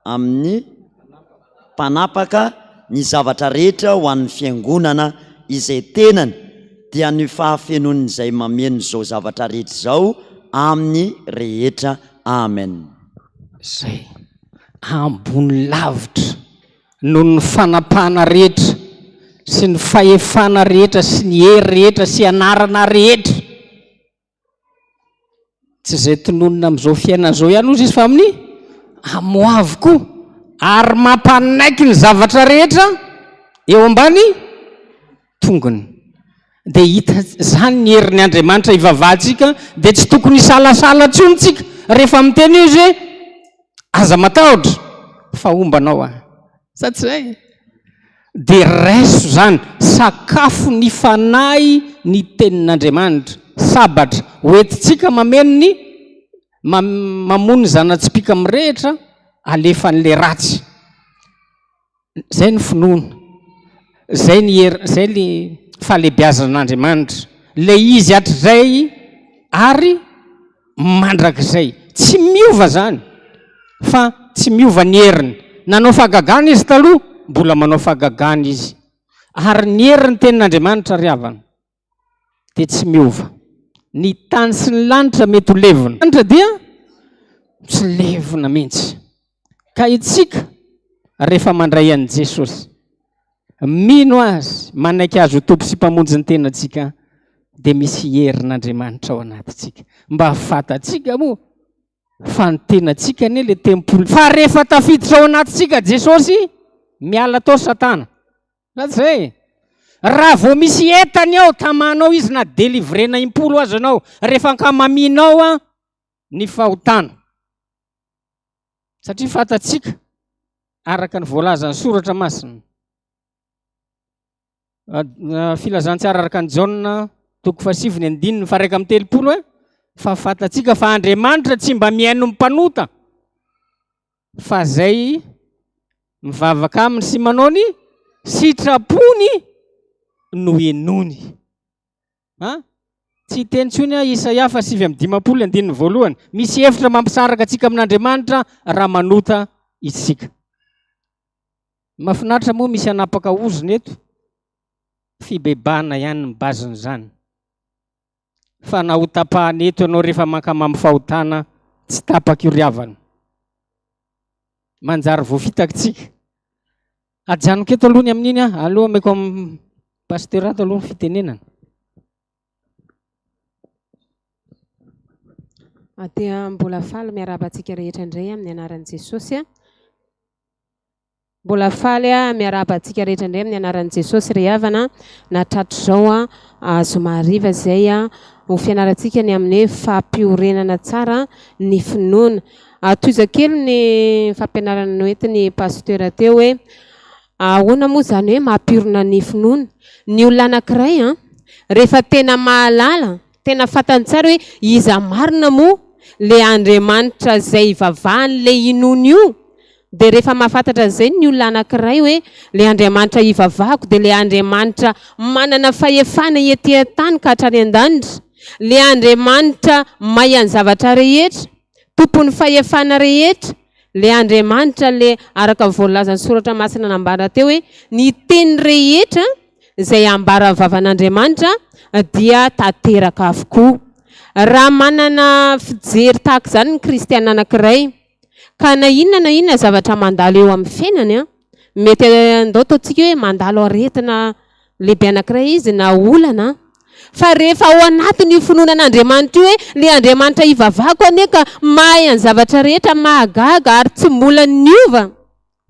amin'ny mpanapaka ny zavatra rehetra ho an'ny fiangonana izay tenany, dia ny fahafenoan'izay mameno izao zavatra rehetra izao amin'ny rehetra. Amen. Izay ambony lavitra noho ny fanapahana rehetra sy ny fahefana rehetra sy ny hery rehetra sy anarana rehetra. Tsy izay tononina amin'izao fiainana izao ihany hozy izy fa amin'ny amoavy koa ary mampanaiky ny zavatra rehetra eo ambany tongony. Dia hita izany ny herin'ny Andriamanitra hivavahantsika dia tsy tokony hisalasala intsony tsika rehefa miteny izy hoe aza matahotra fa homba anao aho. Sa tsy izay? Dia raiso izany, sakafo ny fanahy ny tenin'Andriamanitra, sabatra hoentintsika mameno ny mamono ny zana-tsipìka mirehitra alefan'ilay ratsy. Izay ny finoana, izay ny hery, izay ny fahalehibiazan'Andriamanitra, ilay izy hatrizay ary mandrakizay. Tsy miova izany fa tsy miova ny heriny. Nanao fahagagana izy taloha, mbola manao fahagagana izy. Ary ny herin'ny tenin'Andriamanitra ry havana dia tsy miova. Ny tany sy ny lanitra mety ho levona. Lanitra dia tsy levona mihitsy. Ka itsika rehefa mandray an'i Jesosy, mino Azy, manaiky Azy ho Tompo sy Mpamonjy ny tenantsika, dia misy herin'Andriamanitra ao anatintsika. Mba fantatsika moa fa ny tenantsika anie le tempoly. Fa rehefa tafiditra ao anatintsika Jesosy, miala tao Satana. Sa tsy zay? Raha vao misy entany ao, tamanao izy na délivrena impolo aza ianao, rehefa ankamaminao an ny fahotana. Satria fantatsika, araka ny voalazan'ny soratra masina, filazantsara araka an'i Jaona toko fahasivy ny andininy faha 31 e, fa fantatsika fa Andriamanitra tsy mba mihaino ny mpanota, fa zay mivavaka aminy sy manao ny sitrapony no henoiny. An? Tsy hiteny intsony aho Isaia fa 59 andininy voalohany. Misy hevitra mampisaraka antsika amin'Andriamanitra raha manota isika. Mahafinaritra moa misy hanapaka ozona eto. Fibebahana ihany ny base-n'izany. Fa na ho tapahana eto ianao rehefa mankamamy fahotana, tsy tapaka io ry havana. Manjary voafitakitsika. Ajanoko eto aloha ny amin'iny an, aleo ameko amin'ny Pasteur ato aloha ny fitenenana. Dia mbola faly miarahaba antsika rehetra indray amin'ny anaran'i Jesosy. Mbola faly aho miarahaba antsika rehetra indray amin'ny anaran'i Jesosy ry havana na tratr'izao zoma hariva izay ho fianarantsika ny amin'ny hoe fampiorenana tsara ny finoana. Tohiza kely ny fampianarana noentin'ny pasteur teo hoe ahoana moa izany hoe mampiorina ny finoana. Ny olona anankiray an, rehefa tena mahalala, tena fantany tsara hoe iza marina moa le Andriamanitra izay ivavahany le inoany io, dia rehefa mahafantatra an'izay ny olona anankiray hoe le Andriamanitra ivavahako dia le Andriamanitra manana fahefana ety an-tany ka hatrany an-danitra, le Andriamanitra mahay ny zavatra rehetra, Tompon'ny fahefana rehetra, le Andriamanitra le araka ny voalazan'ny soratra masina nambara teo hoe ny teny rehetra izay ambaran'ny vavan'Andriamanitra dia tanteraka avokoa. Raha manana fijery tahaka izany ny kristiana anankiray ka na inona na inona zavatra mandalo eo amin'ny fiainany, mety andao ataontsika hoe mandalo aretina lehibe anankiray izy na olana, fa rehefa ao anatin'io finoana an'Andriamanitra io hoe ilay Andriamanitra ivavahako anie ka mahay ny zavatra rehetra, mahagaga ary tsy mbola niova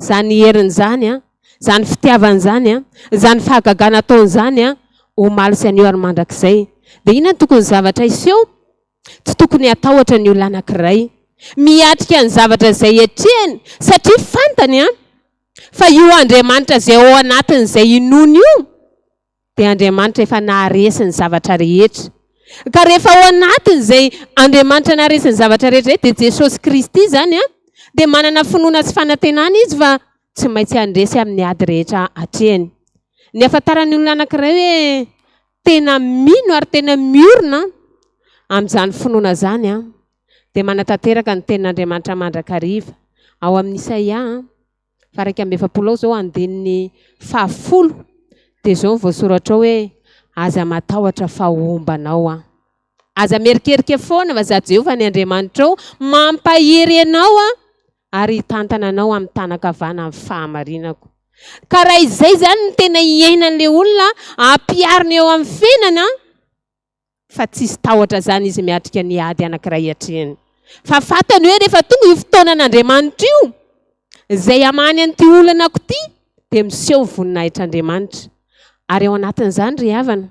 izany heriny izany, izany fitiavany izany, izany fahagagana ataony izany omaly sy anio ary mandrakizay. Dia inona no tokony zavatra hiseho? Tsy tokony hatahotra ny olona anankiray miatrika ny zavatra izay atrehiny satria fantany an fa io Andriamanitra izay ao anatin'izay inoany io dia Andriamanitra efa naharesy ny zavatra rehetra. Ka rehefa ao anatin'izay Andriamanitra naharesy ny zavatra rehetra izay dia Jesosy Kristy izany an dia manana finoana sy fanantenana izy fa tsy maintsy handresy amin'ny ady rehetra atrehiny. Ny ahafantaran'ny olona anankiray hoe tena mino ary tena miorina amin'izany finoana izany dia manatanteraka ny tenin'Andriamanitra mandrakariva. Ao amin'ny Isaia faha 41 ao izao andininy fahafolo dia izao no voasoratra ao hoe aza matahotra fa homba anao aho. Aza mierikerika foana fa za Jehovah ny Andriamanitrao mampahery anao aho ary hitantana anao amin'ny tanan-kavana amin'ny fahamarinako. Ka raha izay izany no tena iainan'ilay olona, ampiharina eo amin'ny fiainana, fa tsisy tahotra izany izy miatrika ny ady anankiray atrehiny. Fa fantany hoe rehefa tonga io fotoanan'Andriamanitra io, izay hamahany an'ity olanako ity, dia miseho ny voninahitr'Andriamanitra. Ary ao anatin'izany ry havana,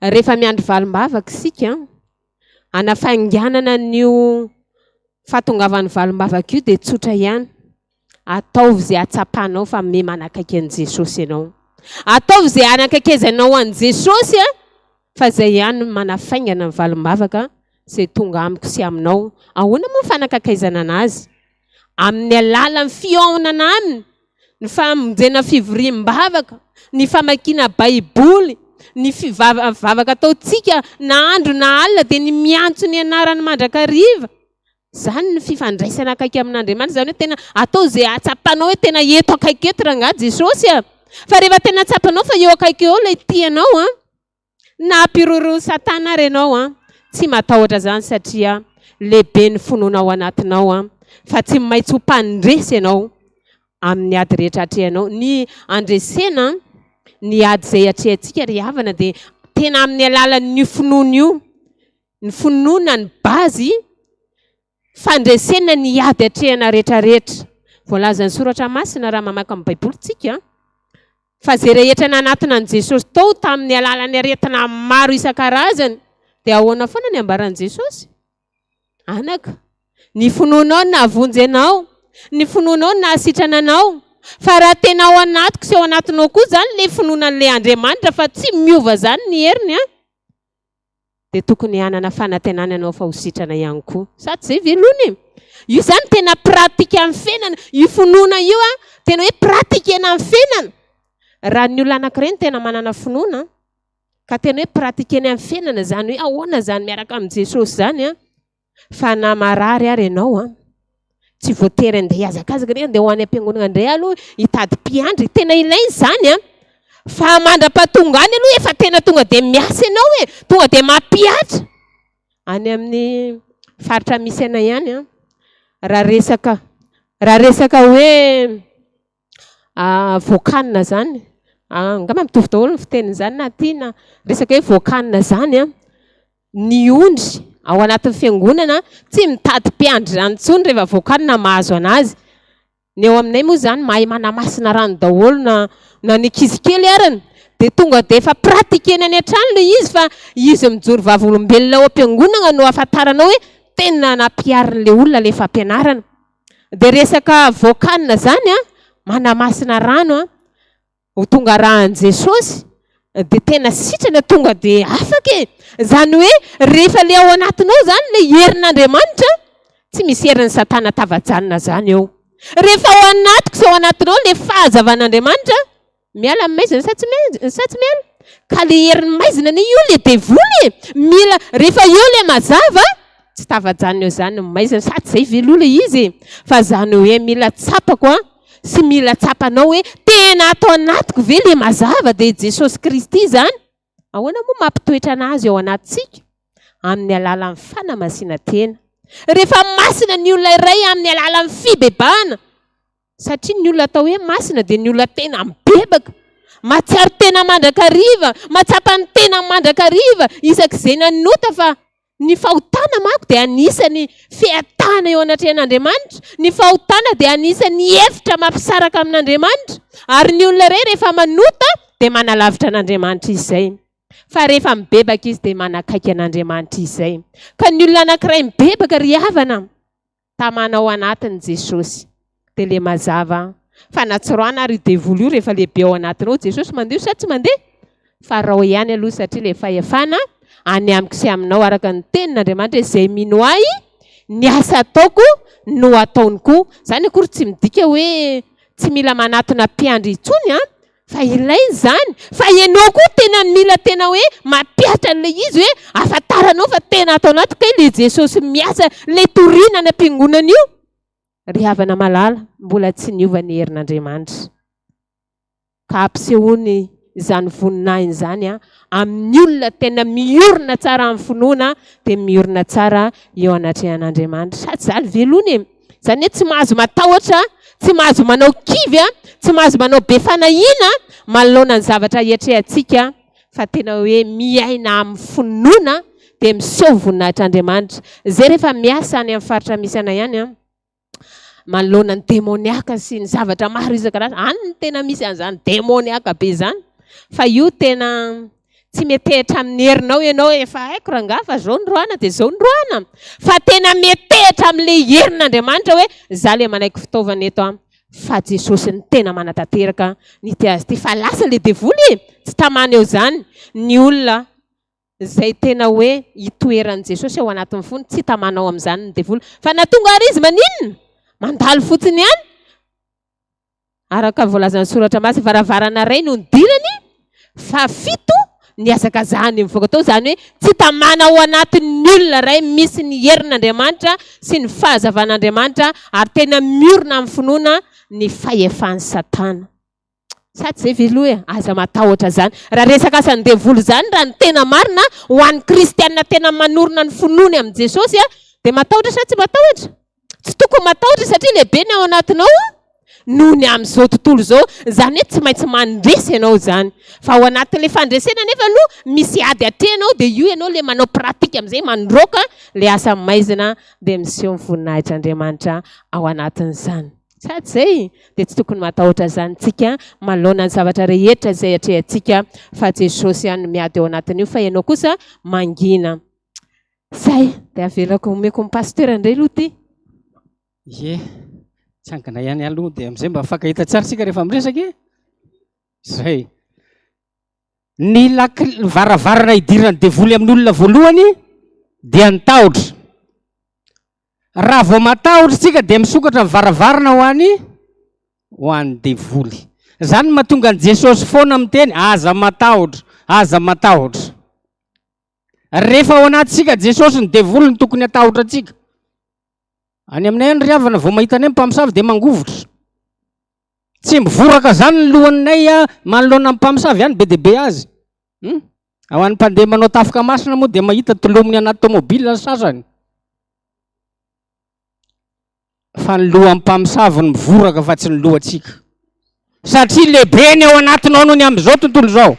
rehefa miandry valim-bavaka isika, hanafainganana an'io fahatongavan'ny valim-bavaka io dia tsotra ihany. Ataovy izay hahatsapanao fa miha manakaiky an'i Jesosy ianao. Ataovy izay hanakaikezanao an'i Jesosy fa izay ihany no manafaingana ny valim-bavaka izay tonga amiko sy aminao. Ahoana moa ny fanakakaizana anazy? Amin'ny alalan'ny fihaonana aminy, ny famonjena fivoriam-bavaka, ny famakiana Baiboly, ny fivavaka ataontsika na andro na alina dia ny miantso ny anarany mandrakariva. Izany ny fifandraisana akaiky amin'Andriamanitra, izany hoe tena atao izay hahatsapanao hoe tena eto akaiky eto rangahy Jesosy a! Fa rehefa tena tsapanao fa eo akaiky eo ilay tianao an, na ampirorohon'i Satana ary ianao an, tsy matahotra izany satria lehibe ny finoana ao anatinao an, fa tsy maintsy ho mpandresy ianao amin'ny ady rehetra atrehanao. Ny andresena ny ady izay atrehantsika ry havana dia tena amin'ny alalan'io finoana io. Ny finoana ny base fandresena ny ady atrehana retraretra. Voalazan'ny soratra masina raha mamaky ny baiboly tsika fa ze rehetra nanatona an'i Jesosy tao tamin'ny alalan'ny aretina maro isan-karazany dia ahoana foana ny ambaran'i Jesosy? Anaka, ny finoanao no nahavonjy anao, ny finoanao no nahasitrana anao. Fa raha tena ao anatiko sy ao anatinao koa izany ilay finoana an'ilay Andriamanitra fa tsy miova izany ny heriny an, dia tokony hanana fanantenana ianao fa ho sitrana ihany koa. Sa tsy izay ve lony e? Io izany tena pratique amin'ny fiainana, io finoana io an, tena hoe pratiquena amin'ny fiainana. Raha ny olona anankiray no tena manana finoana ka tena hoe pratiqueny amin'ny fiainana izany hoe ahoana izany miaraka amin'i Jesosy izany an, Fa na marary ary ianao an, tsy voatery andeha hihazakazaka re, andeha ho any am-piangonana indray aloha hitady mpiandry, tena ilaina izany an! Fa mandra-pahatonga any aloha efa tena tonga dia miasa ianao e, tonga dia mampihatra. Any amin'ny faritra misy anay ihany an, raha resaka raha resaka hoe voakanina izany, angamba mitovy daholo ny fitenin'izany na aty na resaka hoe voakanina izany an, Ny ondry ao anatin'ny fiangonana tsy mitady mpiandry rano intsony rehefa voakanina mahazo anazy. Ny eo aminay moa izany mahay manamasina rano daholo na na ny ankizy kely arany dia tonga dia efa pratiquer-ny any an-trano ilay izy fa izy mijoro vavolombelona ao am-piangonana no ahafantaranao hoe tena nampiharin'ilay olona ilay fampianarana. Dia resaka voakanina izany an, manamasina rano an, Ho tonga raha an'i Jesosy dia tena sitrana tonga dia afaka e! Izany hoe rehefa le ao anatinao izany le herin'Andriamanitra tsy misy herin'i satana tafajanona izany eo. Rehefa ao anatiko sy ao anatinao le fahazavan'Andriamanitra miala ny maizina sa tsy sa tsy miala? Ka le herin'ny maizina anie io le devoly e! Mila rehefa eo le mazava tsy tafajanona eo izany ny maizina sa tsy zay ve aloha le izy e? Fa izany hoe mila tsapako an! sy mila tsapanao hoe tena ato anatiko ve le mazava dia Jesosy Kristy izany? Ahoana moa mampitoetra anazy ao anatintsika? Amin'ny alalan'ny fanamasinan-tena. Rehefa masina ny olona iray amin'ny alalan'ny fibebahana, satria ny olona atao hoe masina dia ny olona tena mibebaka, mahatsiaro tena mandrakariva, mahatsapa ny tena mandrakariva isak'izay nanota fa Ny fahotana manko dia anisan'ny fiatahana eo anatrehan'Andriamanitra. Ny fahotana dia anisan'ny efitra mampisaraka amin'Andriamanitra. Ary ny olona iray rehefa manota dia manalavitra an'Andriamanitra izy izay. Fa rehefa mibebaka izy dia manakaiky an'Andriamanitra izy izay. Ka ny olona anankiray mibebaka ry havana, Tamana ao anatiny Jesosy dia le mazava fa na tsy roahina ary io devoly io rehefa lehibe ao anatinao Jesosy mandeha sa tsy mandeha? Fa rao ihany aloha satria le fahefana any amiko sy aminao araka ny tenin'Andriamanitra hoe izay mino ahy ny asa ataoko no ataony koa. Zany akory tsy midika hoe tsy mila manatona mpiandry intsony an! Fa ilaina izany, fa ianao koa tena mila tena hoe mampihatra an'ilay izy hoe ahafantaranao fa tena ato anaty kay ilay Jesosy miasa, ilay toriana any am-piangonana io. Ry havana malala, mbola tsy niova ny herin'Andriamanitra. Ka ampisehoany izany voninahiny izany amin'ny olona tena miorina tsara amin'ny finoana dia miorina tsara eo anatrehan'Andriamanitra. Sady izany velona e! Izany hoe tsy mahazo matahotra, tsy mahazo manao kivy, tsy mahazo manao be fanahiana manoloana ny zavatra iatrehantsika fa tena hoe miaina amin'ny finoana dia miseho voninahitr'Andriamanitra. Izay rehefa miasa any amin'ny faritra misy anay any an, manoloana ny demoniaka sy ny zavatra maro isan-karazany, any no tena misy an'izany demoniaka be izany, fa io tena tsy metehitra amin'ny herinao ianao, efa haiko rangahy fa zao ny roahana dia zao ny roahana, fa tena metehitra amin'ilay herin'Andriamanitra hoe za le manaiky fitaovana eto an, fa Jesosy no tena manatanteraka ny ity azy ity, fa lasa le devoly e, tsy tamana eo izany ny olona izay tena hoe itoeran'i Jesosy ao anatin'ny fony, tsy tamana ao amin'izany ny devoly, fa na tonga ary izy maninona? Mandalo fotsiny ihany, araka ny voalazan'ny soratra masina, varavarana iray no nidirany, fa fito nihazakazahany nivoaka tao, izany hoe tsy tamana ao anatin'ny olona iray misy ny herin'Andriamanitra sy ny fahazavan'Andriamanitra ary tena miorina amin'ny finoana ny fahefan'i Satana. Sa tsy izay ve aloha e? Aza matahotra izany. Raha resaka asan'ny devoly izany, raha ny tena marina, ho an'ny kristiana tena manorina ny finoany amin'i Jesosy, dia matahotra sa tsy matahotra? Tsy tokony matahotra satria lehibe ny ao anatinao noho ny amin'izao tontolo izao. Izany hoe tsy maintsy mandresy ianao izany. Fa ao anatin'ilay fandresena anefa aloha misy ady atrehinao dia io ianao ilay manao pratique amin'izay mandroaka ilay asa maizina dia miseho ny voninahitr'Andriamanitra ao anatin'izany. Sady izay dia tsy tokony matahotra izany tsika manoloana ny zavatra rehetra izay atrehantsika fa Jesosy ihany no miady ao anatin'io fa ianao kosa mangina. Zay, dia avelako omeko ny pasteur indray aloha ity. Ie, tsangana ihany aloha dia amin'izay mba mifankahita tsara isika rehefa miresaka e. Zay. Ny lakile, ny varavarana idiran'ny devoly amin'ny olona voalohany dia ny tahotra. Raha vao matahotra isika dia misokatra ny varavarana ho an'ny ho an'ny devoly. Izany no mahatonga an'i Jesosy foana miteny aza matahotra, aza matahotra. Rehefa ao anatintsika Jesosy, ny devoly no tokony hatahotra antsika. Any aminay any ry havana, vao mahita anay ny mpamosavy dia mangovitra. Tsy mivoraka zany ny lohanay manoloana ny mpamosavy any be dia be azy. Hmm? Ao an'ny mpandeha manao tafika masina moa dia mahita tolominy anaty tomobile ny sasany. Fa ny lohan'ny mpamosavy no mivoraka fa tsy ny lohantsika. Satria lehibe ny ao anatinao noho ny amin'izao tontolo izao.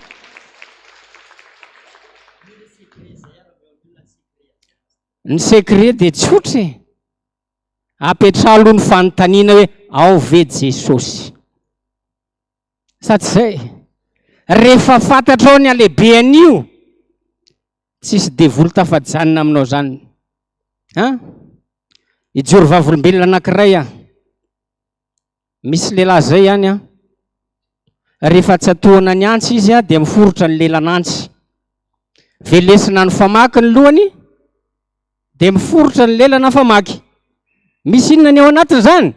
Ny secret dia tsotra e. Apetraho aloha ny fanontaniana hoe ao ve Jesosy? Sa tsy izay? Rehefa fantatrao ny halehibean'io, tsisy devoly tafajanona aminao zany. An? Hijoro vavolombelona anankiray aho. Misy lehilahy zay ihany an. Rehefa tsatohana ny antsy izy an, dia miforitra ny lelan'antsy. Velesina ny famaky ny lohany, dia miforitra ny lelana famaky. Misy inona ny ao anatiny zany?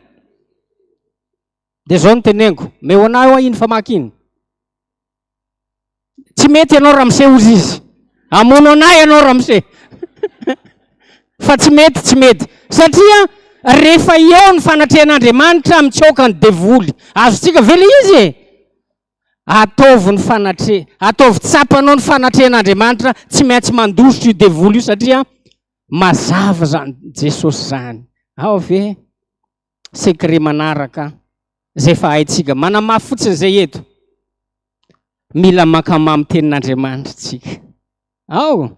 Dia zao no teneniko, meo anah hoa iny famaky iny. Tsy mety ianao ramose hozy izy. Hamono anah ianao ramose. Fa tsy mety, tsy mety. Satria rehefa eo ny fanatrehan'Andriamanitra mitsoaka ny devoly. Azontsika ve le izy e? Ataovy ny fanatre, ataovy tsapanao ny fanatrehan'Andriamanitra, tsy maintsy mandositra io devoly io satria mazava zany Jesosy zany. Ao ve? Secret manaraka izay efa haintsika. Manamafy fotsiny izay eto. Mila mankamamy tenin'Andriamanitra tsika. Ao.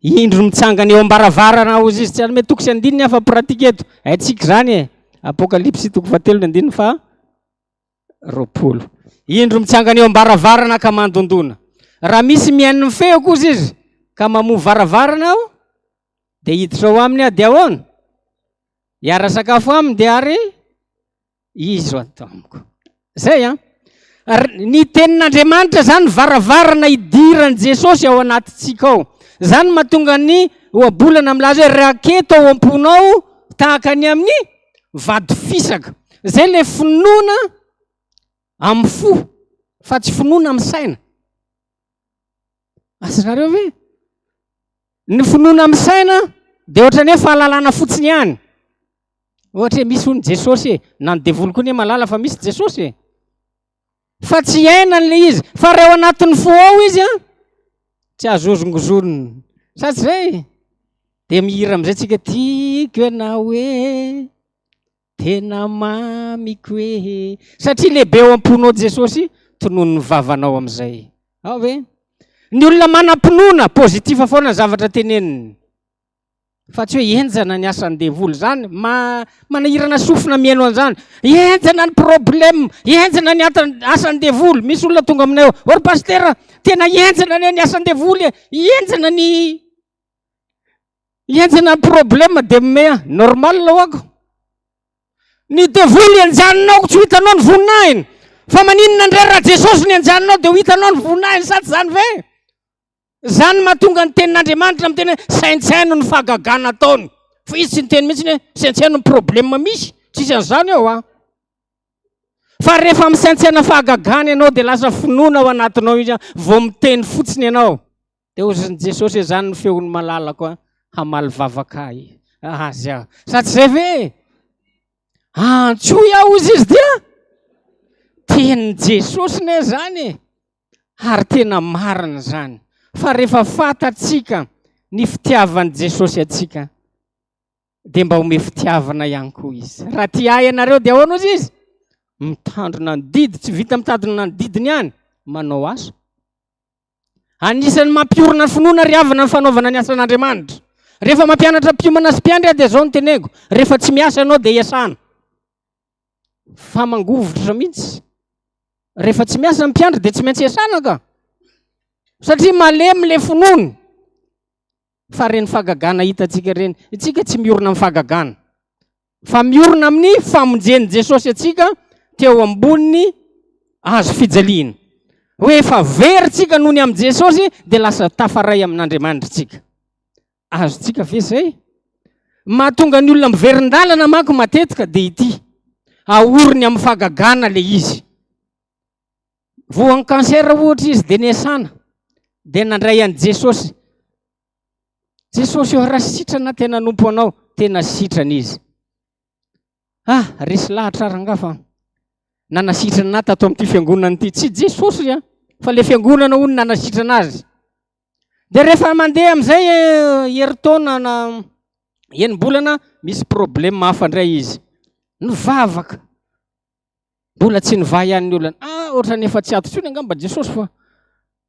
Indro mitsangana eo am-baravarana hozy izy. Tsy hanome toko sy andininy aho fa pratique eto. Haintsika izany e. Apokalypsy toko fahatelo ny andininy faha 20. Indro mitsangana eo am-baravarana ka mandondona. Raha misy mihaino ny feoko hozy izy ka mamoha varavarana aho dia hiditra ao aminy aho dia ahoana? Hiara-sakafo aminy dia ary izy ho ato amiko. Zay an. Ny tenin'Andriamanitra zany varavarana idiran'i Jesosy ao anatintsika ao. Zany mahatonga ny ohabolana milaza hoe raketo ao am-ponao tahaka ny amin'ny vady fisaka. Zay le finoana amin'ny fo fa tsy finoana amin'ny saina. Azonareo ve? Ny finoana amin'ny saina dia ohatran'ny hoe fahalalana fotsiny ihany. Ohatra hoe misy hono Jesosy e, na ny devoly koa anie mahalala fa misy Jesosy e. Fa tsy iainany ilay izy, fa raha ao anatin'ny fo ao izy an, tsy azo hozongozonina. Sa tsy izay? Dia mihira amin'izay tsika, tiako ianao e, tena mamiko e. Satria lehibe ao am-ponao Jesosy, tononin'ny vavanao amin'izay. Ao ve? Ny olona manam-pinoana, positif foana ny zavatra teneniny. Fa tsy hoe henjana ny asan'ny devoly zany, ma manahirana sofina mihaino an'izany. Henjana ny problème, henjana ny asan'ny devoly. Misy olona tonga aminay ao, oh ry pasitera, tena henjana anie ny asan'ny devoly e, henjana ny henjana ny problème dia mea normal hoako. Ny devoly enjaninao tsy ho hitanao ny voninahiny. Fa maninona indray raha Jesosy ny enjaninao dia ho hitanao ny voninahiny sa tsy izany ve? Izany no mahatonga ny tenin'Andriamanitra miteny hoe saintsaino ny fahagagana ataony. Fa izy tsy niteny mihitsy hoe saintsaino ny problème misy. Tsisy an'izany ao an. Fa rehefa misaintsaina fahagagana ianao dia lasa finoana ao anatinao izy vao miteny fotsiny ianao. Dia hozin'i Jesosy hoe izany ny feon'ny malalako an, hamaly vavaka ahy azy aho. Sa tsy izay ve? Antsoy aho hozy izy dia tenin'i Jesosy ne izany e. Ary tena marina izany fa rehefa fantatsika ny fitiavan'i Jesosy antsika dia mba omeo fitiavana ihany koa izy. Raha tia ahy ianareo dia ahoana ozy izy? Mitandrina ny didy, tsy vita mitandrina ny didiny ihany, manao asa. Anisan'ny mampiorina ny finoana ry havana ny fanaovana ny asan'Andriamanitra. Rehefa mampianatra mpiomana sy mpiandry aho dia izao no teneniko, rehefa tsy miasa ianao dia iasana. Fa mangovitra mihitsy. Rehefa tsy miasa ny mpiandry dia tsy maintsy iasana ka. Satria malemy le finoany. Fa reny fahagagana hitantsika ireny, isika tsy miorina amin'ny fahagagana. Fa miorina amin'ny famonjen'i Jesosy antsika teo ambonin'ny hazo fijaliana. Hoe efa very tsika noho ny amin'i Jesosy dia lasa tafaray amin'Andriamanitra tsika. Azontsika ve izay? Mahatonga ny olona miverin-dalana manko matetika dia ity, ahoriny amin'ny fahagagana ilay izy. Voan'ny cancer ohatra izy dia niasana, dia nandray an'i Jesosy. Jesosy ô, raha sitrana tena hanompo anao, tena sitrana izy. Ah, resy lahatra aho rangaha fa nanasitrana ahy tato amin'ity fiangonana ity. Tsy Jesosy a, fa le fiangonana hono nanasitrana azy. Dia rehefa mandeha amin'izay eh, herintaona na enim-bolana, misy problème hafa indray izy. Nivavaka. Mbola tsy nivaha ihany ny olana. Ah, ohatran'ny efa tsy ato intsony angamba Jesosy fa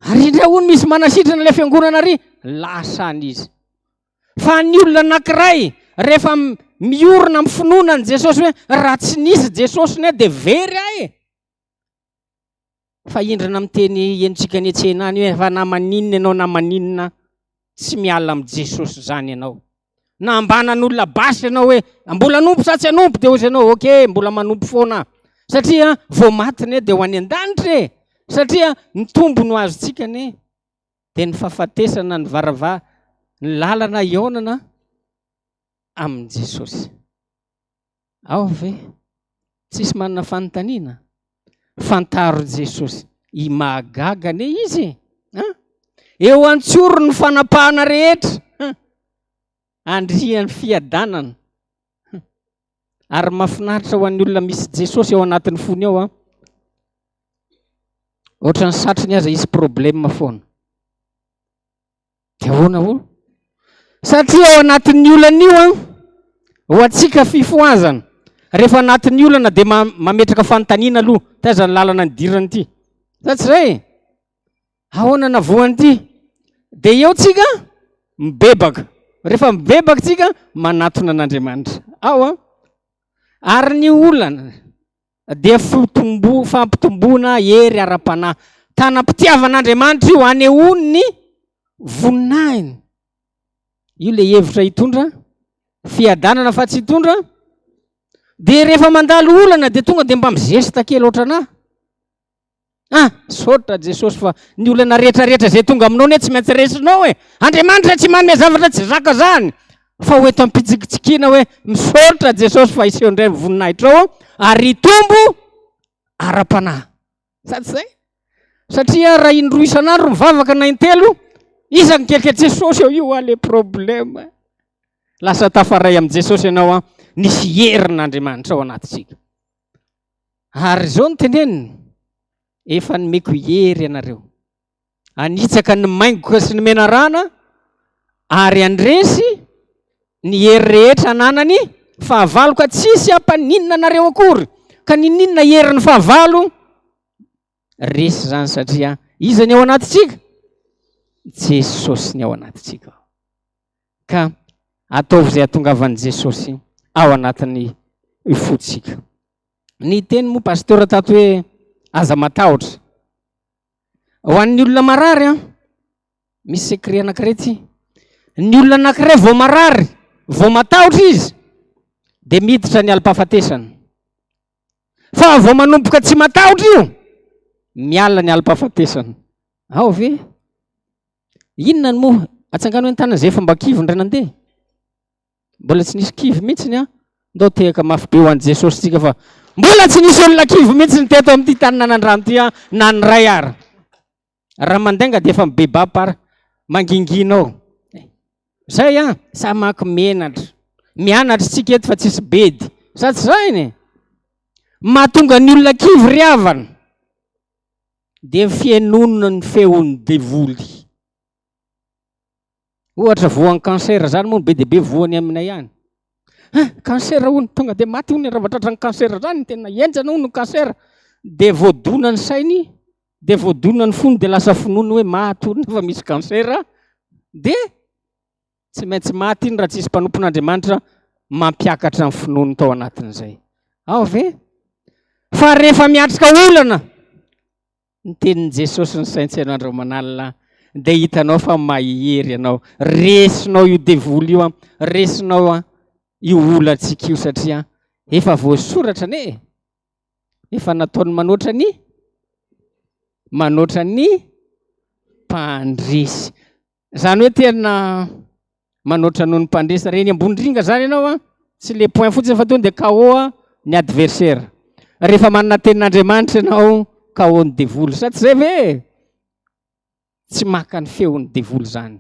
ary indray hono misy manasitrana ilay fiangonana ary lasa any izy. Fa ny olona anankiray rehefa miorina amin'ny finoana an'i Jesosy hoe raha tsy nisy Jesosy ne dia very aho e. Fa indrana miteny henontsika any an-tsena any hoe fa na maninona ianao na maninona tsy miala amin'i Jesosy izany ianao. Na ambanan'olona basy ianao hoe mbola hanompo sa tsy hanompo dia hozy ianao ok mbola manompo foana aho. Satria vao maty ne dia ho any an-danitra e. Satria ny tombo no azontsika ne dia ny fahafatesana ny varava ny lalana hihaonana amin'i Jesosy. Ao ve? Tsisy manana fanontaniana? Fantaro Jesosy. I mahagaga anie izy e. An? Eo an-tsorony ny fanapahana rehetra. Andrian'ny fiadanana. Ary mahafinaritra ho an'ny olona misy Jesosy ao anatin'ny fony ao an. Ohatran'ny satriny aza hisy problème foana. Dia ahoana hono? Satria ao anatin'ny olana io an, ho antsika fifohazana. Rehefa anatin'ny olana dia mametraka fanontaniana aloha, taiza ny lalana nidirana ity? Sa tsy izay? Ahoana navoany ity? Dia eo tsika mibebaka. Rehefa mibebaka tsika manatona an'Andriamanitra. Ao an. Ary ny olana dia fitombo, fampitomboana hery ara-panahy. Tanam-pitiavan'Andriamanitra io, anehoany ny voninahiny. Io ilay hevitra hitondra fiadanana fa tsy hitondra. Dia rehefa mandalo olana dia tonga dia mba mizesta kely ohatran'ahy. Ah, misaotra Jesosy fa ny olana rehetra rehetra izay tonga aminao anie tsy maintsy resinao e. Andriamanitra tsy manome zavatra tsy zaka zany. Fa ho eto am-pitsikitsikiana hoe misaotra Jesosy fa hiseho indray ny voninahitrao ary hitombo ara-panahy. Sa tsy zay? Satria raha indroa isan'andro mivavaka na intelo, iza ny kelikely Jesosy eo io ah le problème. Lasa tafaray amin'i Jesosy ianao an. Nisy herin'Andriamanitra ao anatintsika. Ary izao no teneniny, efa nomeko hery ianareo. Hanitsaka ny maingoka sy ny menarana ary handresy ny hery rehetra ananany fahavalo ka tsisy hampaninona anareo akory. Ka ninoninona herin'ny fahavalo resy izany satria iza ny ao anatintsika? Jesosy ny ao anatintsika. Ka ataovy izay hahatongavan'i Jesosy ao anatin'ny fontsika. Ny teny moa pasteur tato hoe aza matahotra. Ho an'ny olona marary an, misy secret anankiray ity. Ny olona anankiray vao marary, vao matahotra izy, dia miditra ny alim-pahafatesana. Fa vao manomboka tsy matahotra io, miala ny alim-pahafatesana. Ao ve? Inona no moa? Atsangano ny tanana izay efa mba kivy indray nandeha. Mbola tsy nisy kivy mihitsy an. Ndao tehaka mafy be ho an'i Jesosy tsika fa mbola tsy nisy olona kivy mihitsy ny teto amin'ity tanin'Anandrano ity an, na ny ray ara. Raha mandainga dia efa mibebapa ary mangingina ao. Zay an, sa manko menatra. Mianatra tsika eto fa tsisy bedy. Sa tsy zay ne? Mahatonga ny olona kivy ry havana. Dia fihainoana ny feon'ny devoly. Ohatra voan'ny cancer zany moa be dia be voany aminay any. Hein, cancer hono, tonga dia maty hono raha vao tratran'ny cancer zany, tena henjana hono ny cancer. Dia voadona ny sainy, dia voadona ny fony, dia lasa finoany hoe maty hono nefa misy cancer. Dia tsy maintsy maty iny raha tsisy mpanompon'Andriamanitra mampiakatra ny finoany tao anatin'izay. Ao ve? Fa rehefa miatrika olana, Ny tenin'i Jesosy no saintsaino andro aman'alina dia hitanao fa mahery ianao. Resinao io devoly io an, resinao an io olantsika io satria efa voasoratra anie e. Efa nataony manoatra ny manoatra ny mpandresy. Zany hoe tena manoatra noho ny mpandresy. Reny ambony ringa zany ianao an, tsy le point fotsiny fa tonga dia KO ny adversaire. Rehefa manana tenin'Andriamanitra ianao, KO ny devoly. Sa tsy zay ve e? Tsy maka ny feon'ny devoly zany.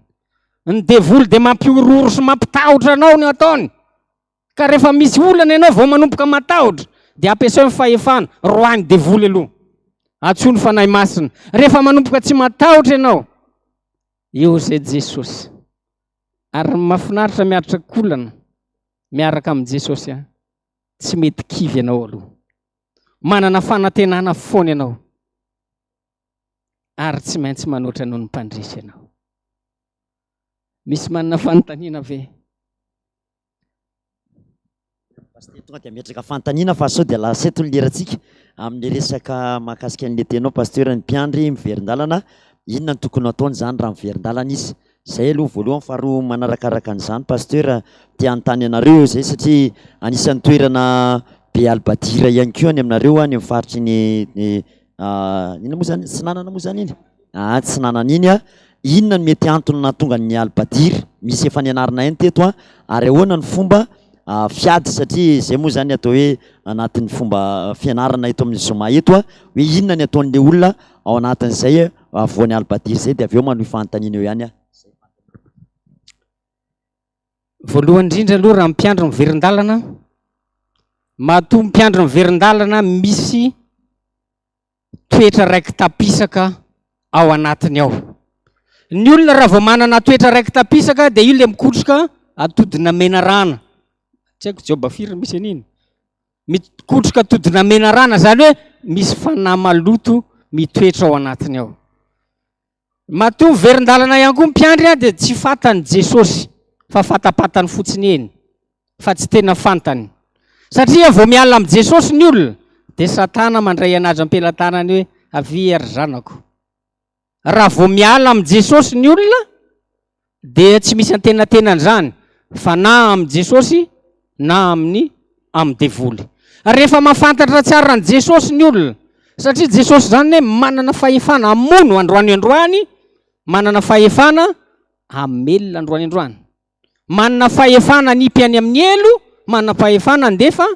Ny devoly dia mampihorohoro sy mampitahotra anao ny ataony. Ka rehefa misy olana ianao vao manomboka matahotra dia ampiasao ny fahefana, roahy ny devoly aloha. Antsoy ny Fanahy Masina. Rehefa manomboka tsy matahotra ianao, eo izay Jesosy. Ary mahafinaritra miaritra kolana miaraka amin'i Jesosy an. Tsy mety kivy ianao aloha. Manana fanantenana foana ianao. Ary tsy maintsy manoatra noho ny mpandresy ianao. Misy manana fanontaniana ve? Pasitera tonga dia ametraka fanontaniana fa sao dia lasa eto ny lerantsika amin'ny resaka mahakasika an'ilay teninao pasteur ny mpiandry miverin-dalana inona no tokony hataony izany raha miverin-dalana izy zay aloha voalohany faharoa manarakaraka an'izany pasteur te hanontany anareo izay satria anisan'ny toerana be albadira ihany koa any aminareo any amin'ny faritry ny inona moa zany tsinanana moa zany iny Atsinanana iny a! Inona no mety antony nahatonga ny Al-Badir? Misy efa nianarana ihany teto a! Ary ahoana ny fomba fiady satria izay moa izany atao hoe anatin'ny fomba fianarana eto amin'ny zoma eto a! Hoe inona ny ataon'ilay olona ao anatin'izay voan'ny Al-Badir izay dia avy eo manohy fanontaniana eo ihany aho. Voalohany indrindra aloha raha mpiandry miverin-dalana, matoa mpiandry miverin-dalana misy toetra raiki-tapisaka ao anatiny ao. Ny olona raha vao manana toetra raiki-tapisaka dia io le mikotroka atodina menarana. Tsy haiko joba firy misy an'iny. Mikotroka atodina menarana zany hoe misy fanahy maloto mitoetra ao anatiny ao. Matoa miverin-dalana ihany koa ny mpiandry dia tsy fantany Jesosy fa fatapatany fotsiny eny fa tsy tena fantany. Satria vao miala amin'i Jesosy ny olona dia Satana mandray anazy am-pelatanany hoe avia ry zanako. Raha vao miala amin'i Jesosy ny olona dia tsy misy antenatenany izany fa na amin'i Jesosy na amin'ny amin'ny devoly. Rehefa mahafantatra tsara an'i Jesosy ny olona, satria Jesosy izany hoe manana fahefana hamono androany androany, manana fahefana hamelona androany androany, manana fahefana hanipy any amin'ny helo, manana fahefana handefa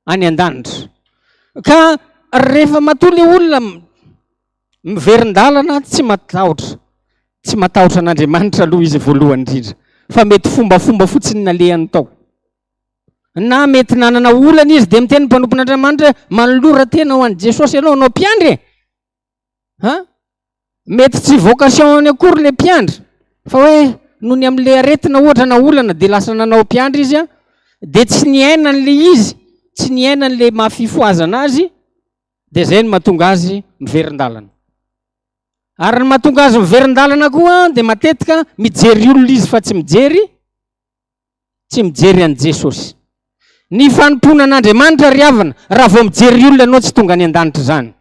any an-danitra. Ka rehefa matoa le olona miverin-dalana tsy matahotra, tsy matahotra an'Andriamanitra aloha izy voalohany indrindra, fa mety fombafomba fotsiny nalehany tao. Na mety nanana olana izy dia miteny ny mpanompon'Andriamanitra hoe manolora tena ho an'i Jesosy ianao, anao mpiandry e! Ha? Mety tsy vocation-ny akory le mpiandry fa hoe noho ny amin'le aretina ohatra na olana dia lasa nanao mpiandry izy an, dia tsy niaina an'le izy, tsy niaina an'le maha fifohazana azy, dia zay no mahatonga azy miverin-dalana. Ary ny mahatonga azy miverin-dalana koa dia matetika mijery olona izy fa tsy mijery tsy mijery an'i Jesosy. Ny fanompoana an'Andriamanitra ry havana, raha vao mijery olona ianao tsy tonga any an-danitra izany.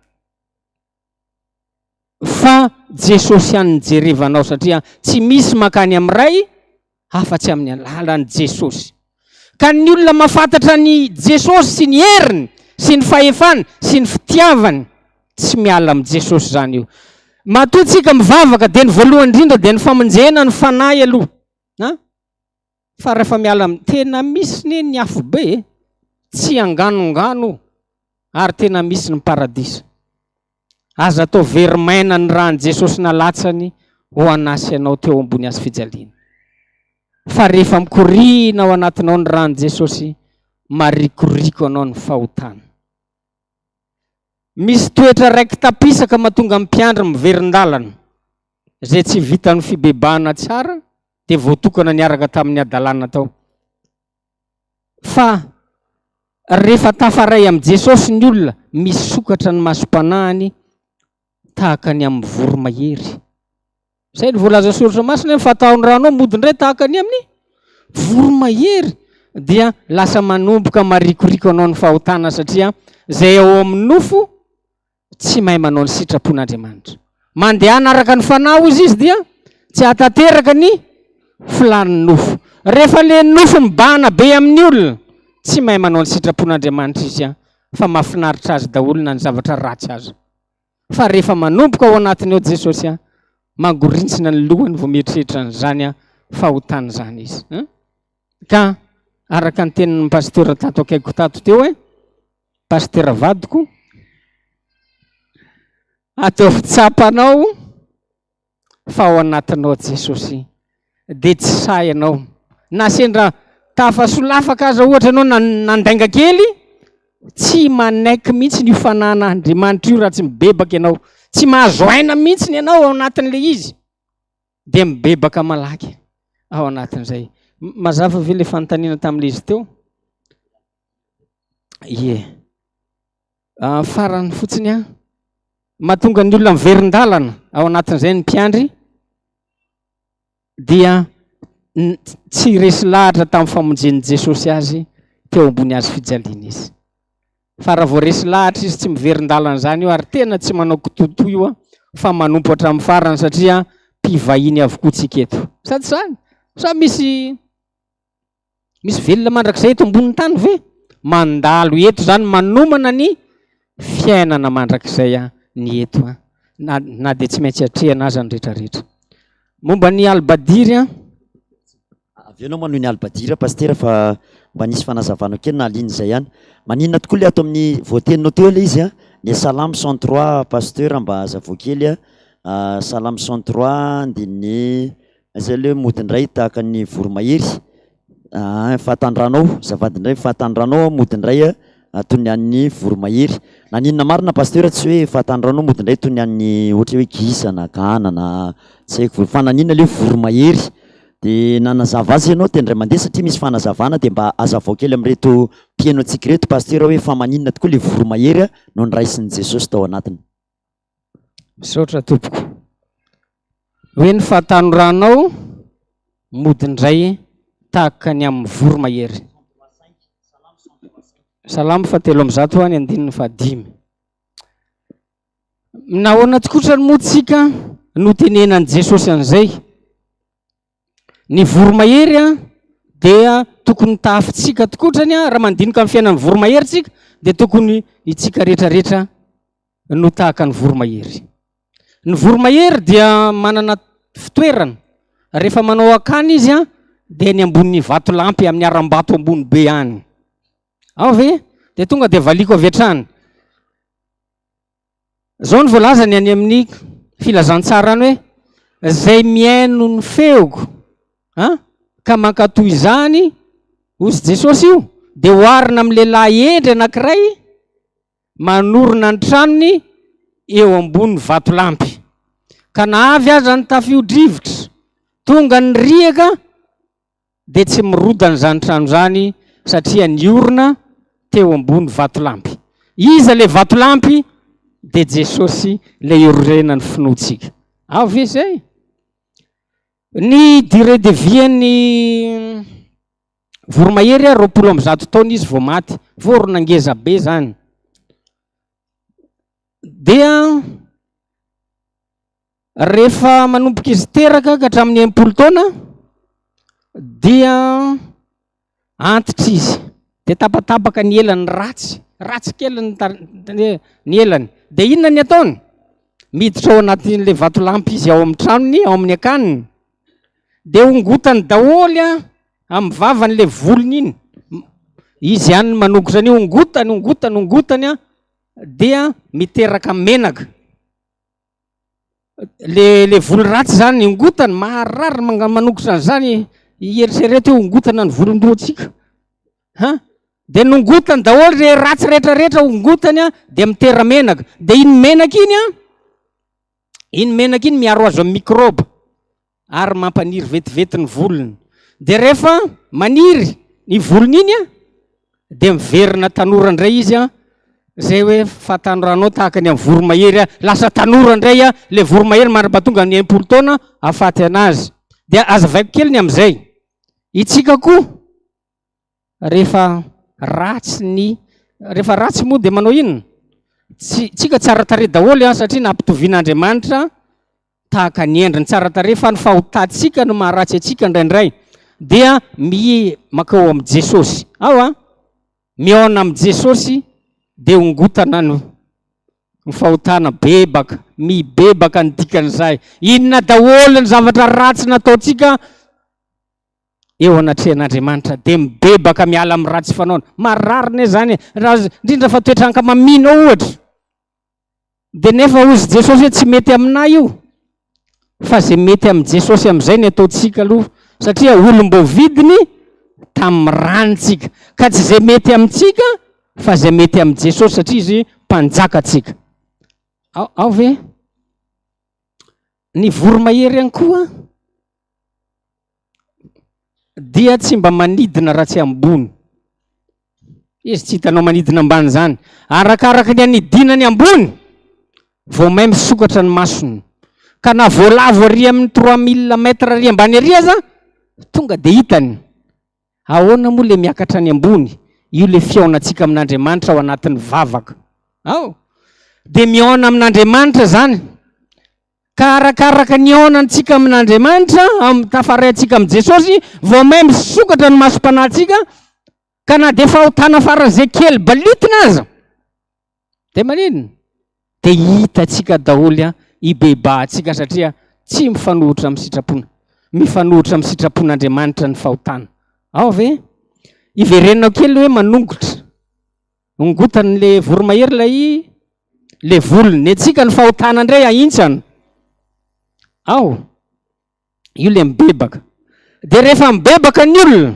Fa Jesosy ihany no jerevanao satria tsy misy mankany amin'ny Ray afa-tsy amin'ny alalan'i Jesosy. Ka ny olona mahafantatra an'i Jesosy sy ny heriny sy ny fahefany sy ny fitiavany, tsy miala amin'i Jesosy izany io. Matoa tsika mivavaka dia ny voalohany indrindra dia ny famonjena ny fanahy aloha. An? Fa rehefa miala amin'ny tena misy ne ny afobe e, tsy anganongano ary tena misy ny paradisa. Aza atao very maina ny ràn'i Jesosy nalatsany ho anà sy anao teo ambony hazo fijaliana. Fa rehefa mikoriana ao anatinao ny ràn'i Jesosy, marikoriko anao ny fahotana. Misy toetra raiki-tapisaka mahatonga ny mpiandry miverin-dalana. Izay tsy vitan'ny fibebahana tsara dia voatokana niaraka tamin'ny hadalana tao. Fa rehefa tafaray amin'i Jesosy ny olona, misokatra ny masom-panahiny tahaka ny amin'ny voromahery. Izay no voalaza soratra masina hoe fataon-dranao mody indray tahaka ny amin'ny voromahery. Dia lasa manomboka marikoriko anao ny fahotana satria izay ao amin'ny nofo tsy mahay manao ny sitrapon'Andriamanitra. Mandehana araka ny fanahy hozy izy dia tsy hahatanteraka ny filàn'ny nofo. Rehefa le nofo mibahana be amin'ny olona, tsy mahay manao ny sitrapon'Andriamanitra izy an, fa mahafinaritra azy daholo na ny zavatra ratsy aza. Fa rehefa manomboka ao anatiny ao Jesosy an, mangorintsina ny lohany vao mieritreritra an'izany an, fahotana izany izy. An? Ka araka ny tenin'ny pasteur tato akaikiko tato teo hoe, Pasitera vadiko, ataovy tsapanao fa ao anatinao Jesosy dia tsy sahy ianao. Na sendra tafasolafaka aza ohatra ianao nandainga kely, tsy manaiky mihitsy io fanan'Andriamanitra io raha tsy mibebaka ianao. Tsy mahazo aina mihitsy ianao ao anatin'ilay izy. Dia mibebaka malaky ao anatin'izay. Mazava ve ilay fanontaniana tamin'ilay izy teo? Ie. Ah, farany fotsiny an, mahatonga ny olona miverin-dalana ao anatin'izay ny mpiandry dia tsy resy lahatra tamin'ny famonjen'i Jesosy azy teo ambony hazo fijaliana izy. Fa raha vao resy lahatra izy tsy miverin-dalana izany io ary tena tsy manao kitoatoa io an, fa manompo hatramin'ny farany satria mpivahiny avokoa tsika eto. Sa tsy izany? Sa misy Misy velona mandrakizay eto ambonin'ny tany ve? Mandalo eto izany manomana ny fiainana mandrakizay ny eto na na dia tsy maintsy atrehana aza ny rehetrarehetra. Momba ny Albadiry an. Avy eo ianao manohy ny Albadiry Pasitera fa mba nisy fanazavana kely nahaliana izay ihany. Maninona tokoa ilay ato amin'ny voateninao teo ilay izy an? Ny Salamo 103 Pasteur mba hazavao kely an. Salamo 103 andininy Zay le mody indray tahaka ny voromahery ah, fahatandranao, azafady indray, fahatandranao mody indray toy ny an'ny voromahery. Naninona marina pasteur tsy hoe fahatandranao mody indray toy ny an'ny ohatra hoe gisa na gana na tsy haiko fa naninona le voromahery? De nanazava azy ianao tendray mandeha satria misy fanazavana de mba azavao kely amin'ireto mpihaino antsika ireto pasteur hoe fa maninona tokoa le voromahery no noraisin'i Jesosy tao anatiny. Misaotra tompoko. Hoe ny fahatanoranao mody indray tahaka ny amin'ny voromahery. Salamo fahatelo amby zato any andininy fahadimy. Nahoana tokotrany moa tsika no tenenan'i Jesosy an'izay? Ny voromahery dia tokony tahafintsika tokotrany raha mandinika ny fiainan'ny voromahery tsika dia tokony itsika rehetrarehetra no tahaka ny voromahery. Ny voromahery dia manana fitoerana. Rehefa manao akany izy dia any ambonin'ny vatolampy amin'ny harambato ambony be any. Ao ve? Dia tonga dia valiako avy hatrany. Izao no voalazany any amin'ny filazantsara any hoe izay mihaino ny feoko an, ka mankatò izany, hozy Jesosy io, dia oharina amin'ny lehilahy hendry anankiray manorina ny tranony eo ambony vatolampy. Ka na avy aza ny tafio-drivotra, tonga ny riaka, dia tsy mirodana izany trano izany satria niorina teo ambony vatolampy. Iza ilay vatolampy? Dia Jesosy ilay iorenan'ny finoantsika. Ao ve izay? Ny durée de vie an'ny voromahery 120 taona izy vao maty. Vorona ngeza be izany. Dia Rehefa manomboka izy teraka ka hatramin'ny 60 taona dia antitra izy, dia tapatapaka ny elany ratsy, ratsy kely ny ny elany. Dia inona ny ataony? Miditra ao anatin'ilay vatolampy izy ao amin'ny tranony, ao amin'ny akaniny. Dia ongotany daholo amin'ny vavany ilay volony iny. Izy ihany no manongotra an'io, ongotany, ongotany, ongotany dia miteraka menaka. Le le volo ratsy zany ongotany maharary manga manokotra an'izany ieritrereto hoe ongotana ny volon-dohantsika ha de nongotany daholo re ratsy rehetra rehetra ongotany a de mitera-menaka de iny menaka iny a iny menaka iny miaro azy amin'ny mikrôba ary mampaniry vetivety ny volony. Dia rehefa maniry ny volony iny dia miverina tanora indray izy an, izay hoe fahatanoranao tahaka ny amin'ny voromahery, lasa tanora indray ilay voromahery mandra-pahatonga ny 60 taona hahafaty anazy. Dia azavaiko kely ny amin'izay. Itsika koa rehefa ratsy ny rehefa ratsy moa dia manao inona? Tsy tsika tsara tarehy daholo an satria nampitovian'Andriamanitra tahaka ny endriny tsara tarehy fa ny fahotantsika no maharatsy antsika indraindray dia mi makao amin'i Jesosy ao an mihaona amin'i Jesosy dia ongotana ny ny fahotana bebaka mibebaka ny dikan'izay inona daholo ny zavatra ratsy nataontsika eo anatrehan'Andriamanitra dia mibebaka miala amin'ny ratsy fanaona. Marary anie izany e, raha indrindra fa toetra ankamamiana ohatra. Dia nefa hozy Jesosy hoe tsy mety aminay io. Fa izay mety amin'i Jesosy amin'izay ny ataontsika aloha satria olom-boavidiny tamin'ny rany tsika. Ka tsy izay mety amintsika fa izay mety amin'i Jesosy satria izy mpanjakantsika. Ao, ao ve? Ny voromahery ihany koa dia tsy mba manidina raha tsy ambony. Izy tsy hitanao manidina ambany izany. Arakaraka ny anidinany ambony, vao may misokatra ny masony. Ka na voalavo ary amin'ny 3000 mètres ary ambany ary aza, tonga dia hitany. Ahoana moa le miakatra any ambony? Io le fihaonantsika amin'Andriamanitra ao anatin'ny vavaka. Ao. Dia mihaona amin'Andriamanitra izany. Ka arakaraka ny hihaonantsika amin'Andriamanitra, amin'ny tafaray antsika amin'i Jesosy, vao may misokatra ny masom-panahintsika, ka na dia fahotana faran'izay kely balitina aza, dia maninona? Dia hitantsika daholo an, hibebahantsika satria tsy mifanohitra amin'ny sitrapona. Mifanohitra amin'ny sitrapon'Andriamanitra ny fahotana. Ao ve? Iverenao kely hoe manongotra. Ongotan'le voromahery ilay le volony. Ny antsika ny fahotana indray ahintsana. Ao. Io le mibebaka. Dia rehefa mibebaka ny olona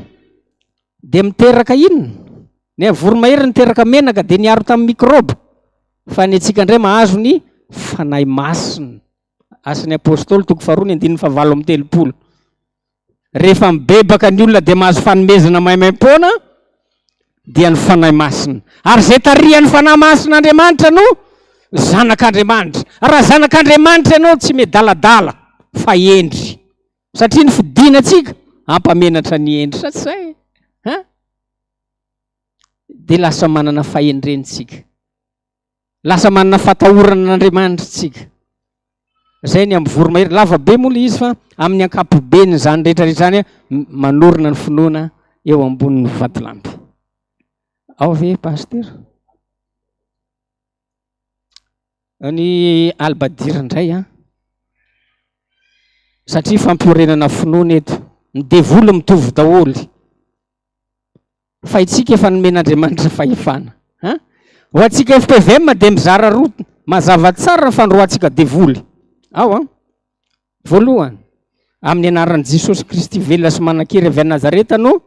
dia miteraka inona? Ny voromahery niteraka menaka dia niaro tamin'ny mikrôba. Fa ny antsika indray mahazo ny fanahy masina. Asan'ny Apôstôly toko faharoa ny andininy fahavalo amby 30. Rehefa mibebaka ny olona dia mahazo fanomezana maimaimpoana dia ny Fanahy Masina. Ary izay tarihan'ny Fanahy Masin'Andriamanitra no zanak'Andriamanitra. Raha zanak'Andriamanitra ianao tsy miadaladala fa hendry. Satria ny fidina antsika hampamenatra ny hendry. Sa tsy izay? Ha? Dia lasa manana fahendrena isika. Lasa manana fatahorana an'Andriamanitra isika. Izay ny amin'ny voromahery. Lava be moa ilay izy fa amin'ny ankapobeny izany rehetra rehetra izany manorina ny finoana eo ambonin'ny vatolampy. Ao ve pasitera? Ny albadir indray an. Satria fampiorenana finoana eto. Ny devoly mitovy daholo. Fa itsika efa nomen'Andriamanitra fahefana. Hein? Ho antsika FPVM dia mizara roa mazava tsara ny fandroahantsika devoly. Ao an. Voalohany, amin'ny anaran'i Jesosy Kristy velona sy manan-kery avy any Nazareta no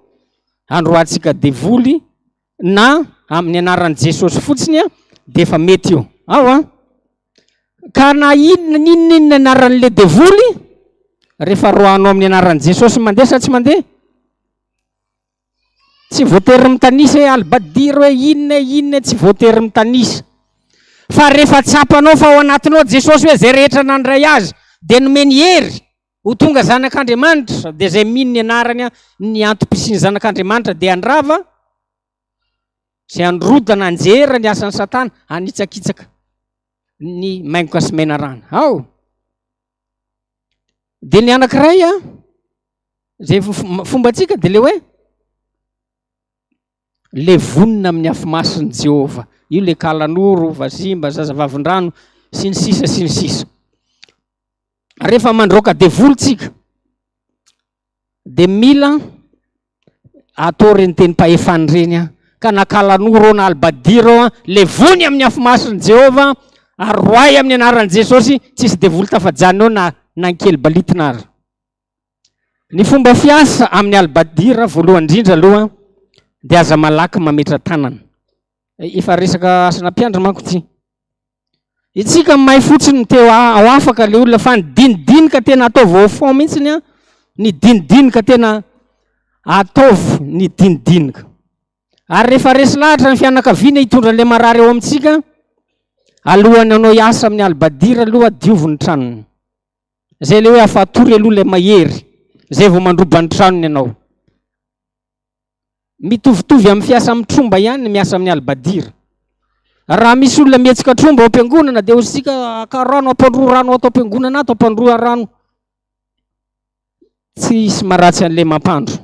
androahantsika devoly. na amin'ny anaran'i Jesosy fotsiny dia efa mety io. Ao an! Ka na inona n'inona inona anaran'ilay devoly, rehefa roahanao amin'ny anaran'i Jesosy mandeha sa tsy mandeha? Tsy voatery mitanisa hoe albadir hoe inona e inona e, tsy voatery mitanisa. Fa rehefa tsapanao fa ao anatinao Jesosy hoe izay rehetra nandray azy dia nomeny hery ho tonga zanak'Andriamanitra, dia izay mino ny anarany ny antom-pisian'ny zanak'Andriamanitra dia handrava sy handrodana hanjera ny asan'i Satana, hanitsakitsaka ny maingoka sy menarana. Ao! Dia ny anankiray a, izay fombantsika dia ilay hoe levonina amin'ny afo masin'i Jehovah. Io ilay kalanoro, vazimba, zazavavindrano, sy ny sisa sy ny sisa. Rehefa mandroaka devoly tsika dia mila atao ireny tenim-pahefana ireny an, ka na kalanoro na albadiro an, levony amin'ny afo masin'i Jehovah ary roahy amin'ny anaran'i Jesosy, tsisy devoly tafajanona eo na na ny kely balitina ary. Ny fomba fiasa amin'ny albadira voalohany indrindra aloha dia aza malaky mametra-tanana. Efa resaka asana mpiandry manko ity. Itsika may fotsiny te ho afaka le olona fa ny dinidinika tena ataovy au fond mihitsiny an, ny dinidinika tena ataovy ny dinidinika. Ary rehefa resy lahatra ny fianakaviana hitondra an'ilay marary ao amintsika, alohan'ny hanao hiasa amin'ny albadir aloha diovy ny tranony. Zay le hoe afatory aloha ilay mahery, zay vao mandroba ny tranony ianao. Mitovitovy amin'ny fiasa amin'ny tromba ihany ny miasa amin'ny albadira. Raha misy olona mihetsika tromba ao am-piangonana dia hoy akaro rano, ampandroa rano ato am-piangonana ato, ampandroa rano. Tsy hisy maharatsy an'ilay mampandro.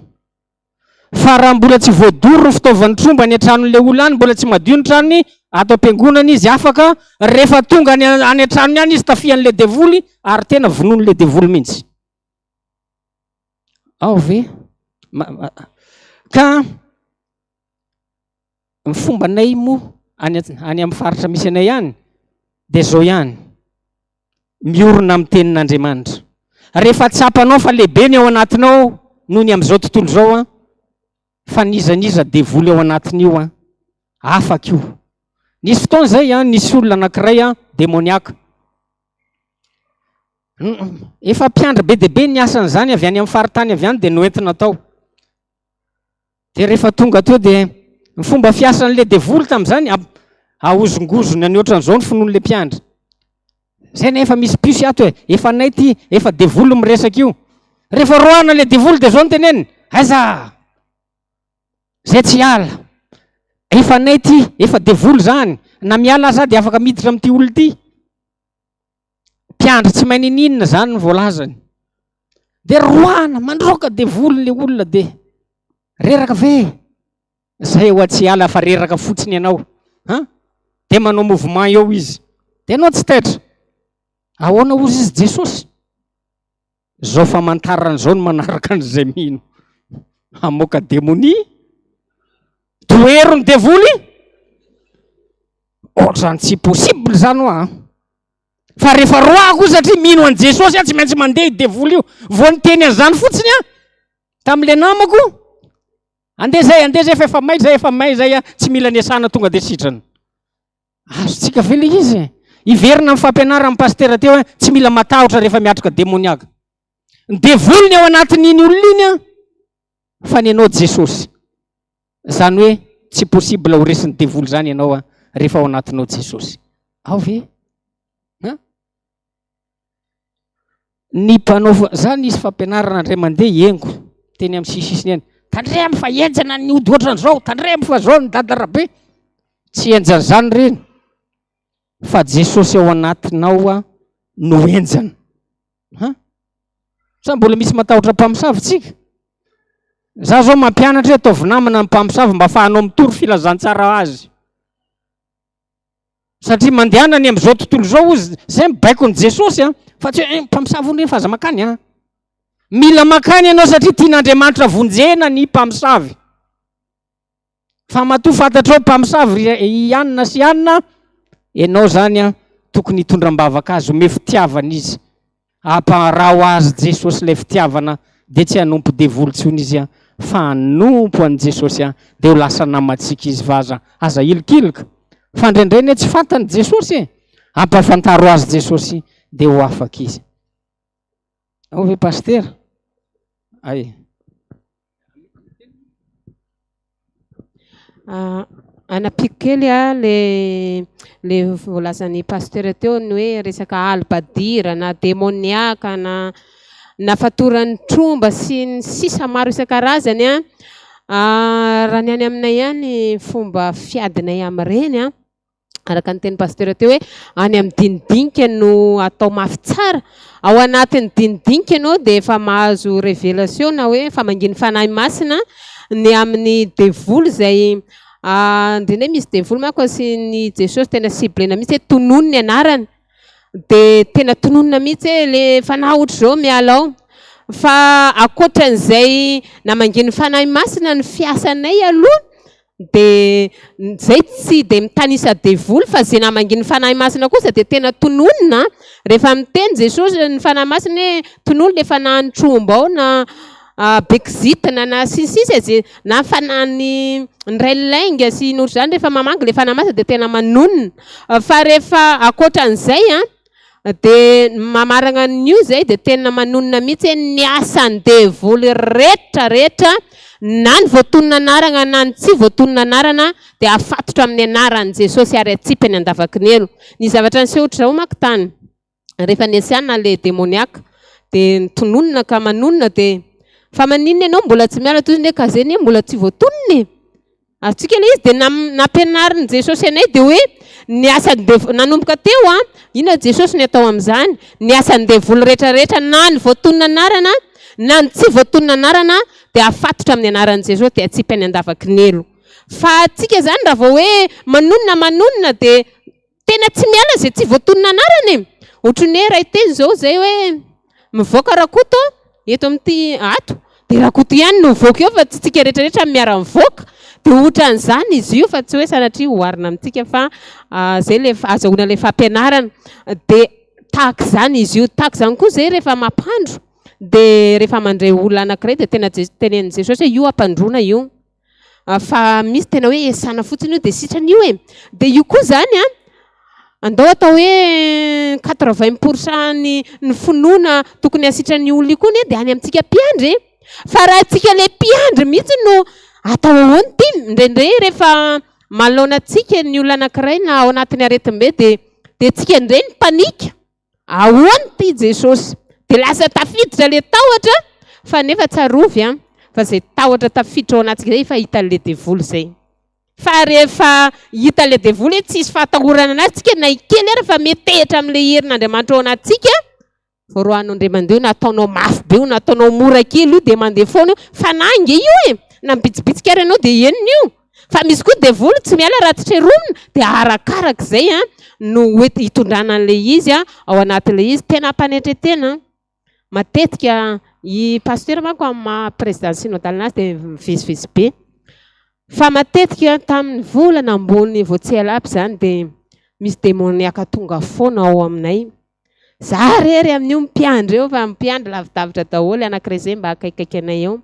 Fa raha mbola tsy voadoro ny fitaovan'ny tromba any an-tranon'ilay olona any, mbola tsy madio ny tranony, ato am-piangonana izy afaka, rehefa tonga any any an-tranony any izy tafihan'ilay devoly ary tena vonoin'ilay devoly mihitsy. Ao ve? Ka ny fombanay moa any any amin'ny faritra misy anay any dia izao ihany, miorina amin'ny tenin'Andriamanitra. Rehefa tsapanao fa lehibe ny ao anatinao noho ny amin'izao tontolo izao an, fa n'iza n'iza devoly ao anatin'io an, afaka io. Nisy fotoana izay an, nisy olona anankiray an, demoniaka. Efa mpiandry be dia be ny asan'izany avy any amin'ny faritany avy any dia noentina tao. Dia rehefa tonga teo dia ny fomba fiasan'ilay devoly tamin'izany ahozongozona ny ohatran'izao ny finoan'ilay mpiandry. Zay nefa misy puce ato e, efa anay ty, efa devoly miresaka io. Rehefa roahana ilay devoly dia zao no teneniny, aiza? Zay tsy hiala. Efa anay ty, efa devoly zany. Na miala aza dia afaka miditra amin'ity olona ity. Mpiandry tsy mahay niniana zany ny voalazany. Dia roahana, mandroaka devoly le olona dia reraka ve? Zay hoa tsy hiala fa reraka fotsiny ianao. Han? Dia manao mouvement eo izy. Dia ianao tsy taitra. Ahoana hozy izy Jesosy? Zao famantarana zao no manaraka an'izay mino. Hamoaka demonia, tohero ny devoly. Ohatrany tsy possible zany hoa. Fa rehefa roahako io satria mino an'i Jesosy aho tsy maintsy mandeha io devoly io. Vao niteny an'izany fotsiny aho tamin'ilay namako, andeha zay, andeha zay fa efa may zay, efa may zay, tsy mila niasana tonga dia sitrana. Azontsika ve ilay izy e? Hiverina amin'ny fampianaran'ny pasitera teo hoe tsy mila matahotra rehefa miatrika demoniaka. Ny devoly ny ao anatin'iny olona iny an, fa ny anao Jesosy. Izany hoe tsy possible ho resin'ny devoly izany ianao an, rehefa ao anatinao Jesosy. Ao ve? An? Ny mpanao za nisy fampianarana indray mandeha henoko teny amin'ny sisisiny eny. Tandremo fa henjana ny ody ohatran'izao, tandremo fa zao ny dada rabe. Tsy henjana izany ireny fa Jesosy ao anatinao no henjana. Ha? Sa mbola misy matahotra mpamosavy tsika? Za zao mampianatra hoe ataovy namana ny mpamosavy mba afahanao mitory filazantsara azy. Satria mandehana any amin'izao tontolo izao ozy, zay ny baikon'i Jesosy an, fa tsy hoe eh, mpamosavy hono fa aza makany an. Mila makany ianao satria tian'Andriamanitra vonjena ny mpamosavy. Fa matoa fantatrao mpamosavy ry i Anna sy Anna, ianao zany an, tokony hitondra am-bavaka azy, omeo fitiavana izy. Ampaharaho azy Jesosy ilay fitiavana dia tsy hanompo devoly intsony izy an. fa hanompo an'i Jesosy an, dia ho lasa namantsika izy fa aza aza hilikilika fa indraindray anie tsy fantany Jesosy e, ampahafantaro azy Jesosy dia ho afaka izy. Ao ve pasitera? Ay. Anampiako kely le le voalazan'ny pasteur teo ny hoe resaka albadira na demoniaka na na fatoran'ny tromba sy ny sisa maro isan-karazany an. Raha ny any aminay any fomba fiadinay amin'ireny an, araka ny tenin'ny pasteur teo hoe any amin'ny dinidinika no atao mafy tsara, ao anatin'ny dinidinika ianao dia efa mahazo révélation na hoe famangian'ny Fanahy Masina ny amin'ny devoly izay indraindray misy devoly manko asian'i Jesosy tena ciblena mihitsy hoe tonony ny anarany dia tena tononina mihitsy hoe le fanahy ohatr'izao miala ao fa ankoatran'izay namangian'ny Fanahy Masina ny fiasanay aloha Dia zay tsy dia mitanisa devoly fa ze namangin'ny Fanahy Masina kosa dia tena tononina an! Rehefa miteny Jesosy ny Fanahy Masina hoe tonony le fanahin'ny tromba ao na be kizitina na sy ny sisa ze na fanahin'ny niray lainga sy ny ohatr'izany rehefa mamangy le Fanahy Masina dia tena manonona fa rehefa ankoatran'izay an! Dia ny mamaragna an'io zay dia tena manonona mihitsy hoe ny asan'ny devoly rehetra rehetra na ny voatonona anaragna na ny tsy voatonona anarana dia afatotra amin'ny anaran'i Jesosy ary atsipy any an-davaky ny helo. Ny zavatra niseho ohatr'izao manko tany rehefa nesiana le demoniaka dia nitononina ka manonona dia fa maninona ianao mbola tsy miala toy ny hoe ka zay anie mbola tsy voatonona e! Azontsika ilay izy dia nampianarin'i Jesosy anay dia hoe ny asan'ny devoly nanomboka teo an, inona Jesosy ny atao amin'izany? Ny asan'ny devoly rehetra rehetra na ny voatonona anarana na ny tsy voatonona anarana dia afatotra amin'ny anaran'i Jesosy dia atsipy any an-davaky ny helo. Fa antsika izany raha vao hoe manonona manonona dia Tena tsy miala izay tsy voatonona anarana e! Ohatran'ny hoe iray teny izao izay hoe mivoaka Rakoto eto amin'ity ato dia Rakoto ihany no mivoaka eo fa tsy tsika rehetra rehetra no miara-mivoaka. Dia ohatran'izany izy io fa tsy hoe sanatria oharina amintsika fa izay ilay azahoana ilay fampianarana. Dia tahaka izany izy io. Tahaka izany koa izay rehefa mampandro dia rehefa mandray olona anankiray dia tena tenenin'i Jesosy hoe io ampandroana io. Fa misy tena hoe esana fotsiny io dia sitrana io e. Dia io koa izany an, andao atao hoe 80 pour cent ny ny finoana tokony hasitrana io olona io koa anie dia any amintsika mpiandry e. Fa raha antsika ilay mpiandry mihitsy no atao ahoana ity, indraindray rehefa manoloana antsika ny olona anankiray na ao anatin'ny aretim-be dia dia tsika indray no panika. Ahoana ity Jesosy? Dia lasa tafiditra ilay tahotra, fa nefa tsarovy an, fa izay tahotra tafiditra ao anatintsika izay efa hitan'ilay devoly izay. Fa rehefa hitan'ilay devoly hoe tsisy fahatahorana anazy tsika na kely ary fa metehitra amin'ilay herin'Andriamanitra ao anatintsika, voaroahanao indray mandeha io na ataonao mafy be io na ataonao mora kely io dia mandeha foana io, fanahy ange io e! Na mibitsibitsika ary ianao dia henony io. Fa misy koa devoly tsy miala raha tsy treromina dia arakaraka izay no hitondrana an'ilay izy ao anatin'ilay izy. Tena ampanetren-tena matetika i pasteur manko amin'ny maha président synodal anazy dia mivezivezy be. Fa matetika tamin'ny volana ambony vao tsy ela aby izany dia misy demoniaka tonga foana ao aminay. Za rery amin'io mpiandry eo fa mpiandry lavidavitra daholo anankiray zay mba akaikaiky anay eo.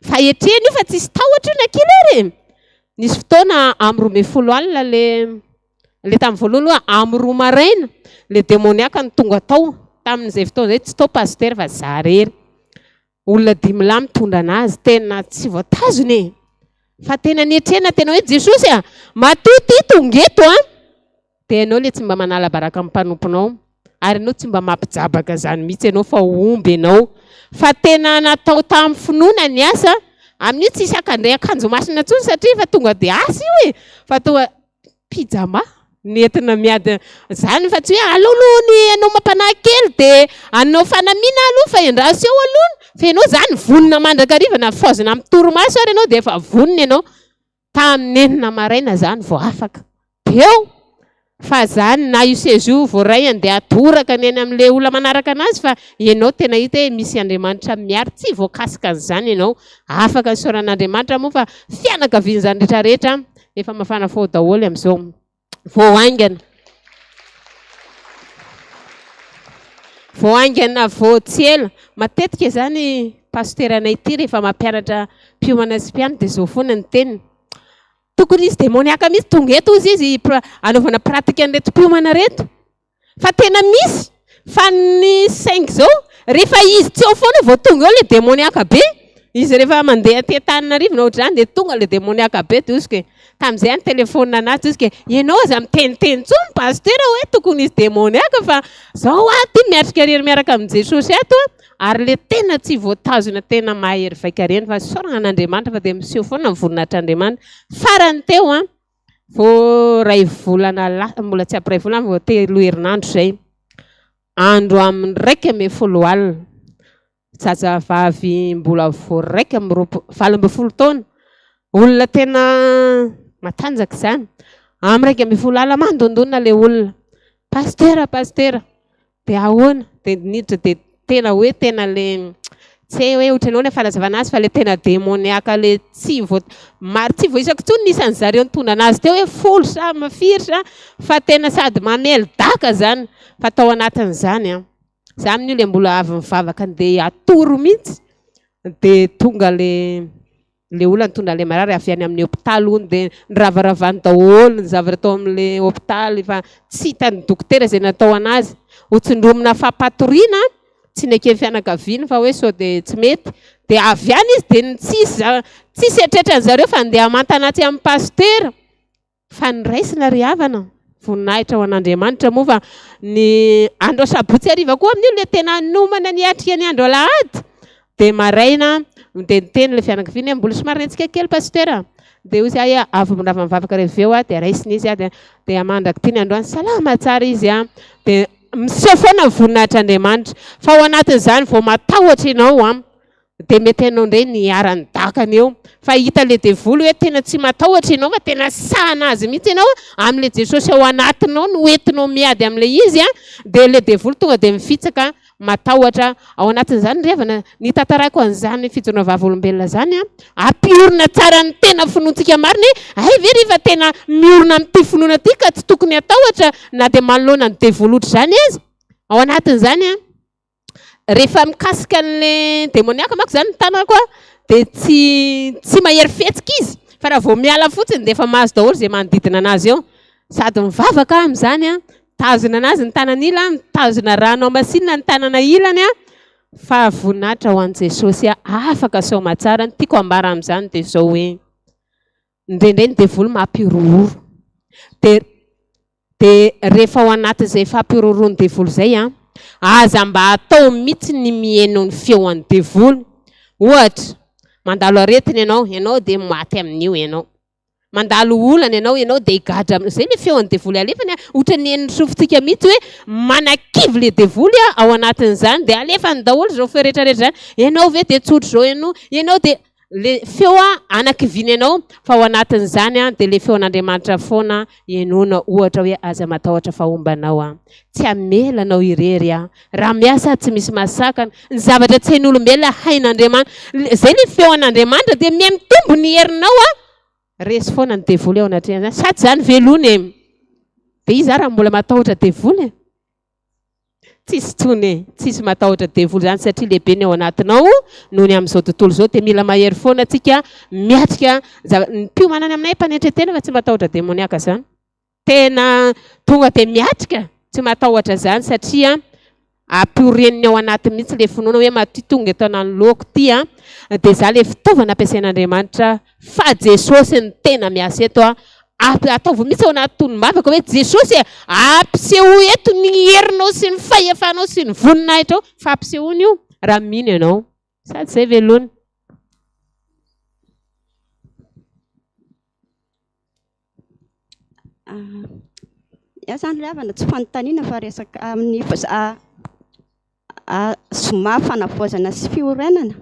Fa etrena io fa tsisy tahotra io na kely ary e. Nisy fotoana amin'ny 12 alina le le tamin'ny voalohany aloha amin'ny roa maraina le demoniaka no tonga tao. Tamin'izay fotoana izay tsy tao pasitera fa za rery. Olona dimy lahy mitondra anazy tena tsy voatazona e. Fa tena nietrena tena hoe Jesosy a, matoa ty tonga eto a. Dia ianao ilay tsy mba manala baraka amin'ny mpanomponao, ary ianao tsy mba mampijabaka izany mihitsy ianao fa omby ianao. Fa tena natao tamin'ny finoana ny asa, amin'io tsisy haka indray akanjo masina intsony satria efa tonga dia asa io e! Fa tonga pyjama nentina miady izany fa tsy hoe aleo aloha ny hanao mampanahy kely dia hanao fanamiana aloha fa endraso eo aloha fa ianao izany vonona mandrakariva na fohazina amin'ny torimaso ary ianao dia efa vonona ianao. Tamin'ny enina maraina zany vao afaka. Teo! Fa zany na io seza io voaray andeha hatoraka ny any amin'ilay olona manaraka anazy fa ianao tena hita hoe misy Andriamanitra miaro tsy voakasika an'izany ianao. Afaka isaorana Andriamanitra moa fa fianakavian'izany rehetra rehetra efa mafana fo daholo amin'izao. Vao haingana. Vao haingana vao tsy ela. Matetika izany. Pasiteranay ity rehefa mampianatra mpiomana sy mpianatra dia izao foana ny teniny. Tokony hisy demoniaka mihitsy tonga eto hozy izy hanaovana pratique an'ireto mpiomana ireto. Fa tena misy fa ny saingy izao rehefa izy tsy eo foana vao tonga eo ilay demoniaka be. Izy rehefa mandeha aty Antananarivo na ohatr'izany dia tonga ilay demoniaka be dia hozy tamin'izay aho nitelefaonina anazy dia hozy ianao aza miteniteny intsony pasitera hoe tokony hisy demoniaka fa zao aho ity miatrika irery miaraka amin'i Jesosy ato ary ilay tena tsy voatazona tena mahery vaika ireny fa isaorana an'Andriamanitra fa dia miseho foana ny voninahitr'Andriamanitra. Farany teo an, vao iray volana lasa, mbola tsy ampy iray volana vao telo herinandro izay, andro amin'ny 11 alina, zazavavy mbola vao 21, 18 taona, olona tena matanjaka izany, amin'ny 11 alina mandondona ilay olona, pasitera, pasitera, Dia ahoana? Dia niditra dia tena hoe tena le tsy hay hoe ohatran'ny ahoana fanazavana azy fa le tena demoniaka le tsy voa maro tsy voaisako intsony ny isan'ny zareo nitondra anazy teo hoe folo sa firy sa fa tena sady mamely daka zany fa tao anatin'izany an, za amin'io le mbola avy nivavaka andeha hatory mihitsy dia tonga le Ilay olona nitondra an'ilay marary avy any amin'ny hopitaly hono dia niravaravany daholo ny zavatra tao amin'ilay hopitaly fa tsy hitan'ny dokotera izay natao an'azy. Hotsindromina fampatoriana, tsy neken'ny fianakaviany fa hoe sao dia tsy mety. Dia avy any izy dia tsisy tsisy eritreritran'ny zareo fa andeha hamantana atsy amin'ny pasitera. Fa ny raisina ry havana, voninahitra ho an'Andriamanitra moa fa ny andro asabotsy hariva koa amin'io ilay tena nomana ny hiatrika ny andro alahady dia maraina dia niteny ilay fianakaviana hoe mbola somary nihetsika kely pasitera dia hoy izy hoe avy mirava mivavaka rehefa avy eo aho dia raisina izy dia dia mandrak'ity ny androany salama tsara izy an dia miseho foana ny voninahitr'Andriamanitra fa ao anatin'izany vao matahotra ianao an Dia mety ianao indray ny hiharan'ny dakany eo. Fa hita ilay devoly hoe tena tsy matahotra ianao fa tena sahana azy mihitsy ianao amin'ilay Jesosy ao anatinao no entinao miady amin'ilay izy an, dia ilay devoly tonga dia mifitsaka matahotra ao anatin'izany ry havana. Ny tantaraiko an'izany fijoroana vavolombelona izany an, ampiorina tsara ny tena finoantsika marina hoe hay ve ry fa tena miorina amin'ity finoana ity ka tsy tokony hatahotra na dia manoloana ny devoly ohatr'izany aza. Ao anatin'izany an. Rehefa mikasika an'ilay demoniaka manko izany ny tanako a, dia tsy tsy mahery fihetsika izy fa raha vao miala fotsiny dia efa mahazo daholo izay manodidina anazy eo. Sady mivavaka aho amin'izany a, mitazona anazy ny tanana ila, mitazona rano hamasinina ny tanana ilany a, fa voninahitra ho an'i Jesosy a, afaka soamatsara. Ny tiako ambara amin'izany dia izao hoe, indraindray ny devoly mampihorohoro dia Dia rehefa ao anatin'izay fampihorohoroan'ny devoly izay an, aza mba atao mihitsy ny miheno ny feon'ny devoly. Ohatra, mandalo aretina ianao, ianao dia maty amin'io ianao. Mandalo olana ianao, ianao dia higadra amin'io. Izay ilay feon'ny devoly alefany an, ohatran'ny henon'ny sofintsika mihitsy hoe manakivy ilay devoly ao anatin'izany, dia alefany daholo izao feo rehetra rehetra izany. Ianao ve dia tsotra izao ianao, ianao dia. Le feo anakiviany anao fa ao anatin'izany dia le feon'Andriamanitra foana henoina ohatra hoe aza matahotra fa homba anao aho, tsy hamela anao irery aho, raha miasa aho tsy misy mahasakana, ny zavatra tsy hain'olombelona hain'Andriamanitra, zay le feon'Andriamanitra dia miha mitombo ny herinao an, resy foana ny devoly ao anatrehan'izany, sa tsy zany velona e? Dia iza ary mbola matahotra devoly e? Tsisy tsony e, tsisy matahotra devoly zany satria lehibe ny ao anatinao noho ny amin'izao tontolo izao dia mila mahery foana tsika miatrika zava, ny mpiomana any aminay mpanetretena fa tsy matahotra demoniaka zany, tena tonga dia miatrika tsy matahotra zany satria ampioreniny ao anatiny mihitsy le finoana hoe matoa tonga eto ananoloako ty an dia za le fitaovana ampiasain'Andriamanitra Fa Jesosy no tena miasa eto a! Ataovy mihitsy ao anaty tonom-bavaka hoe Jesosy e! Ampisehoy eto ny herinao sy ny fahefanao sy ny voninahitrao fa ampisehoany io raha mino ianao. Sady izay velona. Iaho zany ry havana tsy fanontaniana fa resaka amin'ny zoma fanavaozana sy fiorenana.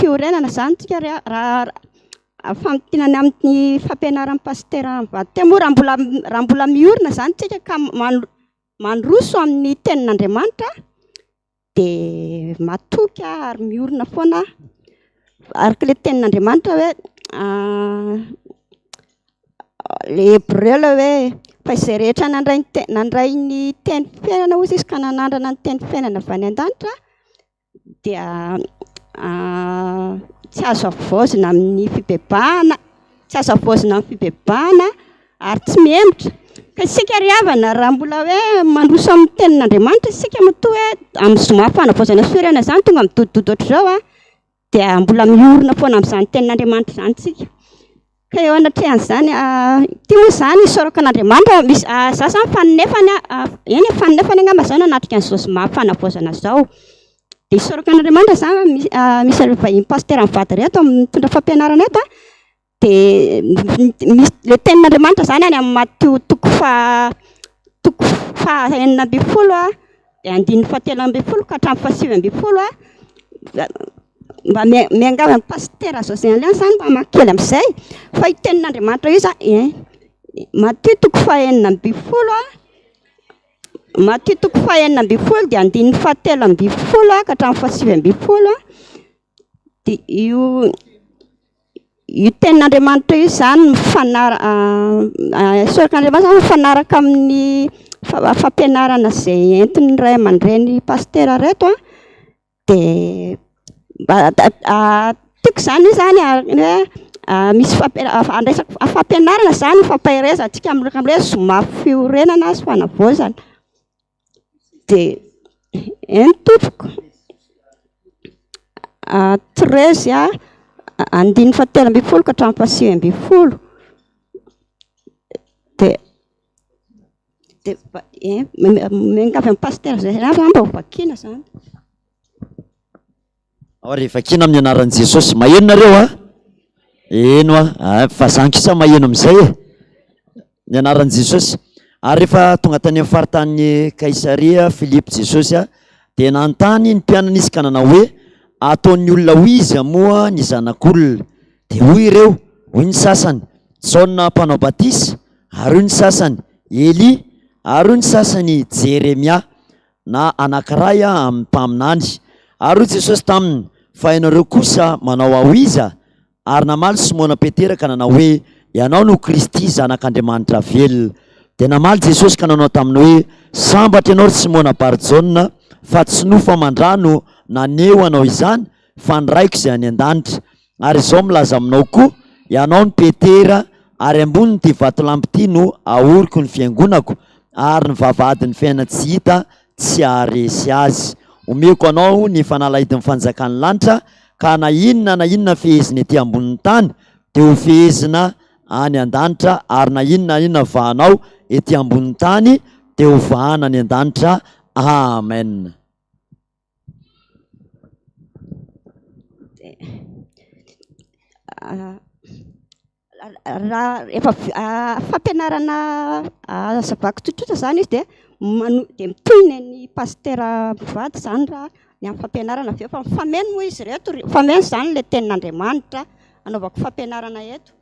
Fiorenana izany tsika ry raha famintinana amin'ny fampianaran'ny pasitera mivady teo moa raha mbola raha mbola miorina izany tsika ka mandroso amin'ny tenin'Andriamanitra dia matoky aho ary miorina foana araka ilay tenin'Andriamanitra hoe ilay hebreo ilay hoe fa izay rehetra nandray ny te- nandray ny teny fiainana hozy izy ka nanandrana ny teny fiainana avy any an-danitra. Dia tsy azo havaozina amin'ny fibebahana, tsy azo havaozina amin'ny fibebahana ary tsy mihemotra. Ka isika ry havana raha mbola hoe mandroso amin'ny tenin'Andriamanitra isika matoa hoe amin'ny zoma fanavaozana sy fiorenana izany tonga midodododo ohatr'izao a, dia mbola miorina foana amin'izany tenin'Andriamanitra izany isika. Ka eo anatrehan'izany, ity moa izany isaorako an'Andriamanitra, misy za izany faninefany eny e, faninefany angamba izao nanatrika an'izao zoma fanavaozana izao. Dia isaorako an'Andriamanitra izany misy misy an'ireo vahiny pasitera mivady ireto mitondra fampianarana eto an, dia misy ilay tenin'Andriamanitra izany any amin'ny Matio toko faha toko faha 16 an, dia andininy fahatelo ambin'ny folo ka hatramin'ny fahasivy ambin'ny folo an, Mba miangavy an'i Pasitera José Alain zany mba hamaky kely amin'izay fa io tenin'Andriamanitra io zany eh, Matio toko fahenina ambin'ny folo a, Matio toko fahenina ambin'ny folo dia andininy fahatelo ambin'ny folo a ka hatramin'ny fahasivy ambin'ny folo a, dia io io tenin'Andriamanitra io izany mifanara- isaorako an'Andriamanitra zany mifanaraka amin'ny fampianarana izay entin'ny ray aman-dreny pasitera ireto a. Dia mba tiako izany io izany ny hoe misy andraisako fampianarana izany fampaherezana antsika amin'ny hoe zoma fiorenana sy fanavaozana. Dia eny tompoko. 13 andininy fahatelo ambin'ny folo ka hatramin'ny fahasivy ambin'ny folo. Dia Dia miangavy an'i Pasitera izay avy mba ho vakiana izany. Ao ry vakiana amin'ny anaran'i Jesosy. Maheno nareo a? Heno a. Ah, fa zany kisa maheno amin'izay e. Ny anaran'i Jesosy. Ary rehefa tonga tany amin'ny faritanin'i Kaisaria Filipo Jesosy a, dia nanontany ny mpianany izy ka nanao hoe, Ataon'ny olona ho iza moa ny Zanak'olona? Dia hoy ireo, hoy ny sasany, Jaona mpanao batisa, ary hoy ny sasany, Elia, ary hoy ny sasany, Jeremia, na anankiray amin'ny mpaminany. Ary hoy Jesosy taminy, Fa ianareo kosa manao Ahy ho iza? Ary namaly Simona Petera ka nanao hoe, Ianao no Kristy, Zanak'Andriamanitra velona. Dia namaly Jesosy ka nanao taminy hoe, Sambatra ianao, ry Simona Bar-Jaona, fa tsy nofo aman-dra no naneho anao izany, fa ny Raiko izay any an-danitra. Ary izao milaza aminao koa, ianao no Petera, ary ambonin'ity vatolampy ity no ahoriko ny fiangonako, ary ny vavahadin'ny fiainana tsy hita tsy haharesy azy. Omeko anao ny fanalahidin'ny fanjakan'ny lanitra, ka na inona na inona fehezina ety ambonin'ny tany, dia ho fehezina any an-danitra, ary na inona na inona vahanao ety ambonin'ny tany, dia ho vahana any an-danitra. Amen. Raha efa fampianarana hazavako tsotsotra izany izy dia mano- dia mitohy ny an'ny pasitera mivady izany raha ny amin'ny fampianarana avy eo fa mifameno moa izy ireto, mifameno izany ilay tenin'Andriamanitra anaovako fampianarana eto.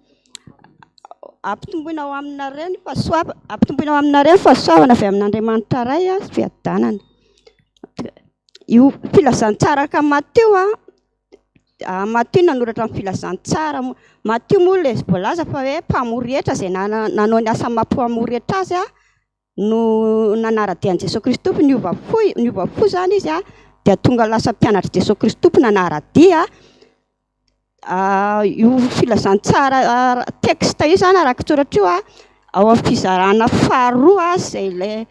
Ampitomboina ho aminareo ny fahasoava- ampitomboina ho aminareo ny fahasoavana avy amin'Andriamanitra Ray sy fiadanana. Io filazantsara araka an'i Matio a, Matio nanoratra ny filazantsara moa, Matio moa ilay voalaza fa hoe mpamory hetra izay nanao ny asa maha mpamory hetra azy no nanara-dia an'i Jesoa Kristy Tompo, niova fo, niova fo izany izy dia tonga lasa mpianatr'i Jesoa Kristy Tompo nanara-dia. Io filazantsara texte io izany araka soratra io ao amin'ny fizarana faharoa izay ilay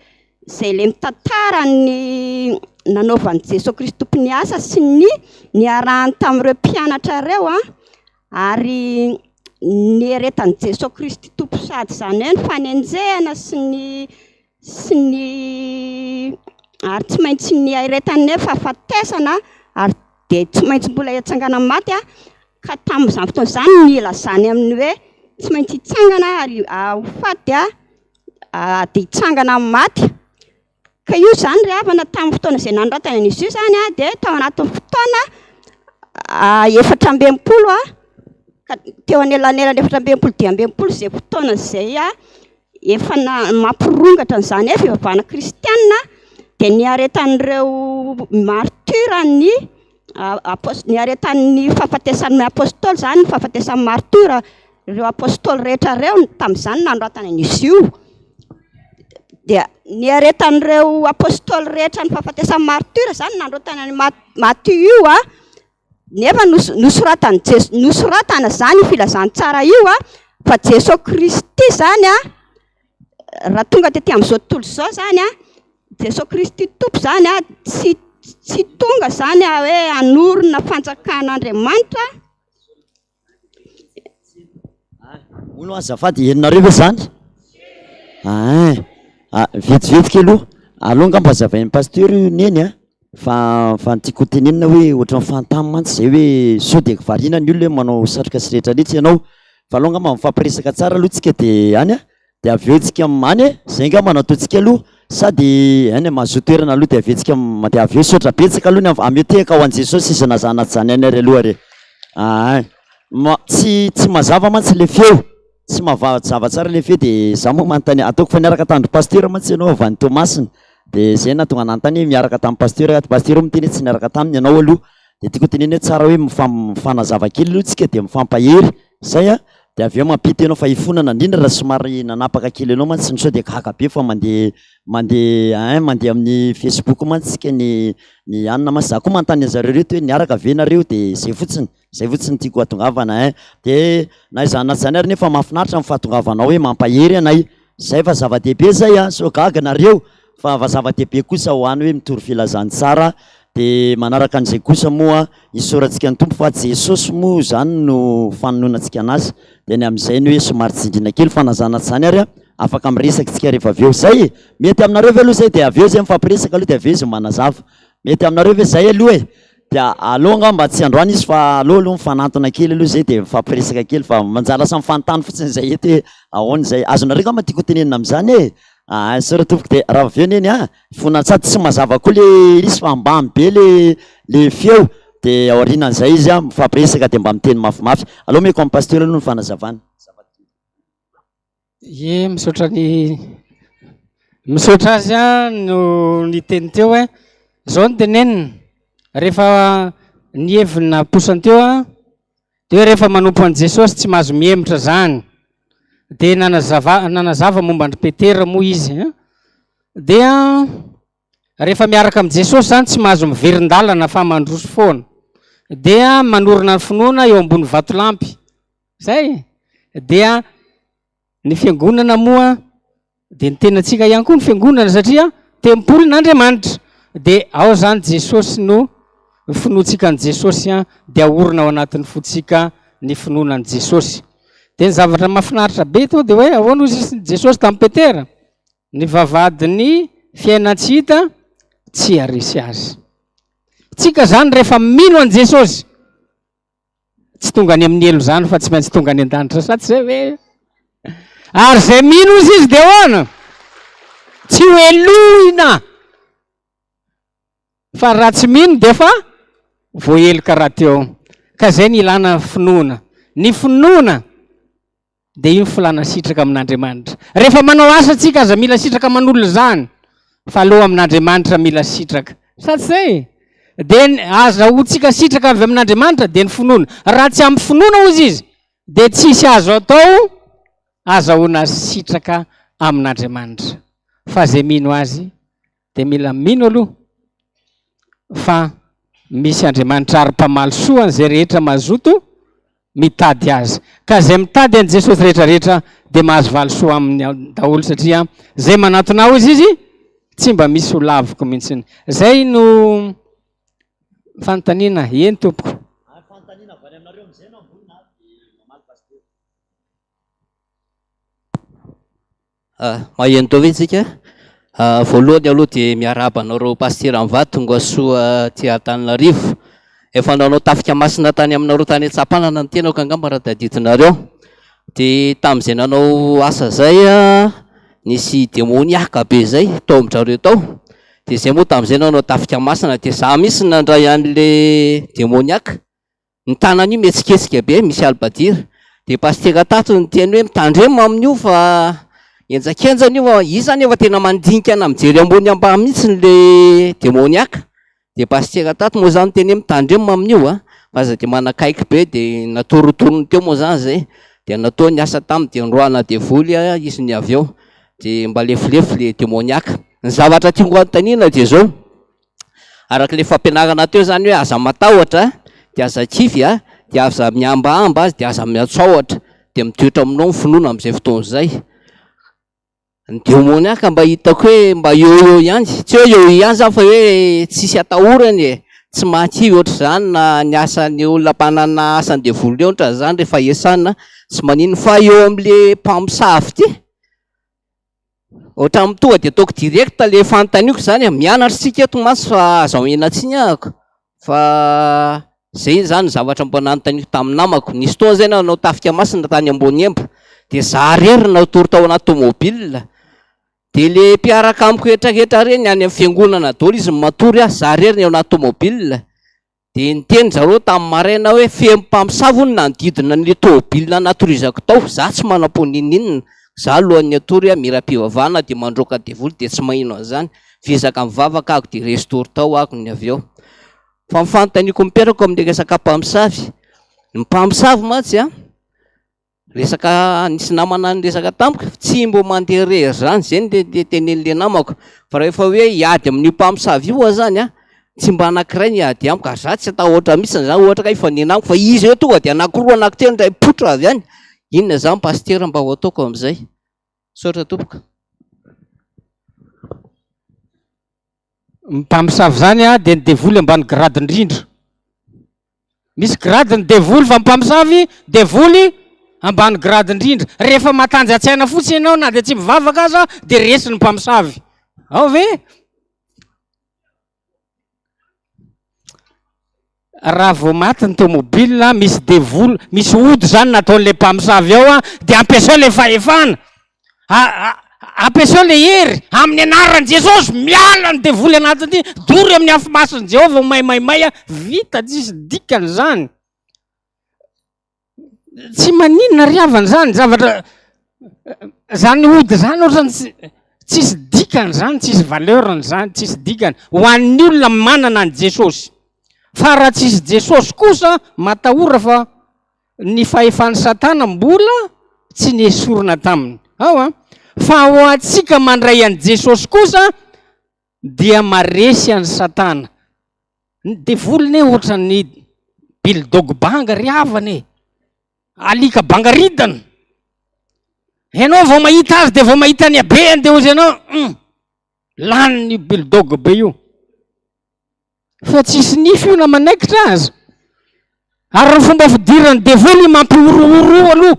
izay ilay mitantara ny nanaovan'i Jesoa Kristy Tompo ny asa sy ny niarahany tamin'ireo mpianatra ireo ary nieretan'i Jesoa Kristy Tompo sady izany hoe ny fanenjehana sy ny sy ny ary tsy maintsy niaretany ny fahafatesana ary dia tsy maintsy mbola hitsangana amin'ny maty ka tamin'izany fotoana izany no nilazany amin'ny hoe tsy maintsy hitsangana ary ho faty dia hitsangana amin'ny maty. Ka io izany ry havana tamin'ny fotoana izay nanoratana an'izy io izany dia tao anatin'ny fotoana 64 ka teo anelanelan'ny 64 65 izay fotoana izay efa mampirongatra an'izany hoe fivavahana kristiana dia niaretan'ireo martyrs ny apos- niaretan'ny fahafatesan'ny apôstôly izany, ny fahafatesan'ny martyrs, ireo apôstôly rehetra ireo tamin'izany nanoratana an'izy io. Dia niaretan'ireo apostoly rehetra ny fahafatesan'ny martyrs izany nandrotana an'i Matio io a, nefa nosoratan'i Jeso, nosoratana izany io filazantsara io a, fa Jeso Kristy izany a, raha tonga tety amin'izao tontolo izao izany a, Jeso Kristy Tompo izany a, tsy tsy tonga izany a hoe hanorina fanjakan'Andriamanitra. Hono azafady, henonareo ve zany? Ain, ah, vetivety kely aloha, aleo angamba hazavain'ny pasteur io neny a, fa fa ny tiako ho tenenina hoe ohatran'ny fantàny mantsy zay hoe sao de variana ny olona hoe manao satroka sy rehetrarehetra ianao, fa aleo angamba mifampiresaka tsara aloha tsika de any a, De avy eo tsika any e, zay angamba no ataontsika aloha, sady any e, mahazoa toerana aloha de avy eo tsika mandeha avy eo, misaotra betsaka aloha ny am- ameo tehaka ho an'i Jesosy izy na za na tsy zany any ary aloha re, aa ma- tsy tsy mazava mantsy le feo, tsy mavazava tsara le feo de za moa manontany, ataoko fa niaraka tamin-dry pasitera mantsy ianao avy any Toamasina, de zay nahatonga nanontany hoe miaraka tamin'ny pasitera, pasitera moa miteny hoe tsy niaraka taminy ianao aloha, de tiako hotenenina hoe tsara hoe mifam- mifanazava kely aloha tsika de mifampahery, zay an. Dia avy eo mampita ianao fa hifonana indrindra raha somary nanapaka kely anao mantsy ny sao dia gaga be fa mandeha mandeha ein mandeha amin'ny facebook mantsy tsika ny ny anona mantsy za koa manontany an'zareo reto hoe niaraka ve nareo de zay fotsiny zay fotsiny tiako hatongavana ein de na izany na tsy izany ary nefa mahafinaritra ny fahatongavanao hoe mampahery anay zay fa zava-dehibe zay an sao gaga nareo fa fa zava-dehibe kosa ho any hoe mitory filazantsara de manaraka an'izay kosa moa isaorantsika ny Tompo fa Jesosy moa zany no fanononantsika anazy de ny amin'izay ny hoe somary tsindriana kely fa na zany na tsy zany ary afaka miresaka isika rehefa avy eo zay e! Mety aminareo ve aloha zay de avy eo zay mifampiresaka aloha de avy eo izy manazava mety aminareo ve zay aloha e? Dia aleo angamba tsy androany izy fa aleo aloha mifanantona kely aloha zay dia mifampiresaka kely fa manjary lasa mifanontany fotsiny zay eto hoe ahoana izay. Azonareo angamba tiako hotenenina amin'izany e! Aa misaotra tompoko dia raha avy eo neny a, fona sady tsy mazava koa le izy fa ambany be le le feo dia aorianan'izay izy a mifampiresaka dia mba miteny mafimafy. Aleo omeko an'i Pasteur aloha ny fanazavana. Ie, misaotra ny misaotra azy a no niteny teo hoe zao no tenenina rehefa ny heviny naposany teo a de hoe rehefa manompo an'i Jesosy tsy mahazo mihemotra zany de nanazava nanazava momba an-dry Petera moa izy a dia rehefa miaraka amin'i Jesosy zany tsy mahazo miverin-dalana fa mandroso foana dia manorina ny finoana eo ambony vatolampy Zay e! Dia ny fiangonana moa dia ny tenantsika ihany koa ny fiangonana satria tempolin'Andriamanitra. Dia ao zany Jesosy no ny finoantsika an'i Jesosy an, dia aorina ao anatin'ny fontsika ny finoana an'i Jesosy. Dia ny zavatra mahafinaritra be eto dia hoe ahoana hoy izy Jesosy tamin'i Petera? Ny vavahadin'ny fiainan-tsy hita tsy haharesy azy. Tsika zany rehefa mino an'i Jesosy Tsy tonga any amin'ny helo izany fa tsy maintsy tonga any an-danitra sa tsy zay ve? Ary izay mino izy izy dia ahoana? Tsy ho helohina. Fa raha tsy mino dia efa voaheloka rahateo. Ka izay ny ilana finoana. Ny finoana Dia io ny filàna sitraka amin'Andriamanitra. Rehefa manao asa tsika aza mila sitraka aman'olona izany fa aleo amin'Andriamanitra mila sitraka. Sa tsy zay? Dia ny azahoantsika sitraka avy amin'Andriamanitra dia ny finoana. Raha tsy ampy finoana hozy izy dia tsisy azo atao azahoana sitraka amin'Andriamanitra. Fa izay mino azy dia mila mino aloha fa misy Andriamanitra ary mpamaly soa an'izay rehetra mazoto mitady Azy. Ka izay mitady an'i Jesosy rehetra rehetra dia mahazo valisoa aminy daholo satria izay manatona ahy hozy izy tsy mba misy ho laviko mihitsiny. Izay no fanontaniana, eny tompoko. Ary fanontaniana avy any aminareo amin'izay no ambonina dia mamaly pasitera. Maheno daholo ve isika? Voalohany aloha dia miarahaba anareo Pasitera mivady tonga soa aty Antananarivo. Efa nanao tafika masina tany aminareo tany Antsapanana ny tenako angamba raha tadidinareo. Dia tamin'izay nanao asa izay nisy demoniaka be izay tao amin-dRareo tao. Dia izay moa tamin'izay nanao tafika masina dia izaho mihitsy nandray an'ilay demoniaka. Ny tanana io mihetsiketsika be, misy albadira. Dia pasitera tato niteny hoe mitandrema amin'io fa henjakenjana io, io zany efa tena mandinika na mijery ambony ambany mihitsy le demoniaka. Dia pasitera tato moa zany niteny hoe mitandrema amin'io a, fa aza dia manakaiky be, dia natorotorony teo moa zany zay, dia natao ny asa taminy dia noroahana devoly izy ny avy eo. Dia mba lefilefy le demoniaka. Ny zavatra tiako anontaniana dia izao, araka ilay fampianarana teo izany hoe aza matahotra, dia aza kivy a, dia aza mihambahamba, dia aza miantsaohatra, dia mitoetra aminao ny finoana amin'izay fotoana izay. Ny demoniaka mba hitako hoe mba eo eo ihany, tsy hoe eo eo ihany izany fa hoe tsisy atahorana e, tsy mahakivy ohatr'izany na ny asan'ny olona mpanana asan-devoly eo ohatran'izany rehefa esana tsy maninona fa eo amin'le mpamosavy ity, ohatran'ny tonga dia ataoko direct le fanontaniako izany e, mianatra isika eto mantsy fa aza omena tsiny ahako fa zay izany ny zavatra mba nanontaniako tamin'ny namako, nisy fotoana zay nanao tafika masina tany Amboniemba dia za rery natory tao anaty tomobile, dia le mpiaraka amiko rehetrarehetra reny any amin'ny fiangonana daholo izy no matory aho za rery ny ao anaty tomobile, Dia niteny zareo tamin'ny maraina hoe feno mpamosavy hono nanodidina an'ilay tômôbilina natorizako tao, za tsy manam-po n'inon'inona, za alohan'ny hatory aho mira-pivavahana dia mandroaka devoly dia tsy maheno an'izany, vizaka mivavaka aho dia restory tao aho ny avy eo. Fa ny fanontaniako mipetraka amin'ilay resaka mpamosavy, ny mpamosavy mantsy an, Resaka nisy namana niresaka tamiko, tsy mbo mandeha irery zany, zay no tenenin'le namako, fa rehefa hoe hiady amin'io mpamosavy io aho zany an, tsy mba anakiray ny hiady amiko, ary za tsy hatahotra mihitsy zany ohatra ka hifanena amiko, fa izy eo tonga de anakiroa anakitelo indray mipoitra avy any, inona zany pasitera mba ho ataoko am'zay? Misaotra tompoko. Ny mpamosavy zany an dia ny devoly ambany grade indrindra. Misy grade ny devoly fa ny mpamosavy devoly ambany grade indrindra. Rehefa matanjatsaina fotsiny ianao na dia tsy mivavaka aza dia resy ny mpamosavy. Ao ve? Raha vao maty ny tomobile, misy devoly, misy ody zany nataon'ilay mpamosavy ao an, dia ampiasao ilay fahefana. Ampiasao ilay hery, amin'ny anaran'i Jesosy, miala ny devoly anatin'ity, dory amin'ny afo masin'i Jehovah ho maimaimay an, vita, tsisy dikany zany. Tsy maninona ry havana zany zavatra zany ody zany ohatrany tsy tsisy dikany zany, tsisy valeur-ny zany, tsisy dikany ho an'ny olona manana an'i Jesosy. Fa raha tsisy Jesosy kosa matahora fa ny fahefan'i Satana mbola tsy nesorina taminy. Ao an! Fa ho antsika mandray an'i Jesosy kosa dia maresy an'i Satana. Ny devoly ne ohatran'ny bulldog banga ry havana e! Alika banga ridana! Ianao vao mahita azy dia vao mahita ny habehany dia hozy ianao hum! Laniny io bulldog be io. Fa tsisy nify io na manaikitra aza. Ary ny fomba fidiran'ny devoly mampihorohoro aloha.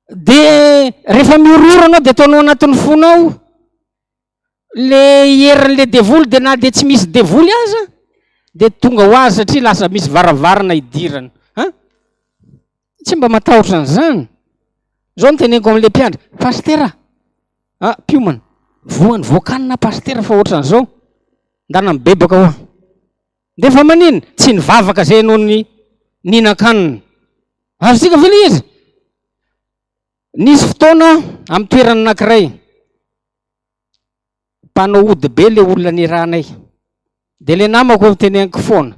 Dia rehefa mihorohoro ianao dia ataonao anatin'ny fonao le herin'le devoly dia na dia tsy misy devoly aza dia tonga ho azy satria lasa misy varavarana idirana. An? Tsy mba matahotra an'izany. Zao no teneniko amin'le mpiandry, pasitera, ah, mpiomana, voan'ny voakanina pasitera fa ohatran'izao, ndana mibebaka hoa. Nefa maninona? Tsy nivavaka zay ianao ny nihinan-kanina. Azontsika ve ilay izy? Nisy fotoana amin'ny toerana anankiray, mpanao ody be ilay olona nirahanay. Dia ilay namako teneniko foana,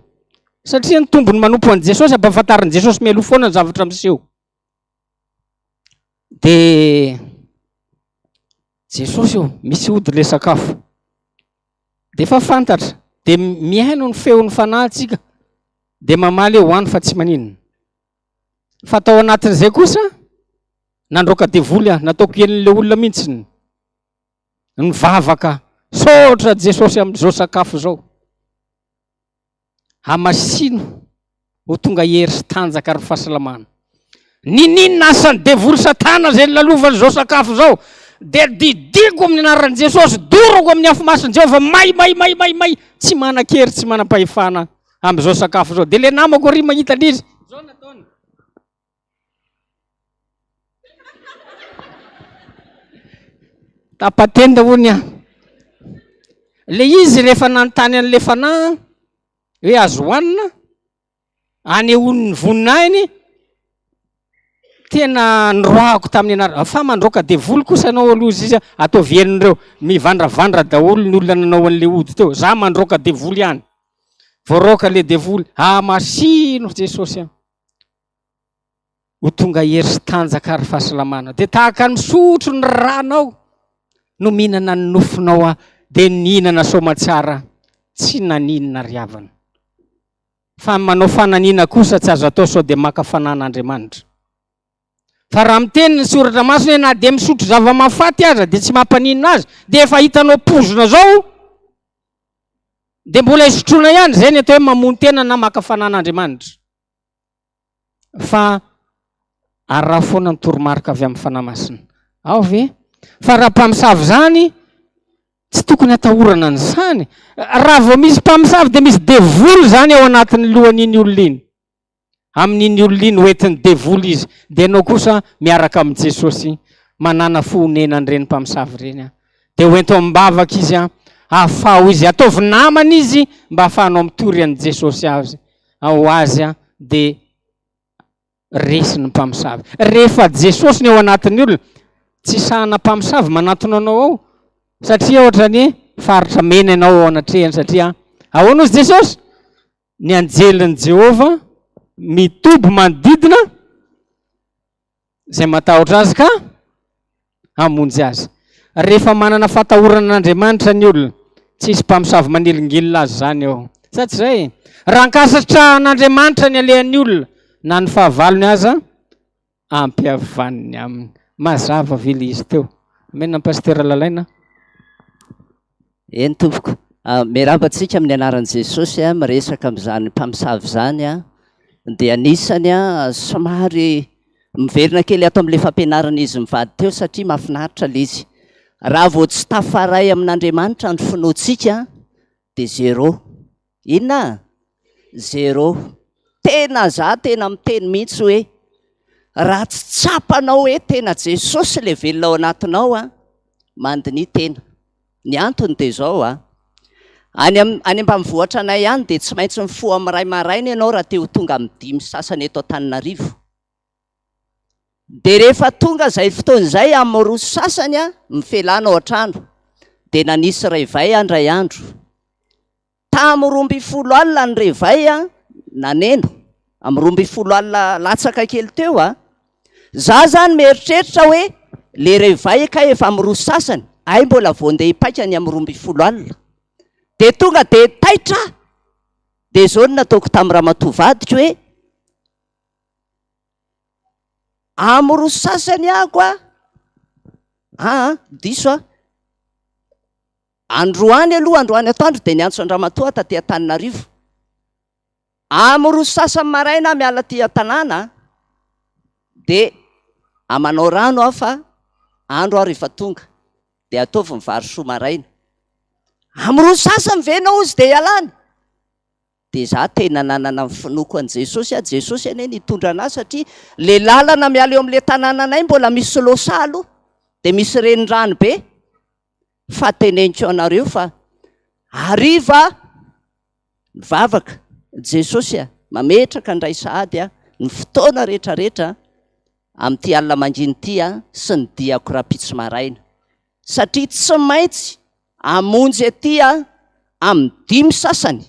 satria ny tombony manompo an'i Jesosy, ampahafantarin'i Jesosy mialoha foana ny zavatra miseho. Dia Jesosy ô, misy ody ilay sakafo. Dia efa fantatra, dia mihaino ny feon'ny fanahy tsika, dia mamaly hoe hoano fa tsy maninona. Fa tao anatin'izay kosa, nandroaka devoly aho, nataoko henon'ilay olona mihitsy nivavaka, saotra Jesosy amin'izao sakafo izao. Hamasino ho tonga hery sy tanjaka ary fahasalamana. Niniana asan'ny devoly satana izay nilalovany izao sakafo izao, dia didiko amin'ny anaran'i Jesosy, dorako amin'ny afo masin'i Jehovah, may may may may may, tsy manan-kery tsy manam-pahefana amin'izao sakafo izao. Dia ilay namako ary mahita an'izy, izao nataony. Tapa-tenda hono aho. Ilay izy rehefa nanontany an'ilay fanahy hoe azo hohanina, anehoany ny voninahiny, tena niroahako tamin'ny anarana. Fa mandroaka devoly kosa ianao aloha izy izy, ataovy henon'ireo. Mivandravandra daholo ny olona nanao an'ilay ody teo. Za mandroaka devoly ihany. Voaroaka ilay devoly. Amasino Jesosy an. Ho tonga hery sy tanjaka ary fahasalamana. Dia tahaka ny misotro ny ranao no mihinana ny nofonao aho, dia nihinana soamatsara tsy naninona ry havana. Fa ny manao fananiana kosa tsy azo atao sao dia maka fanan'Andriamanitra. Fa raha miteny ny soratra masina hoe na dia misotro zava-mahafaty aza dia tsy mampaninona azy, dia efa hitanao pozina zao, dia mbola isotroana ihany, izay ny atao hoe mamono tena na maka fanan'Andriamanitra. Fa araho foana ny toromarika avy amin'ny Fanahy Masina. Ao ve? Fa raha mpamosavy izany, tsy tokony atahorana an'izany. Raha vao misy mpamosavy dia misy devoly izany ao anatin'ny lohan'iny olona iny. Amin'iny olona iny hoentin'ny devoly izy. Dia ianao kosa miaraka amin'i Jesosy, manàna fo honena an'ireny mpamosavy ireny an. Dia hoento amim-bavaka izy an, afaho izy, ataovy namana izy mba ahafahanao mitory an'i Jesosy azy. Ho azy dia resy ny mpamosavy. Rehefa Jesosy ny ao anatin'ny olona, tsy sahana mpamosavy manantona anao ao, satria ohatran'ny faritra mena ianao ao anatrehany, satria ahoana ozy Jesosy? Ny anjelin'i Jehovah mitoby manodidina Izay matahotra azy ka hamonjy azy. Rehefa manana fatahorana an'Andriamanitra ny olona, tsy hisy mpamosavy manelingelina azy izany eo. Sa tsy izay? Raha ankasitrahan'Andriamanitra ny alehan'ny olona, na ny fahavalony aza ampihavaniny aminy. Mazava ve ilay izy teo? Amena Pasitera Lalaina. Eny tompoko. Miarahaba antsika amin'ny anaran'i Jesosy a, miresaka amin'izany mpamosavy izany a, dia anisany a somary miverina kely ato amin'ilay fampianarana izy mivady teo satria mahafinaritra ilay izy. Raha vao tsy tafaray amin'Andriamanitra ny finoantsika dia zéro. Inona? Zéro. Tena za tena miteny mihitsy hoe raha tsy tsapanao hoe tena Jesosy ilay velona ao anatinao a, mandiniha tena. Ny antony dia izao a, any am- any ambanivohitra anay any dia tsy maintsy mifoha amin'ny iray maraina ianao raha te ho tonga amin'ny dimy sasany eto Antananarivo. Dia rehefa tonga izay fotoana izay amin'ny roa sasany a, mifelana ao an-trano, dia nanisy réveil aho indray andro. Tamin'ny 12 alina ny réveil a, naneno, amin'ny 12 alina latsaka kely teo a, za zany mieritreritra hoe le réveil kay efa amin'ny roa sasany, hay mbola vao ndeha hipaika ny amin'ny 12 alina. Dia tonga dia taitra aho, dia izao no nataoko tamin'ny ramatoa vadiko hoe, amin'ny roa sasany aho a, aa diso aho, Androany aloha, androany atoandro dia niantso an-dramatoa aho taty Antananarivo. Amin'ny roa sy sasany maraina aho miala aty an-tanàna dia amanao rano aho fa andro aho rehefa tonga dia ataovy ny vary soa maraina. Amin'ny roa sy sasany ve ianao hozy dia ialany? Dia za tena nanana ny finoako an'i Jesosy aho, Jesosy anie nitondra anah satria le lalana miala eo amin'le tanànanay mbola misy losa aloha dia misy renirano be. Fa teneniko anareo fa hariva mivavaka Jesosy a, mametraka indray sahady a, ny fotoana rehetra rehetra amin'ity alina mangina ity a, sy ny diako rahampitso maraina. Satria tsy maintsy hamonjy aty a, amin'ny dimy sasany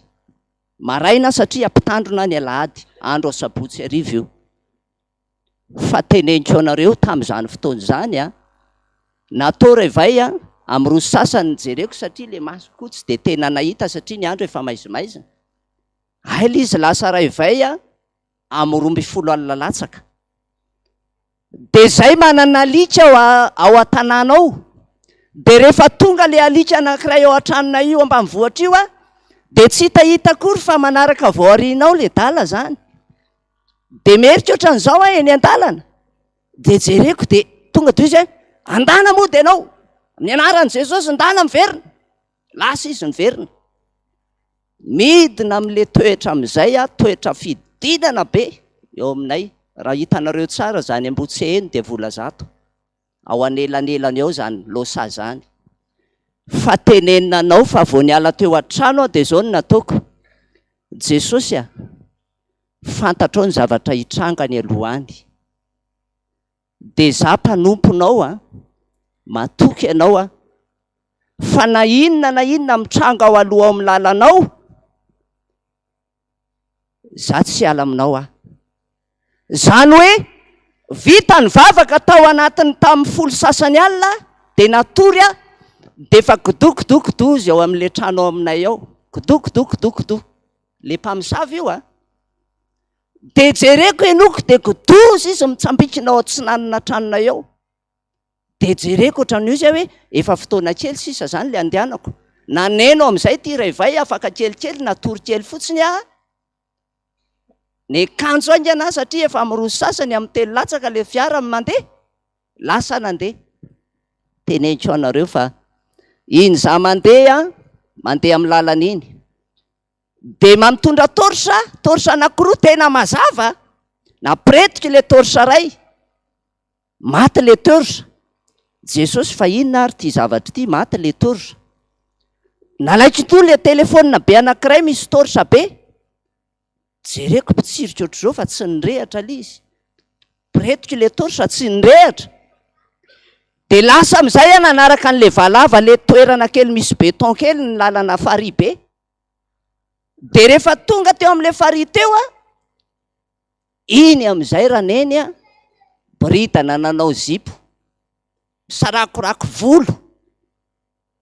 maraina satria ampitandrina ny alahady, andro asabotsy hariva io. Fa teneniko anareo tamin'izany fotoana izany a, natao réveil a, amin'ny roa sy sasany nijereko satria le masoko koa tsy dia tena nahita satria ny andro efa maizimaizina. Hay le izy lasa réveil a, amin'ny 12 alina latsaka. Dia zay manana alika ao ao an-tanàna ao, dia rehefa tonga le alika anankiray ao an-tranonay io ambanivohitra io a, dia tsy hitahita akory fa manaraka vao aoriana ao le dala zany. Dia merika ohatran'izao aho eny an-dalana, dia jereko dia tonga dia izy hoe, andana mody ianao, amin'ny anaran'i Jesosy ndana miverina. Lasa izy niverina. Midina amin'ilay toetra amin'izay aho, toetra fidinana be eo aminay. Raha hitanareo tsara izany Ambohitseheno dia vola zato. Ao anelanelany ao izany losa izany. Fa tenenina anao fa vao niala teo an-trano aho dia izao no nataoko, Jesosy a, fantatrao ny zavatra hitranga any aloha any. Dia za mpanomponao a, matoky anao aho, fa na inona na inona mitranga ao aloha ao amin'ny lalanao, za tsy hiala aminao aho. Izany hoe. Vita ny vavaka tao anatin'ny tamin'ny folo sasany alina dia natory aho dia efa kido kido kido izy ao amin'ilay trano ao aminay ao. Kido kido kido kido. Ilay mpamosavy io a. Dia jereko henoko dia kidoza izy mitsambikina ao atsinanana tranonay ao. Dia jereko ohatran'ny ozy aho hoe efa fotoana kely sisa izany ilay andehanako. Naneno amin'izay ity Réveil afaka kelikely natory kely fotsiny aho. Niakanjo haingana aho satria efa amin'ny roa sasany amin'ny telo latsaka ilay fiara no mandeha. Lasa nandeha. Teneniko anareo fa iny za mandeha, mandeha amin'ny lalana iny. Dia mitondra torche, torche anankiroa tena mazava, napiretiko ilay torche iray, maty ilay torche. Jesosy fa inona ary ity zavatra ity, maty ilay torche. Nalaiko toa ilay telephone be anankiray misy torche be, jereko mpitsirika ohatr'izao fa tsy nirehatra ilay izy. Piretiko ilay torche tsy nirehatra. Dia lasa amin'izay aho nanaraka an'ilay valava, ilay toerana kely misy béton kely ny lalana farihy be. Dia rehefa tonga teo amin'ilay farihy teo aho, iny amin'izay Raneny a, boridana nanao zipo, misarakorako volo,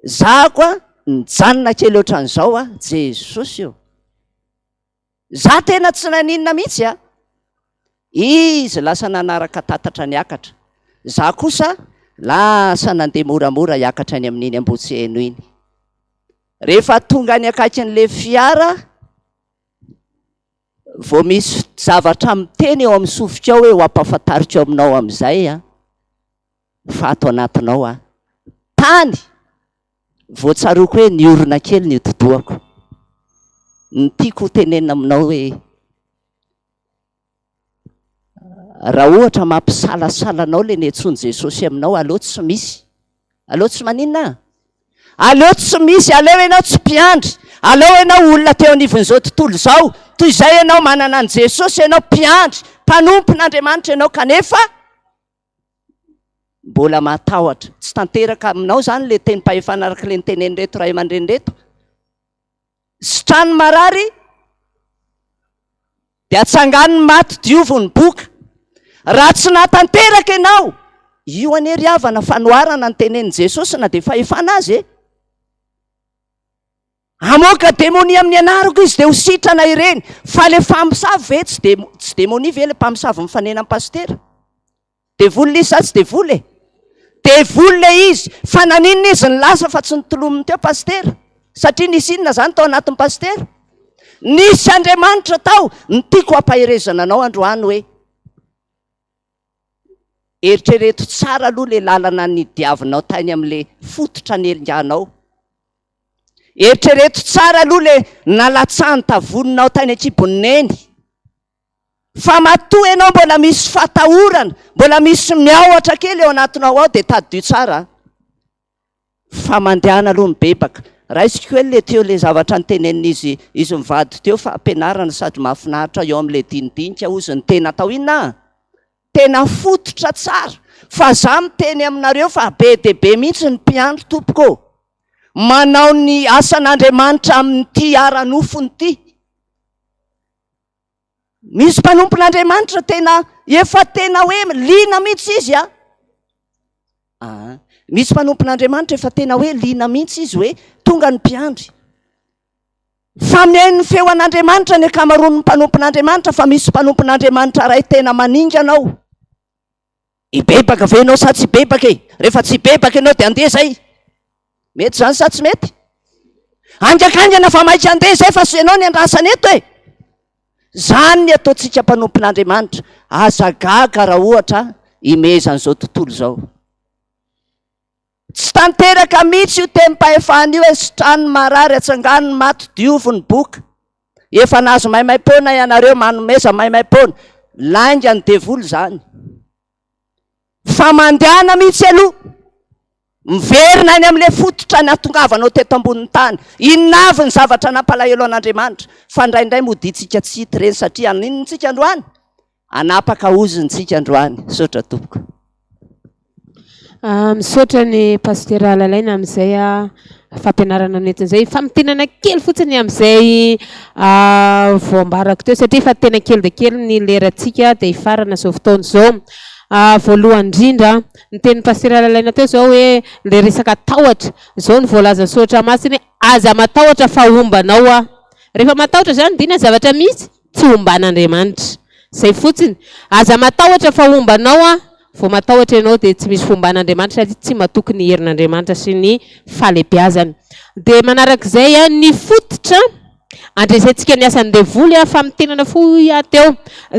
zahako a, nijanona kely ohatran'izao aho, Jesosy ô! Za tena tsy naninona mihitsy a! Izy lasa nanaraka tatatra niakatra, za kosa lasa nandeha moramora hiakatra any amin'iny Ambohitseheno iny. Rehefa tonga any akaikin'ilay fiara vao misy zavatra miteny eo amin'ny sofiko ao hoe ho ampahafantariko aminao amin'izay a, fa ato anatinao aho. Tany vao tsaroako hoe niorina kely ny hodi-dohako. Ny tiako ho tenenina aminao hoe raha ohatra mampisalasala anao ilay niantsoan'i Jesosy aminao, aleo tsy misy. Aleo tsy maninona? Aleo tsy misy, aleo ianao tsy mpiandry, aleo ianao olona teo anivon'izao tontolo izao, toy izay ianao manana an'i Jesosy ianao mpiandry, mpanompon'Andriamanitra ianao kanefa mbola matahotra. Tsy tanteraka aminao izany ilay tenim-pahefana araka ilay notenenin'ireto ray aman-dreny ireto. Sitrano ny marary, dia atsangano ny maty, diovy ny boka. Raha tsy nahatanteraka ianao, io anie ry havana fanoharana ny tenenin'i Jesosy na dia fahefana aza e. Hamoaka demonia amin'ny anarako izy dia ho sitrana ireny. Fa ilay famosavy ve tsy de tsy demonia ve ilay mpamosavy mifanena amin'ny pasitera? Devoly ilay izy sa tsy devoly e? Devoly ilay izy. Fa naninona izy nilaza fa tsy notolominy teo pasitera? Satria nisy inona izany tao anatin'ny pasitera? Nisy Andriamanitra tao. Ny tiako hampaherezana anao androany hoe Eritrereto tsara aloha ilay lalana nidiavinao tany amin'ilay fototra nielinganao. Eritrereto tsara aloha ilay nalatsahan'ny tavoninao tany an-kibon'i Neny. Fa matoa ianao mbola misy fatahorana, mbola misy miahotra kely ao anatinao ao dia tadidio tsara an! Fa mandehana aloha mibebaka. Raisiko kely le teo le zavatra notenenin'izy izy mivady teo fa ampianarana sady mahafinaritra eo amin'ilay dinidinika hozy ny tena atao inona a? Tena fototra tsara fa za miteny aminareo fa be dia be mihitsy ny mpiandry tompoko ô! Manao ny asan'Andriamanitra amin'ity ara-nofony ity. Misy mpanompon'Andriamanitra tena efa tena hoe liana mihitsy izy a. Ah, misy mpanompon'Andriamanitra efa tena hoe liana mihitsy izy hoe tonga ny mpiandry. Fa mihaino ny feo an'Andriamanitra ny ankamaroan'ny mpanompon'Andriamanitra fa misy mpanompon'Andriamanitra iray tena maningana ao. Hibebaka ve ianao sa tsy hibebaka e? Rehefa tsy hibebaka ianao dia andeha izay. Mety izany sa tsy mety? Haingakaingana fa maika andeha izay fa sy ianao ny andrasana eto e! Izany ny ataontsika mpanompon'Andriamanitra. Aza gaga raha ohatra imehezan'izao tontolo izao. Tsy tanteraka mihitsy io tenim-pahefana io hoe sitrano ny marary, atsangano ny maty, diovy ny boka. Efa nahazo maimaimpoana ianareo, manomeza maimaimpoana. Lainga ny devoly izany. Fa mandehana mihitsy aloha. Miverina any amin'ilay fototra nahatongavanao teto ambonin'ny tany. Inona avy ny zavatra nampalahelo an'Andriamanitra? Fa indraindray modiantsika tsy hita ireny satria haninona isika androany? Hanapaka ozona isika androany. Misaotra tompoko. Ah, misaotra ny Pasitera Lalaina amin'izay ah, fampianarana nentiny izay. Famintinana kely fotsiny amin'izay ah, voambarako teo satria efa tena kely dia kely ny lerantsika dia hifarana izao fotoana izao. Voalohany indrindra, ny tenin'i Pasitera Lalaina teo izao hoe ilay resaka tahotra, izao no voalazan'ny soratra masina hoe aza matahotra fa homba anao aho. Rehefa matahotra izany dia inona ny zavatra misy? Tsy homban'Andriamanitra. Izay fotsiny. Aza matahotra fa homba anao aho. Vao matahotra ianao dia tsy misy fomban'Andriamanitra satria tsy matoky ny herin'Andriamanitra sy ny fahalehibiazany. Dia manarak'izay, ny fototra andresentsika ny asan'ny devoly, famintinana fohy aho teo,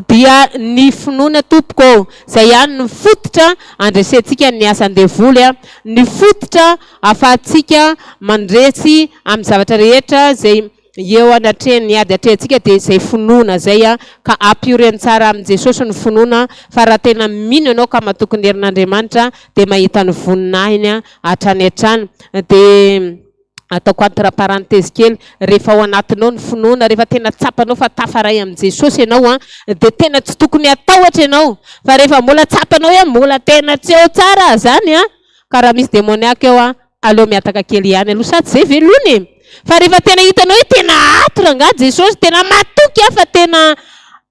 dia ny finoana tompoko ô. Izay ihany no fototra andresentsika ny asan'ny devoly, ny fototra ahafahantsika mandresy amin'ny zavatra rehetra izay Eo anatrehan'ny ady atrehantsika dia izay finoana izay ka ampioreno tsara amin'i Jesosy ny finoana fa raha tena mino ianao ka matoky ny herin'Andriamanitra dia mahita ny voninahiny hatrany hatrany. Dia ataoko entre parenthèse kely, rehefa ao anatinao ny finoana, rehefa tena tsapanao fa tafaray amin'i Jesosy ianao dia tena tsy tokony hatahotra ianao fa rehefa mbola tsapanao hoe mbola tena tsy eo tsara aho izany ka raha misy demoniaka eo Aleo mihataka kely ihany aloha sa tsy zay ve lony e? Fa rehefa tena hitanao hoe tena ato rangaha Jesosy, tena matoky aho fa tena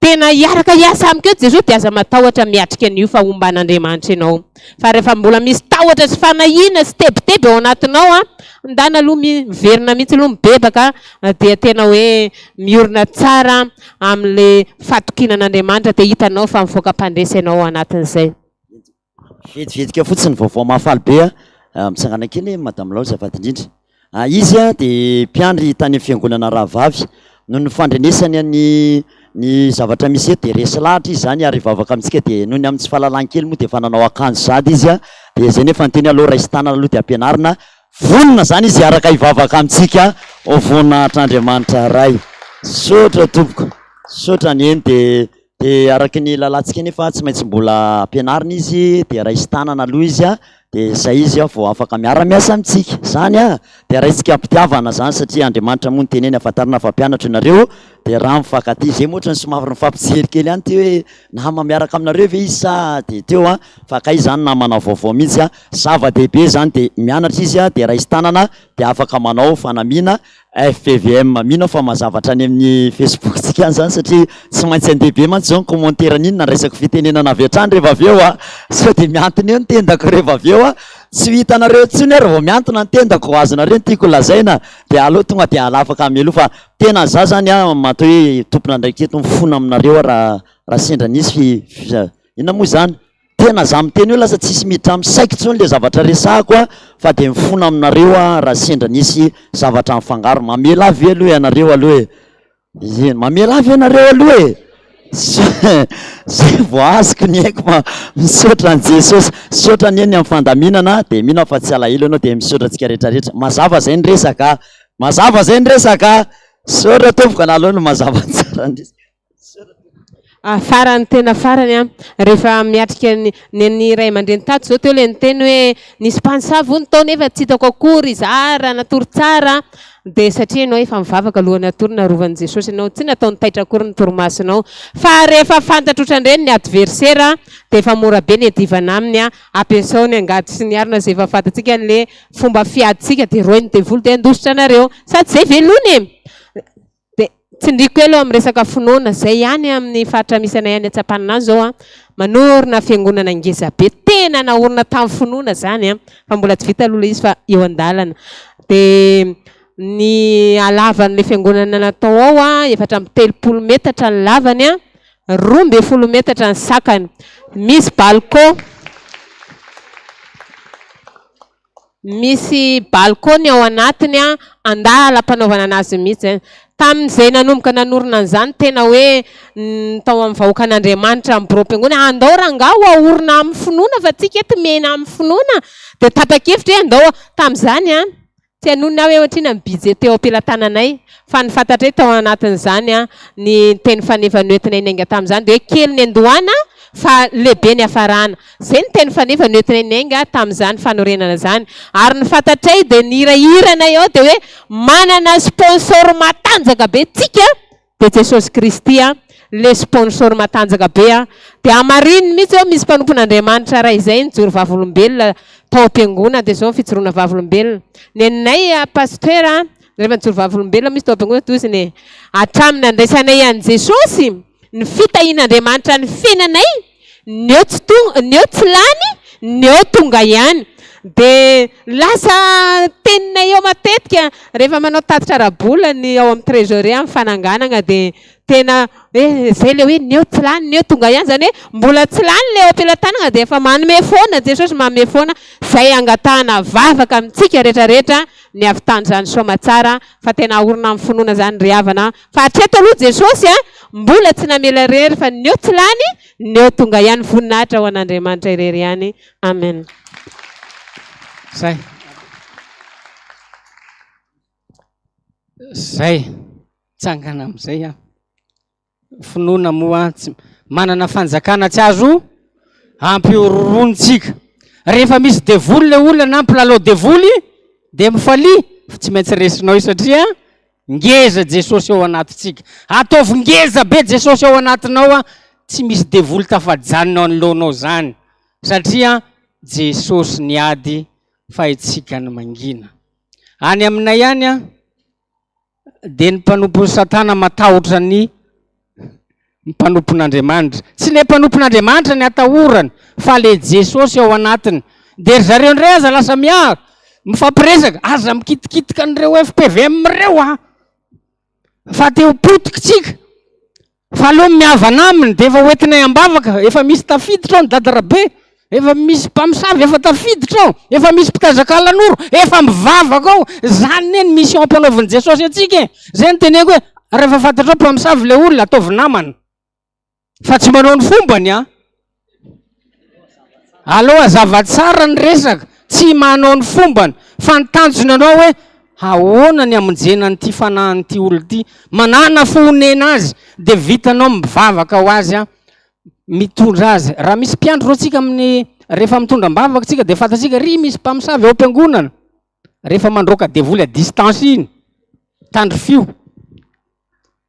tena hiaraka hiasa amiko eto Jesosy dia aza matahotra miatrika an'io fa homban'Andriamanitra ianao. Fa rehefa mbola misy tahotra sy fanahiana sy tebiteby ao anatinao an, ndana aloha miverina mihitsy aloha mibebaka dia tena hoe miorina tsara amin'ilay fatokiana an'Andriamanitra dia hitanao fa mivoaka mpandresy ianao ao anatin'izay. Vetivetika fotsiny vaovao mahafaly be a, mitsangana kely madame Lao azafady indrindra. Izy a dia mpiandry tany amin'ny fiangonana rahavavy, noho ny fandrenesany ny ny zavatra misy eto dia resy lahatra izy zany ary hivavaka amintsika dia noho ny amin'ny tsy fahalalany kely moa dia efa nanao akanjo sahady izy a, dia zay nefa niteny aleo raisin-tanana aloha dia ampianarina, vonona zany izy hiaraka hivavaka amintsika ho voninahitr'Andriamanitra Ray. Misaotra tompoko, misaotra ny eny dia Dia araka ny lalàntsika anefa tsy maintsy mbola ampianarina izy dia raisin-tanana aloha izy dia izay izy vao afaka miara-miasa amintsika. Izany an! Dia raisika am-pitiavana izany satria Andriamanitra moa niteny hoe ny hafantarana fa mpianatro ianareo dia raha mifankatia. Izay moa ohatran'ny somary nifampijery kely ihany teo hoe nama miaraka aminareo ve izy sa dia teo an! Fa kay izany namana vaovao mihitsy an! Zava-dehibe izany dia mianatra izy dia raisin-tanana dia afaka manao fanamiana FPVM, mino aho fa mazava hatrany amin'ny Facebook tsika any zany satria tsy maintsy andeha be mantsy zao ny commentaire an'iny nandraisako fitenenana avy hatrany rehefa avy eo a, sao dia mihantona eo ny tendako rehefa avy eo a, tsy ho hitanareo intsony aho raha vao mihantona ny tendako, azonareo ny tiako lazaina dia aleo tonga dia alafaka mialoha fa tena za zany a matoa hoe tompon'andraikitra eto mifona aminareo aho raha raha sendra nisy fi- inona moa izany? Tena za miteny io lasa tsisy miditra amin'ny saiko intsony le zavatra resahako a, fa dia mifona aminareo aho raha sendra nisy zavatra nifangaro, mamela ahy ve aloha ianareo aloha e? Ie, mamela ahy ve ianareo aloha e? Zay vao azoko ny aiko fa misaotra an'i Jesosy, misaotra anie ny amin'ny fandaminana dia mino aho fa tsy alahelo ianao dia misaotra antsika rehetra rehetra, mazava zay ny resaka a, mazava zay ny resaka a, misaotra tompoko, na aleo no mazava tsara ny resaka. Ah, farany tena farany an, rehefa miatrika ny nen'ny ray aman-dreny tato izao teo ilay niteny hoe nisy mpanisavy hono tao nefa tsy hitako akory izaho raha natory tsara dia satria ianao efa mivavaka alohan'ny hatory narovan'i Jesosy ianao tsy nataony taitra akory ny torimasonao fa rehefa fantatro ohatran'ireny ny adversera dia efa mora be ny iadivana aminy an, ampiasao ny angady sy ny arina izay efa fantatsika an'ilay fomba fiadintsika dia roy ny devoly dia handositra anareo sady izay ve lony e? Dia tsindriako kely eo amin'ny resaka finoana, izay ihany amin'ny faritra misy anay any Antsapanana any izao an, manorina fiangonana ngeza be, tena naorina tamin'ny finoana izany an, fa mbola tsy vita aloha ilay izy fa eo an-dalana. Dia ny halavan'ilay fiangonana natao ao an, 34 metatra ny lavany an, 12 metatra ny sakany. Misy balcon. Misy balcon ny ao anatiny an, andalam-panaovana anazy mihitsy zay. Tamin'izay nanomboka nanorina an'izany tena hoe ny tao amin'ny vahoakan'Andriamanitra amin'ny biraom-piangonana, andao rangaha ho aorina amin'ny finoana fa tsika eto miaina amin'ny finoana. Dia tapa-kevitra hoe andao, tamin'izany an, tsy hanonona aho hoe ohatr'inona ny budget teo am-pelatananay, fa ny fantatray tao anatin'izany an, ny teny faneva noentinay niainga tamin'izany dia hoe kely ny andohana fa lehibe ny hafarana. Izay ny teny faneva noentinay niainga tamin'izany fanorenana izany. Ary ny fantatray dia ny hirahiranay ao dia hoe manana sponsor matanjaka be tsika dia Jesosy Kristy an, le sponsor matanjaka be an. Dia hamarininy mihitsy hoe misy mpanompon'Andriamanitra iray izay nijoro vavolombelona tao am-piangonana dia izao ny fijoroana vavolombelona. Neninay pasteur an, rehefa nijoro vavolombelona misy tao am-piangonana dia hozy ny hatramin'ny nandraisanay an'i Jesosy, ny fitahian'Andriamanitra ny fiainanay. Ny eo tsy tonga, ny eo tsy lany, ny eo tonga ihany. Dia lasa teninay eo matetika rehefa manao tatitra ara-bola ny ao amin'ny trésorerie amin'ny fananganana dia tena hoe izay ilay hoe ny eo tsy lany, ny eo tonga ihany. Izany hoe mbola tsy lany ilay eo am-pelatanana dia efa manome foana Jesosy, manome foana. Izay angatahana vavaka amintsika rehetra rehetra ny havitan'izany soamatsara fa tena aorina amin'ny finoana izany ry havana fa hatreto aloha Jesosy a mbola tsy namela irery fa ny eo tsy lany ny eo tonga ihany voninahitra ho an'Andriamanitra irery ihany amen. Zay. Zay. Tsangana amizay aho. Finoana moa tsy manana fanjakana tsy azo ampihorohoroantsika. Rehefa misy devoly le olona na mpilalao devoly dia mifalia fa tsy maintsy resinao io satria ngeza Jesosy ao anatintsika. Ataovy ngeza be Jesosy ao anatinao a, tsy misy devoly tafajanona ao anoloanao zany satria Jesosy niady fa itsika no mangina. Any aminay any a dia ny mpanompon'i Satana matahotra ny mpanompon'Andriamanitra. Tsy ilay mpanompon'Andriamanitra ny atahorany fa ilay Jesosy ao anatiny. Dia ry zareo indray aza lasa miaro, mifampiresaka, aza mikitikitika an'ireo FPVM ireo a! Fa te ho potika tsika. Fa aleo mihavana aminy dia efa hoentinay am-bavaka, efa misy tafiditra ao ny Dada Rabe, efa misy mpamosavy efa tafiditra ao, efa misy mpitaiza kalanoro, efa mivavaka ao, zany ne ny mission ampanaovin'i Jesosy antsika e! Zay no teneniko hoe rehefa fantatrao mpamosavy le olona ataovy namana fa tsy manao ny fombany an! Aleo hazava tsara ny resaka, tsy manao ny fombany fa ny tanjony anao hoe ahoana ny hamonjena an'ity fanahin'ity olona ity, manàna fo honena azy dia vitanao mivavaka ho azy an, mitondra azy. Raha misy mpiandry roa tsika amin'ny rehefa mitondra am-bavaka tsika dia fantatsika ry misy mpamosavy ao am-piangonana rehefa mandroaka devoly à distance iny, tandrifio.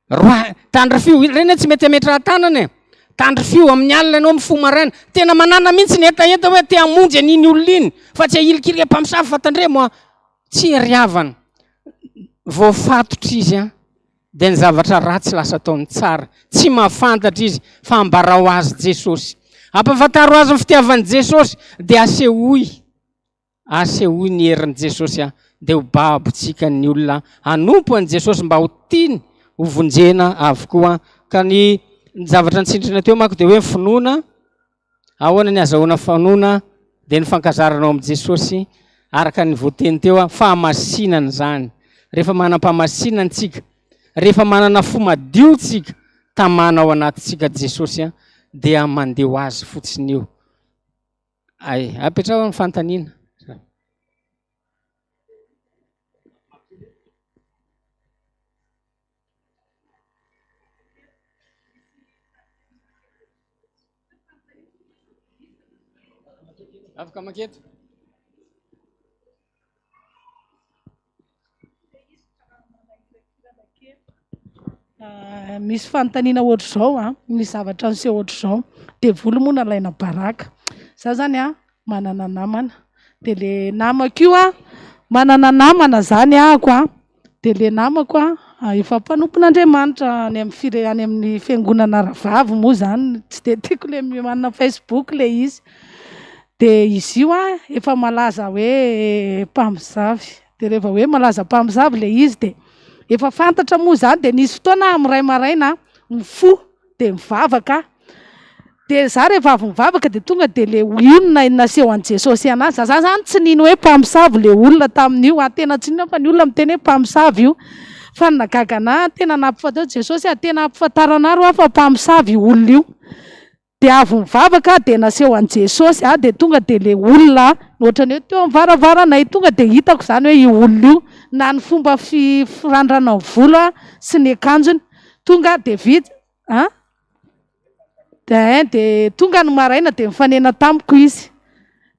Roi, tandrifio, ireny hoe tsy mety ametrahan-tanana e. Tandrifio, amin'ny alina ianao mifoha maraina. Tena manana mihitsy ny hetaheta hoe te hamonjy an'iny olona iny, fa tsy ahilikilika mpamosavy fa tandremo a. Tsia ry havana, voafatotra izy an, dia ny zavatra ratsy lasa ataony tsara. Tsy mahafantatra izy fa ambarao azy Jesosy. Ampahafantaro azy ny fitiavan'i Jesosy, dia asehoy. Asehoy ny herin'i Jesosy a, dia ho babontsika ny olona hanompo an'i Jesosy mba ho tiany ho vonjena avokoa. Ka ny zavatra nitsindrina teo manko dia hoe ny finoana, ahoana ny azahoana finoana dia ny fankazarana ao amin'i Jesosy araka ny voateny teo a, fahamasinana izany. Rehefa manam-pahamasinana tsika, rehefa manana fo madio tsika, tamana ao anatintsika Jesosy a, dia mandeha ho azy fotsiny io. Ay, apetraho ny fanontaniana. Afaka maketo. Misy fanontaniana ohatr'izao an, misy zavatra niseho ohatr'izao, devoly moa nalaina baraka. Za zany an manana namana, de le namako io an, manana namana zany ahako an, de le namako an efa mpanompon'Andriamanitra any amin'ny fire- any amin'ny fiangonana rahavavy moa zany, tsy de tiako le manana facebook le izy. De izy io an efa malaza hoe mpamosavy, de rehefa hoe malaza mpamosavy le izy de efa fantatra moa zany de nisy fotoana aho amiray maraina mifoha de mivavaka aho, de za rehefa avy mivavaka de tonga de le io no naseho an'i Jesosy anahy, za zany tsy nino hoe mpamosavy le olona tamin'io aho tena tsy nino aho fa ny olona miteny hoe mpamosavy io, fa ny nahagaga anahy tena nampifantatra Jesosy ah tena ampifantaro anahy rô fa mpamosavy io olona io. Dia avy nivavaka aho dia naseho an'i Jesosy aho dia tonga dia le olona ohatran'ny hoe teo amin'ny varavaranay tonga dia hitako izany hoe io olona io na ny fomba fi- firandranany volo sy ny akanjony tonga dia vita an dia ein dia tonga ny maraina dia nifanena tamiko izy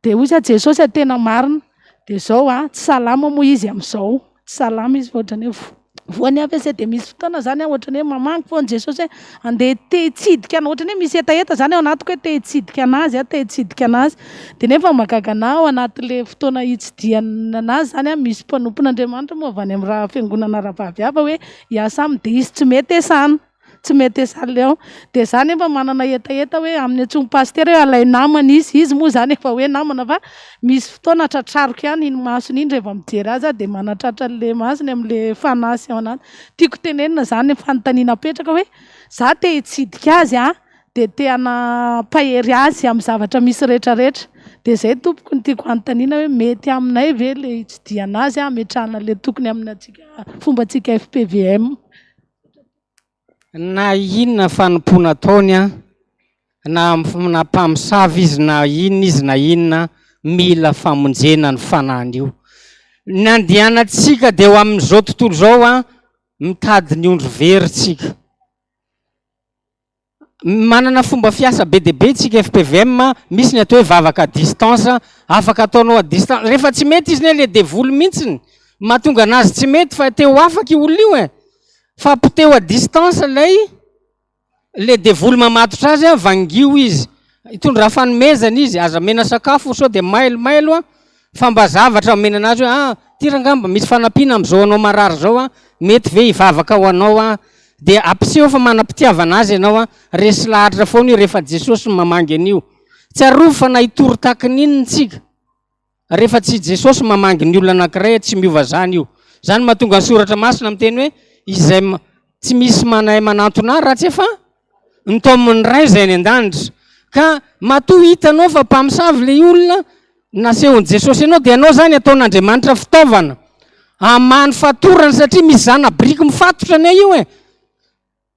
dia hoy izy Jesosy a tena marina dia izao an tsy salama moa izy amin'izao Tsy salama izy fa ohatran'ny hoe voan'ny AVC dia misy fotoana zany aho ohatran'ny hoe mamaky foana Jesosy hoe andeha te hitsidika anao, ohatran'ny hoe misy hetaheta zany ao anatiko hoe te hitsidika anazy aho, te hitsidika anazy, dia nefa mahagaga anahy ao anatin'le fotoana hitsidihana anazy zany aho misy mpanompon'Andriamanitra moa avy any amin'ny raha fiangonana rahavavy hafa hoe hiasa aminy dia izy tsy mety esana. Tsy mety esaleo. Dia za nefa manana hetaheta hoe amin'ny antsoin'i pasitera hoe alay namana izy. Izy moa izany efa hoe namana fa misy fotoana tratrariko ihany iny masony iny rehefa mijery azy aho dia manatratra an'ilay masony amin'ilay fanahy sy ao anaty. Tiako tenenina izany ny fanontaniana apetraka hoe za te hitsidika azy an, dia te hanampahery azy amin'ny zavatra misy rehetrarehetra. Dia izay tompoko no tiako hanontaniana hoe mety aminay ve ilay hitsidihana azy hametrahana ilay tokony amin'ny antsika fombantsika fpvm. Na inona fanompoana ataony an, na na mpamosavy izy na inona izy na inona, mila famonjena ny fanahiny io. Ny andehanantsika dia eo amin'izao tontolo izao an, mitady ny ondry very tsika. Manana fomba fiasa be dia be tsika fpvm, misy ny atao hoe vavaka à distance, afaka ataonao à distance, rehefa tsy mety izy ne le devoly mihitsiny mahatonga anazy tsy mety fa te ho afaka io olona io e, fa poteho à distance ilay le devoly mamatotra azy a, vangio izy, itondra fanomezana izy, aza omena sakafo sao dia mailomailo a, Fa mba zavatra omena anazy hoe ah ty rangaha mba misy fanampiana amin'izao anao marary izao an, mety ve hivavaka ho anao aho? Dia ampiseho fa manam-pitiavana azy ianao an, resy lahatra foana io rehefa Jesosy no mamangy an'io. Tsarovy fa na hitory tahaka ny inona isika, rehefa tsy Jesosy mamangy ny olona anankiray tsy miova zany io. Zany mahatonga ny soratra masina miteny hoe izay tsy misy manahy manantona ahy raha tsy efa Ntaomin'ny Ray izay any an-danitra. Ka matoa hitanao fa mpamosavy ilay olona nasehon'i Jesosy anao dia ianao izany ataon'Andriamanitra fitaovana hamaha ny fatorany satria misy zana-biriky mifatotra anie io e.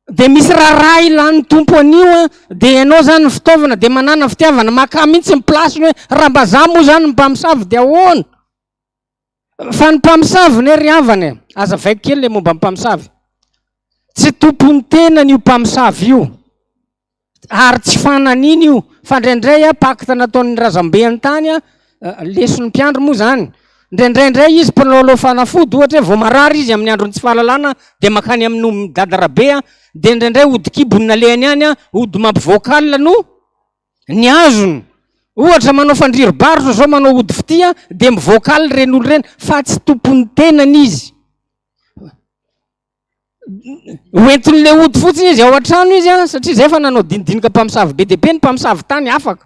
Dia misy raharaha ilan'ny Tompo an'io an, dia ianao izany ny fitaovana dia manana fitiavana, makà mihitsy ny place-ny hoe raha mba za moa izany ny mpamosavy dia ahoana? Fa ny mpamosavy ne ry havana e, azavaiko kely le momba ny mpamosavy. Tsy tompon'ny tenany io mpamosavy io, ary tsy fananiny io, fa indraindray a pacte nataon'ny razambeny tany a, leson'ny mpiandry moa zany, indraindray indray izy mpilalao fanafody ohatra hoe vao marary izy amin'ny andron'ny tsy fahalalana dia mankany amin'ny dada rabe a, dia indraindray ody kibony nalehany any a, ody mampivoaka alina no Ny azony. Ohatra manao fandriri-barotra zao manao ody fitia dia mivoaka alina ireny olona ireny fa tsy tompon'ny tenany izy. Hoentin'ilay ody fotsiny izy ao an-trano izy an, satria zay efa nanao dinidinika mpamosavy be dia be ny mpamosavy tany afaka.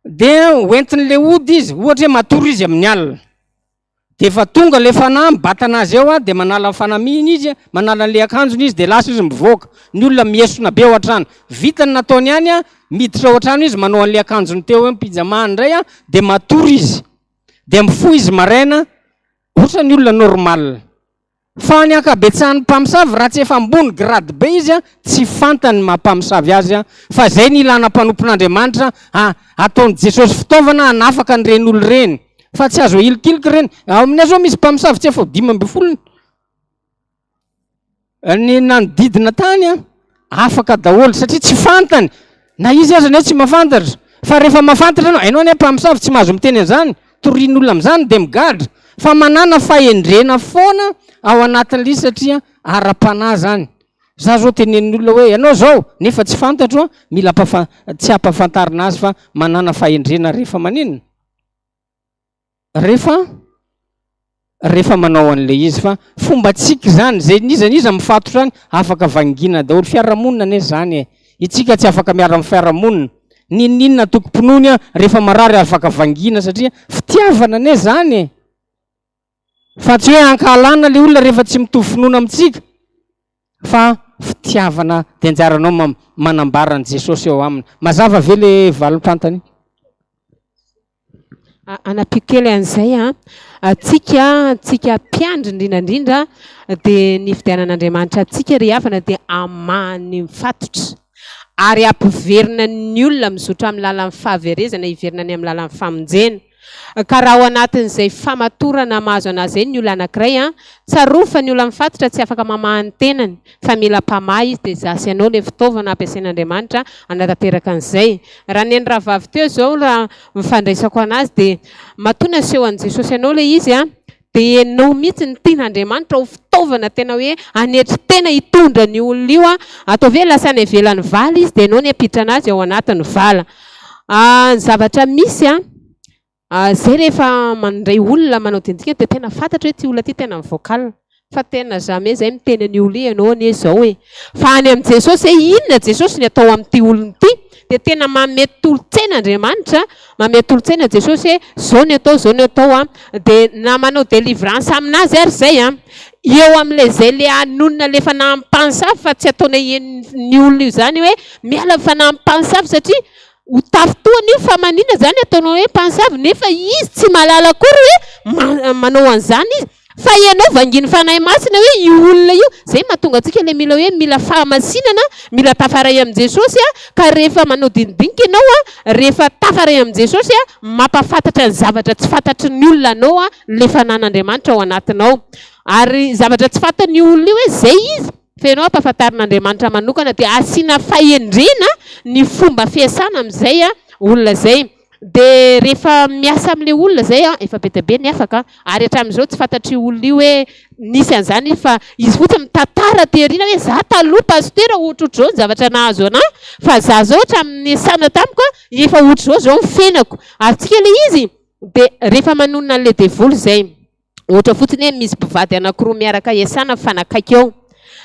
Dia hoentin'ilay ody izy, ohatra hoe matory izy amin'ny alina. Dia efa tonga ilay fanahy mibatana azy eo dia manala ny fanamiany izy, manala an'ilay akanjony izy dia lasa izy mivoaka. Ny olona miesona be ao an-trano. Vita ny nataony ihany, miditra ao an-trano izy manao an'ilay akanjony teo eo pyjama indray dia matory izy. Dia mifoha izy maraina ohatran'ny olona normal. Fa ny ankabetsahan'ny mpamosavy raha tsy efa ambony grade be izy tsy fantany ny maha mpamosavy azy fa zay ny ilana mpanompon'Andriamanitra ataon'i Jesosy fitaovana hanafaka an'ireny olona ireny fa tsy azo ahilikiliky ireny. Ao aminay zao misy mpamosavy tsy efa ho 15 ny nanodidina tany an. Afaka daholo satria tsy fantany na izy aza anie tsy mahafantatra fa rehefa mahafantatra ianao, hainao anie mpamosavy tsy mahazo miteny an'izany, torian'olona amin'izany dia migadra fa manàna fahendrena foana ao anatin'ilay izy satria ara-panahy zany. Za zao tenenin'olona hoe ianao zao nefa tsy fantatro an, mila ampafa- tsy ampahafantarina azy fa manàna fahendrena rehefa maninona? Rehefa rehefa manao an'ilay izy fa fombantsika izany, izay n'iza n'iza mifatotra any afaka vangiana daholo, fiarahamonina anie izany e, itsika tsy afaka miara amin'ny fiarahamonina, n'inon'inona antokom-pinoany an, rehefa marary afaka vangiana satria fitiavana anie izany e, fa tsy hoe ankahalana ilay olona rehefa tsy mitovy finoana amintsika fa fitiavana dia anjaranao manambara an'i Jesosy eo aminy. Mazava ve le valim-pantany? Hanampiako kely an'izay an, antsika, antsika mpiandry indrindra indrindra dia ny fidianan'Andriamanitra antsika ry havana dia hamaha ny mifatotra ary hampiverina ny olona mizotra amin'ny lalan'ny fahaverezana hiverina any amin'ny lalan'ny famonjena. Ka raha ao anatin'izay famatorana mahazo an'azy izay ny olona anankiray an, tsarovy fa ny olona mifatotra tsy afaka mamaha ny tenany fa mila mpamaha izy dia izaho sy ianao ilay fitaovana ampiasain'Andriamanitra hanatanteraka an'izay. Raha ny an'ny rahavavy teo izao raha ny fandraisako an'azy dia matoa naseho an'i Jesosy anao ilay izy an, dia ianao mihitsy no tian'Andriamanitra ho fitaovana tena hoe hanetry tena hitondra an'io olona io an, ataovy hoe lasa any ivelan'ny vala izy dia ianao no hampiditra an'azy ao anatin'ny vala. Ny zavatra misy an, zay rehefa mandray olona manao dinika dia tena fantatro hoe ity olona ity tena mi-vocal. Fa tena jamais zay miteny an'io olona io ianao anie zao e! Fa any amin'i Jesosy hoe inona Jesosy ny atao amin'ity olona ity? Dia tena manome tolo-tsaina Andriamanitra, manome tolo-tsaina Jesosy hoe zao ny atao, zao ny atao an! Dia na manao délivrance aminazy ary zay an! Eo amin'ilay zay le hanonona le fanahy mpanosavy fa tsy ataonay henon'ny olona io zany hoe miala ny fanahy mpanosavy satria ho tafintohina io fa maninona zany ataonao hoe mpanosavy nefa izy tsy mahalala akory hoe manao an'izany izy. Fa ianao vangin'ny Fanahy Masina hoe io olona io, zay mahatonga antsika le mila hoe mila fahamasinana, mila tafaray amin'i Jesosy a, ka rehefa manao dinidinika ianao a, rehefa tafaray amin'i Jesosy a, mampahafantatra ny zavatra tsy fantatry ny olona anao a, le Fanahin'Andriamanitra ao anatinao. Ary zavatra tsy fantan'io olona io hoe zay izy, fa ianao ampahafantarin'Andriamanitra manokana, dia asiana fahendrena ny fomba fiasana amin'izay olona zay. Dia rehefa miasa amin'ilay olona izay an, efa be dia be ny afaka an, ary hatramin'izao tsy fantatr'io olona io hoe nisy an'izany izy fa izy fotsiny mitantara aty aoriana hoe za taloha pasitera ohatrohatr'izao ny zavatra nahazo anah fa za zao hatramin'ny niasana tamiko an, efa ohatr'izao izao ny fiainako. Azontsika ilay izy? Dia rehefa manonona an'ilay devoly izay. Ohatra fotsiny hoe misy mpivady anankiroa miaraka iasana mifanakaiky eo.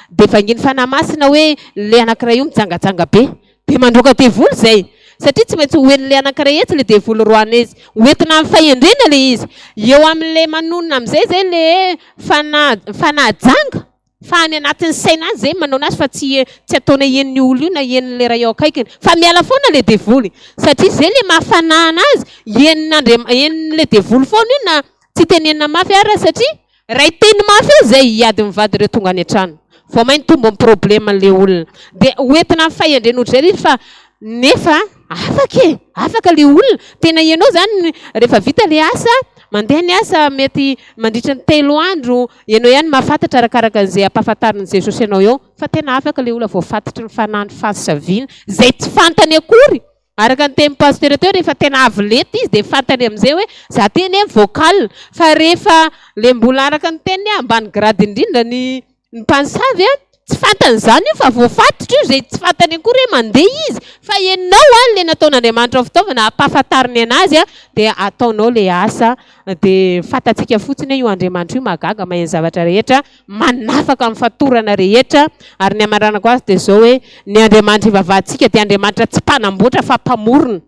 Dia vangin'ny Fanahy Masina hoe ilay anankiray io mijangajanga be. Dia mandroaka devoly izay. Satria tsy maintsy ho henon'ilay anankiray etsy ilay devoly roahina izy. Ho entina amin'ny fahendrena ilay izy. Eo amin'ilay manonona amin'izay izay ilay fanahy fanahy janga. Fa any anatin'ny saina any zay manao anazy fa tsy tsy ataonay henon'io olona io na henon'ilay ray eo akaikiny. Fa miala foana ilay devoly. Satria zay ilay maha fanahy anazy, henon'Andriam- henon'ilay devoly foana io na tsy tenenina mafy ara satria raha hiteny mafy eo zay hiady mivady ireo tonga any an-trano. Vao may nitombo ny problème an'ilay olona. Dia ho entina amin'ny fahendrena ohatr'izay ilay izy fa nefa afaka e! Afaka ilay olona. Tena ianao zany rehefa vita ilay asa, mandeha ny asa mety mandritra ny telo andro, Ianao ihany mahafantatra arakaraka an'izay ampahafantarin'i Jesosy anao eo fa tena afaka ilay olona voafatotry ny fanahy ny fahasaviana izay tsy fantany akory araka ny tenin'i Pasteur teo rehefa tena avo lenta izy dia fantany amin'izay hoe za ty anie vocal fa rehefa le mbola araka ny teniny hoe ambany grade indrindra ny ny mpanosavy a tsy fantany izany io fa voafatotra io izay tsy fantany akory hoe mandeha izy fa ianao a le nataon'Andriamanitra ho fitaovana ampahafantariny anazy a dia ataonao le asa Dia fantatsika fotsiny hoe io Andriamanitra io mahagaga, mahay ny zavatra rehetra, manafaka amin'ny fatorana rehetra, ary ny hamaranako azy dia izao hoe, ny Andriamanitra ivavahantsika dia Andriamanitra tsy mpanamboatra fa mpamorona.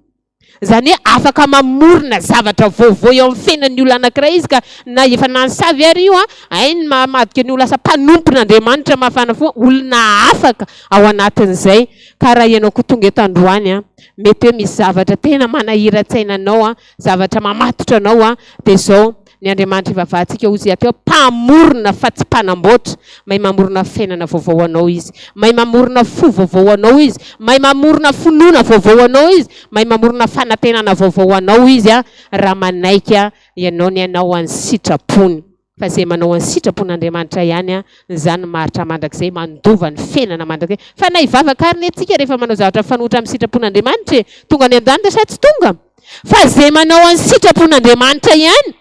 Izany hoe afaka mamorona zavatra vaovao eo amin'ny fiainan'ny olona anankiray izy ka na efa nanisavy ary io an, hainy ny mahamadika ny ho lasa mpanompon'Andriamanitra mafana fo, olona afaka ao anatin'izay. Ka raha ianao koa tonga eto androany an, mety hoe misy zavatra tena manahiran-tsaina anao an, zavatra mamatotra anao an, dia izao, ny Andriamanitra ivavahantsika hozy aty ao, mpamorona fa tsy mpanamboatra, mahay mamorona fiainana vaovao ho anao Izy, mahay mamorona fo vaovao ho anao Izy, mahay mamorona finoana vaovao ho anao Izy, mahay mamorona fanantenana vaovao ho anao Izy an, raha manaiky ianao ny hanao an'ny sitrapony. Fa izay manao an'ny sitrapon'Andriamanitra ihany an, izany no maharitra mandrakizay, mandova ny fiainana mandrakizay. Fa na hivavaka ary ne tsika rehefa manao zavatra mifanohitra amin'ny sitrapon'Andriamanitra e, tonga any an-danitra sa tsy tonga? Fa izay manao an'ny sitrapon'Andriamanitra ihany,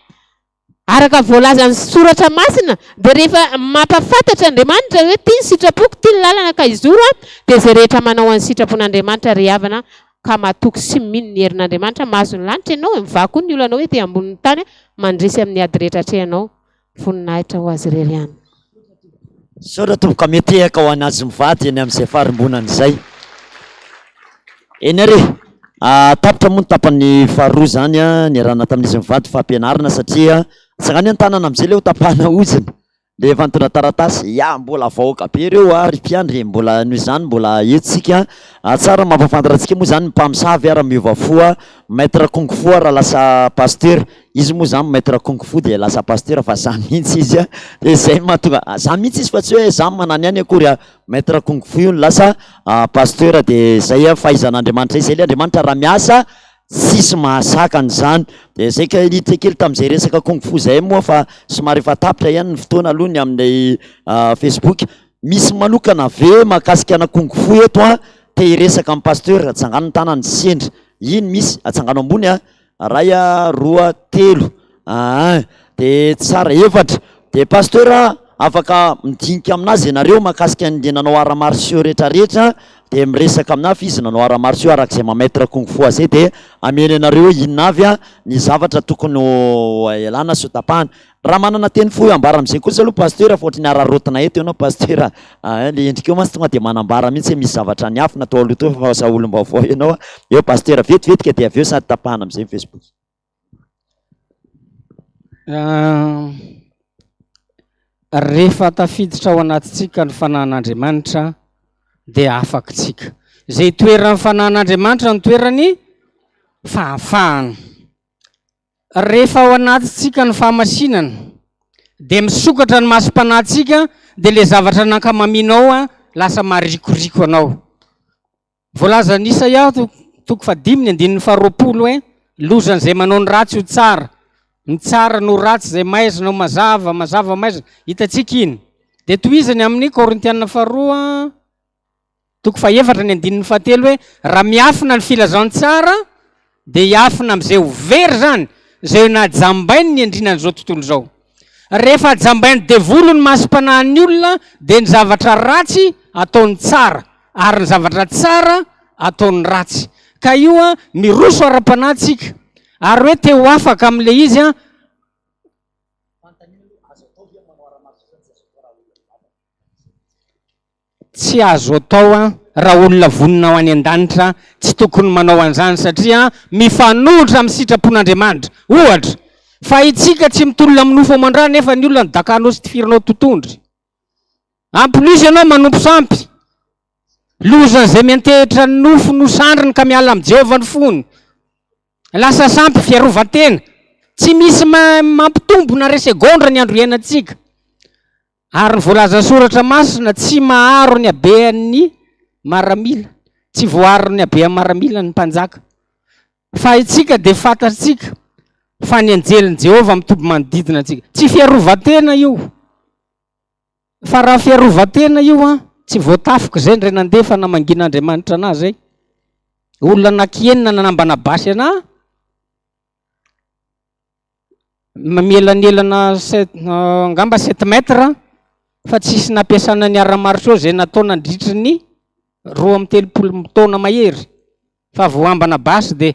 araka ny voalazan'ny soratra masina, dia rehefa mampahafantatra Andriamanitra hoe ity ny sitrapoko, ity ny lalana ka hizoro an, dia izay rehetra manao an'ny sitrapon'Andriamanitra ry havana ka matoky sy mino ny herin'Andriamanitra, mahazo ny lanitra ianao e, mivaha koa ny olanao ety ambonin'ny tany, mandresy amin'ny ady rehetra atrehanao, voninahitra ho Azy irery ihany. Misaotra tompoko metehaka ho an'azy mivady eny amin'izay farimbonana izay. Eny ary e, tapitra moa ny tapany faharoa izany niarahana tamin'izy mivady fampianarana satria tsangano ny tanana amin'izay ilay ho tapahana hozona. Le efa nitondra taratasy, ya mbola vahoaka be reo a ry mpiandry e, mbola noho izany mbola eto tsika a, tsara ny mampafantatra antsika moa zany ny mpamosavy ara miova fo a, maitre kung fu ara lasa pasteur, izy moa zany maitre kung fu dia lasa pasteur fa za mihitsy izy a, de zay no mahatonga, za mihitsy izy fa tsy hoe za mananihany akory a, maitre kung fu io no lasa pasteur de zay a fahaizan'Andriamanitra zay, zay le Andriamanitra raha miasa Tsisy mahasakana izany. Dia zay ka hiditra kely tamin'izay resaka kung fu zay moa fa somary efa tapitra ihany ny fotoana aloha ny amin'ilay Facebook. Misy manokana ve mahakasika ana kung fu eto an? Te hiresaka amin'ny pasteur, atsangano ny tanany sendra. Iny misy, atsangano ambony an. Ray a, roa, telo. Aa, dia tsara, efatra. Dia pasteur a, afaka midinika aminazy ianareo mahakasika an'ilay nanao arts martiaux rehetra rehetra. dia miresaka aminà fa izy nanao arts martiaux araka izay maha maître kung fu azy dia ameny anareo hoe inona avy ny zavatra tokony ho ialana sy ho tapahana. Raha manana teny fohy ambara amin'izay kosa aloha Pasteur fa ohatry ny araraotina eto ianao Pasteur a, le endrika eo mantsy tonga dia manambara mihitsy hoe misy zavatra niafina tao aloha tao fa lasa olom-baovao ianao a, eo Pasteur vetivetika dia avy eo sady tapahana amin'izay ny Facebook. Rehefa tafiditra ao anatintsika ny fanahin'Andriamanitra dia afaka isika. Izay itoeran'ny fanahin'Andriamanitra no toeran'ny fahafahana. Rehefa ao anatintsika ny fahamasinana dia misokatra ny masom-panahintsika dia ilay zavatra nankamaminao lasa marikoriko anao. Voalazan'i Isaia toko fahadimy ny andininy faharoapolo hoe, Lozan'izay manao ny ratsy ho tsara, ny tsara no ratsy, izay maizina ho mazava, mazava maizina. Hitantsika iny. Dia tohizany amin'ny Korintiana faharoa toko fahefatra ny andininy fahatelo hoe, Raha miafina ny filazantsara dia hiafina amin'izay ho very izany, izay ho najambainy ny andrinan'izao tontolo izao. Rehefa jambain'ny devoly ny masom-panahin'ny olona dia ny zavatra ratsy ataony tsara ary ny zavatra tsara ataony ratsy. Ka io an, miroso ara-panahy tsika ary hoe te ho afaka amin'ilay izy an. Tsy azo atao an, raha olona vonona ho any an-danitra tsy tokony manao an'izany satria mifanohitra amin'ny sitrapon'Andriamanitra. Ohatra, fa itsika tsy mitolona amin'ny nofo aman-dra nefa ny olona no dakanao sy tifirinao totondry. En plus ianao manompo sampy. Lozan'izay miantehitra ny nofo no sandriny ka miala amin'i Jehovah ny fony. Lasa sampy fiarovan-tena. Tsy misy mampitombo na resegondra ny andro iainantsika. Ary ny voalazan'ny Soratra Masina, tsy maharo ny habean'ny maramila, tsy voaaro ny habean'ny maramila ny mpanjaka. Fa isika dia fantatsika fa ny anjelin'i Jehovah mitoby manodidina antsika. Tsy fiarovan-tena io. Fa raha fiarovan-tena io an, tsy voatafika izay ndray nandeha fa namangian'Andriamanitra anah izay. Olona anaky enina nanambana basy anah. Mielanelana sept angamba sept mètres fa tsisy nampiasana ny arts martiaux izay natao nandritry ny 32 taona mahery fa voambana basy dia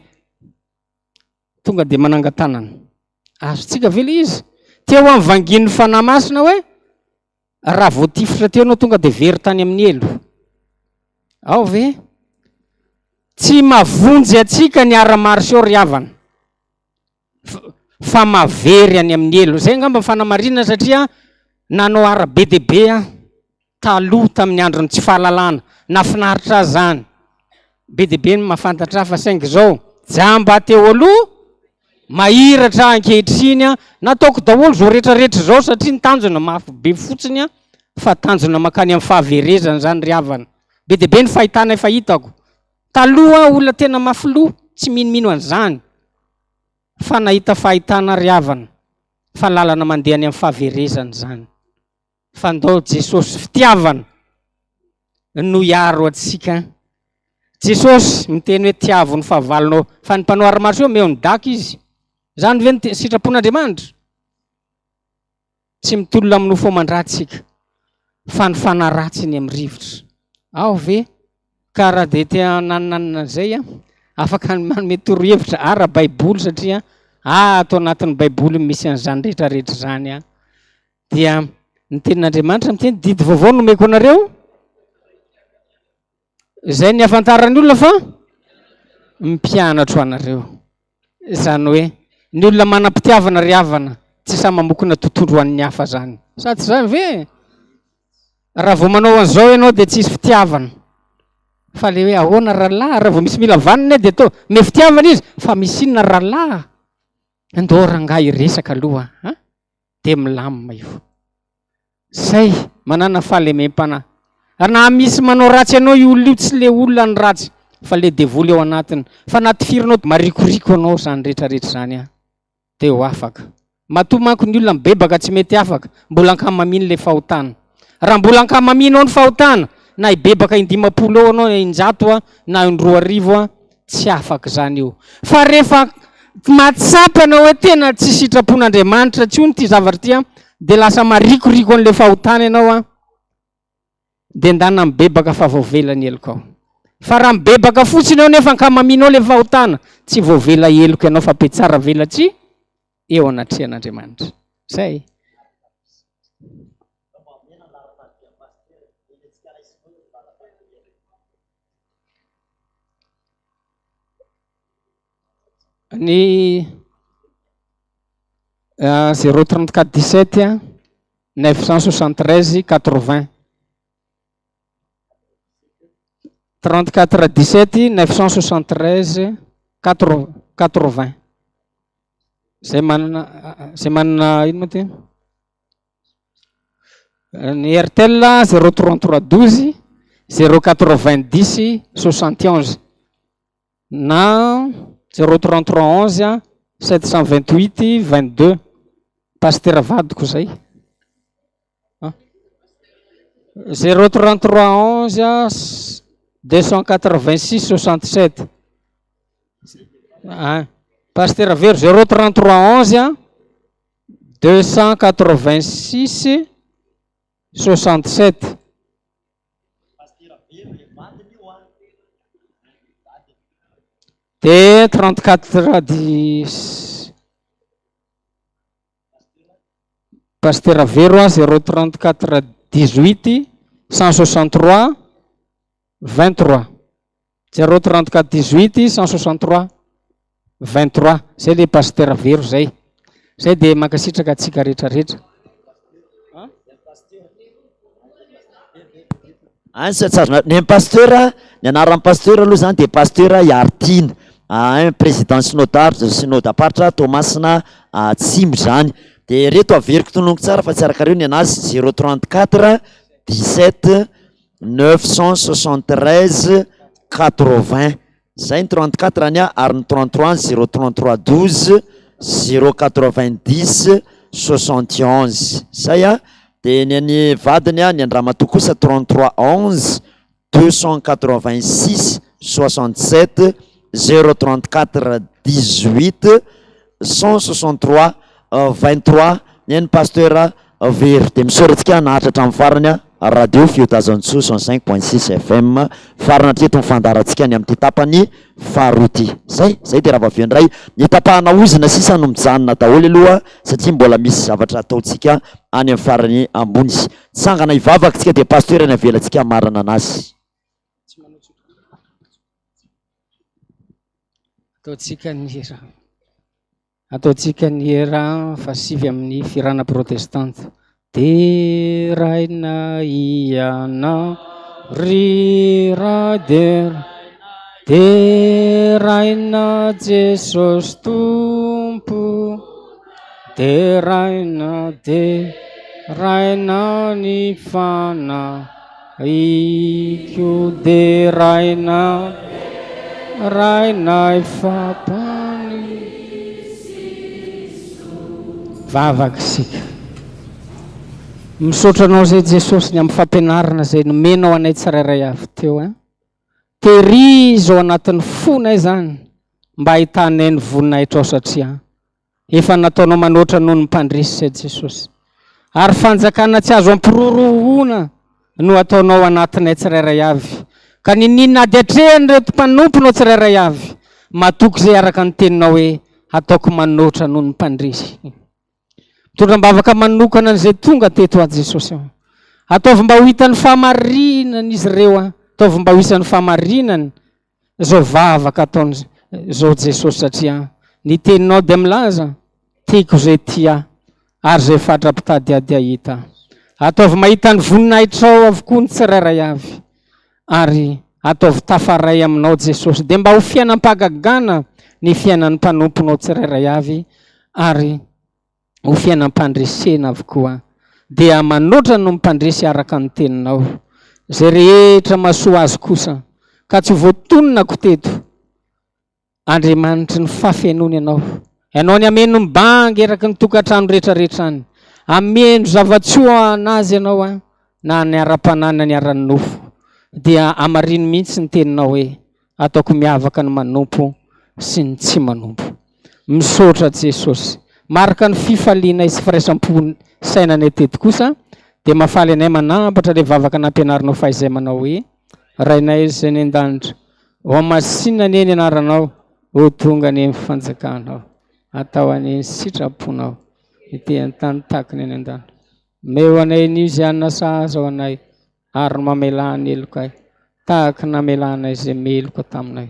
tonga dia manangan-tanana. Azontsika ve ilay izy? Teo amin'ny vangin'ny Fanahy Masina hoe raha voatifitra teo ianao tonga dia very tany amin'ny helo. Ao ve? Tsy mahavonjy antsika ny arts martiaux ry havana. Fa mahavery any amin'ny helo. Izay angamba ny fanamarinana satria nanao art be dia be aho taloha tamin'ny andron'ny tsy fahalalana. Nahafinaritra ahy izany. Be dia be ny mahafantatra ahy fa saingy izao jamba teo aloha mahiratra aho ankehitriny an. Nataoko daholo izao rehetrarehetra izao satria ny tanjona mafy be fotsiny an, fa tanjona mankany amin'ny fahaverezana izany ry havana. Be dia be ny fahitana efa hitako. Taloha aho olona tena mafy loha, tsy minomino an'izany, fa nahita fahitana ry havana fa lalana mandeha any amin'ny fahaverezana izany. Fa ndao Jesosy fitiavana no hiaro antsika. Jesosy miteny hoe tiavo ny fahavalonao, fa ny mpanao arts martiaux omeo ny daka izy. Izany ve ny sitrapon'Andriamanitra? Tsy mitolona amin'ny nofo aman-dratsy isika, fa ny fanahy ratsy eny amin'ny rivotra. Ao ve? Ka raha dia te hanananana an'izay aho, afaka ny manome torohevitra ara-baiboly satria ato anatin'ny baiboly misy an'izany rehetra rehetra izany aho. Dia ny tenin'Andriamanitra miteny didy vaovao nomeko anareo, izay ny ahafantaran'ny olona fa mpianatro anareo. Izany hoe ny olona manam-pitiavana ry havana tsy sahy mamokona tontolo ho an'ny hafa zany. Sa tsy izany ve? Raha vao manao an'izao ianao dia tsisy fitiavana. Fa le hoe ahoana rahalahy, raha vao misy mila vanona dia atao me fitiavana izy, fa misy inona rahalahy? Ndao rangahy hiresaka aloha a! Dia milamina io. Zay, manana fahalemem-panahy. Raha misy manao ratsy anao io olona io, tsy le olona no ratsy fa le devoly ao anatiny. Fa na tifirinao marikoriko anao izany rehetra rehetra izany an, dia ho afaka. Matoa manko ny olona mibebaka tsy mety afaka, mbola ankamamiany le fahotana. Raha mbola ankamamianao ny fahotana, na hibebaka in-dimampolo eo anao, na in-jato an, na in-roarivo an, Tsy afaka izany io. Fa rehefa mahatsapa ianao hoe tena tsy sitrapon'Andriamanitra intsony ity zavatra ity an, dia lasa marikoriko an'ilay fahotana ianao an, dia ndana mibebaka fa voavela ny helokao. Fa raha mibebaka fotsiny eo nefa ankamamianao le fahotana, tsy voavela heloka ianao fa mpitsara velatsihy eo anatrehan'Andriamanitra. Zay. Ny 0 34 17 973 80. 34 17 973 80. Zay manana zay manana ino moa ty? Ny Airtel 033 12 090 71 na 033 11 728 22. Pasitera vadiko zay. 033 11 286 67. Ah, Pasitera Vero 033 11 286 67. Dia 34 dix Pasitera Vero a 034 18 163 23 034 18 163 23 zay le Pasitera Vero zay. Zay dia mankasitraka antsika rehetra rehetra. Any sa tsy azonareo. Ny an'i Pasteur, ny anaran'i Pasteur aloha zany dia Pasteur Iaritiana, un président synodal, synodam-paritra Toamasina Atsimo zany. Dia ireto averiko tononiko tsara fa tsy arakareo ny anazy, 034 17 973 80. Zay ny 34 ny ahy ary ny 33 0 33 12 0 90 71 zay a, de ny an'ny vadiny a, ny an-dramatoa kosa 33 11 286 67 0 34 18 163 23 ny an'ny pasteur Very. Dia misaotra antsika naharitra hatramin'ny farany a. Radio Fiotazantsoa 105.6 FM. Farana hatreto ny fandaharantsika ny amin'ity tapany faharoa ity. Zay, zay dia raha vao avy eo indray. Ny tapahana ozona sisa no mijanona daholo aloha satria mbola misy zavatra ataontsika any amin'ny farany ambony. Tsangana hivavaka tsika dia pasteur ny avelantsika hamarana anazy. Ataontsika ny hira. Ataontsika ny hira fahasivy amin'ny fihirana protestanta. Deraina Ianao ry Ray dera, deraina Jesosy Tompo, deraina, deraina ny Fanahy. Iko deraina Rainay fampany Vavaka isika. Misaotra anao izay Jesosy ny amin'ny fampianarana izay nomenao anay tsirairay avy teo eh. Tehirizo ao anatin'ny fonay izany mba hahitanay ny voninahitrao satria Efa nataonao manoatra noho ny mpandresy izay Jesosy. Ary fanjakana tsy azo ampirorohona no ataonao anatinay tsirairay avy. Ka niniana ady atrehan'ireto mpanomponao tsirairay avy. Matoky izay araka ny teninao hoe hataoko manoatra noho ny mpandresy. Mitondra am-bavaka manokana an'izay tonga teto aho Jesosy ô. Ataovy mba ho hitan'ny fahamarinana izy ireo aho. Ataovy mba ho isan'ny fahamarinana Zao vavaka ataony zao Jesosy satria ny teninao dia milaza tiako izay tia ahy ary izay fatra-pitady ahy dia hahita ahy. Ataovy mahita ny voninahitrao avokoa ny tsirairay avy ary ataovy tafaray aminao Jesosy dia mba ho fiainam-pahagagana ny fiainan'ny mpanomponao tsirairay avy ary ho fiainam-pandresena avokoa, dia manoatra no mpandresy araka ny teninao. Izay rehetra mahasoa azy kosa, ka tsy ho voatononako teto, Andriamanitry ny fahafenoana Ianao. Ianao ny hameno ny banga eraky ny tokantrano rehetrarehetra any. Hameno zava-tsoa an'azy Ianao an, na ny ara-panahy na ny ara-nofo. Dia hamarino mihitsy ny teninao hoe, Ataoko miavaka ny manompo sy ny tsy manompo. Misaotra Jesosy. Marika ny fifalianay sy firaisam-po sainanay teto kosa dia mahafaly anay manambatra ilay vavaka nampianarinao fahizay manao hoe. Rainay izay any an-danitra, hohamasinina anie ny anaranao, ho tonga anie ny fanjakanao, atao anie ny sitraponao, ety an-tany tahaka ny any an-danitra. Omeo anay anio izay hanina sahaza ho anay, ary mamelà ny helokay, tahaka ny namelanay izay meloka taminay.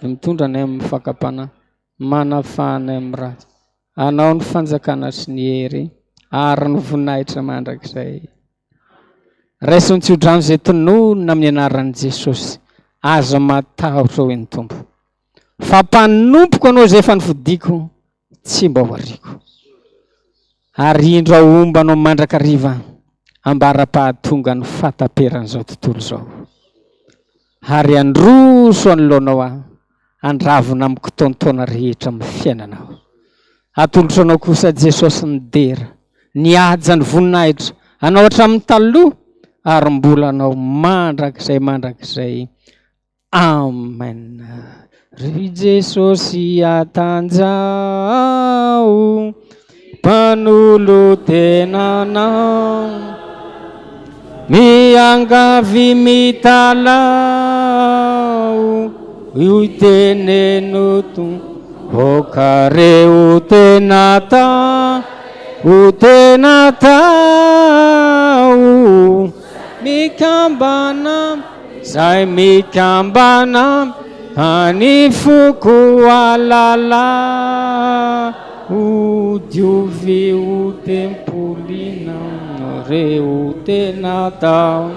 Mitondra anay amin'ny fakam-panahy, manafaha anay amin'ny ratsy. Anao ny fanjakana sy ny hery ary ny voninahitra mandrakizay. Raiso ny tsodrano izay tononina amin'ny anaran'i Jesosy. Aza matahotra hoy ny Tompo. Fa mpanompoko anao izay efa nofidiko, tsy mba ho ariako. Ary indro aho homba anao mandrakariva ambara-pahatonga ny fahataperan'izao tontolo izao. Ary handroso anoloanao aho, handravona amin'ny kitaontaona rehetra amin'ny fiainanao. Atolotro anao kosa Jesosy ny dera, ny haja, ny voninahitra, anao hatramin'ny taloha ary mbola anao mandrakizay mandrakizay. Amen. Ry Jesosy atanjaho, mpanolo-tena anao, miangavy mitalaho, io teneno Tompo, aoka re ho tena ta, ho tena tao, mikambana. Zay mikambana any foko alala ho diovy ho tempolina re ho tena tao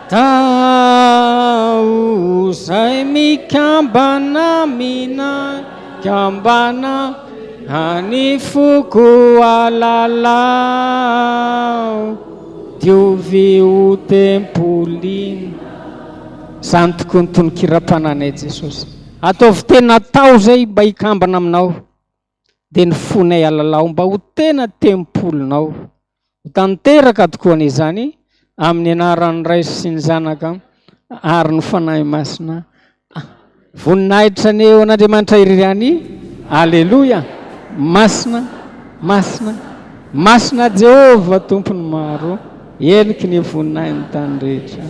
tao zay mikambana mina kambana any foko alala Diovy ho tempolina. Zany tokoa ny tononkiram-pananay Jesosy. Ataovy tena atao izay mba hikambana aminao. Dia ny fonay alalao mba ho tena tempolinao. Ho tanteraka tokoa anie izany amin'ny anaran'ny Ray sy ny Zanaka ary ny Fanahy Masina. Voninahitra anie ho an'Andriamanitra irery ihany. Aleloia! Masina, masina, masina Jehovah Tompon'ny maro, heniky ny voninahin'ny tany rehetra.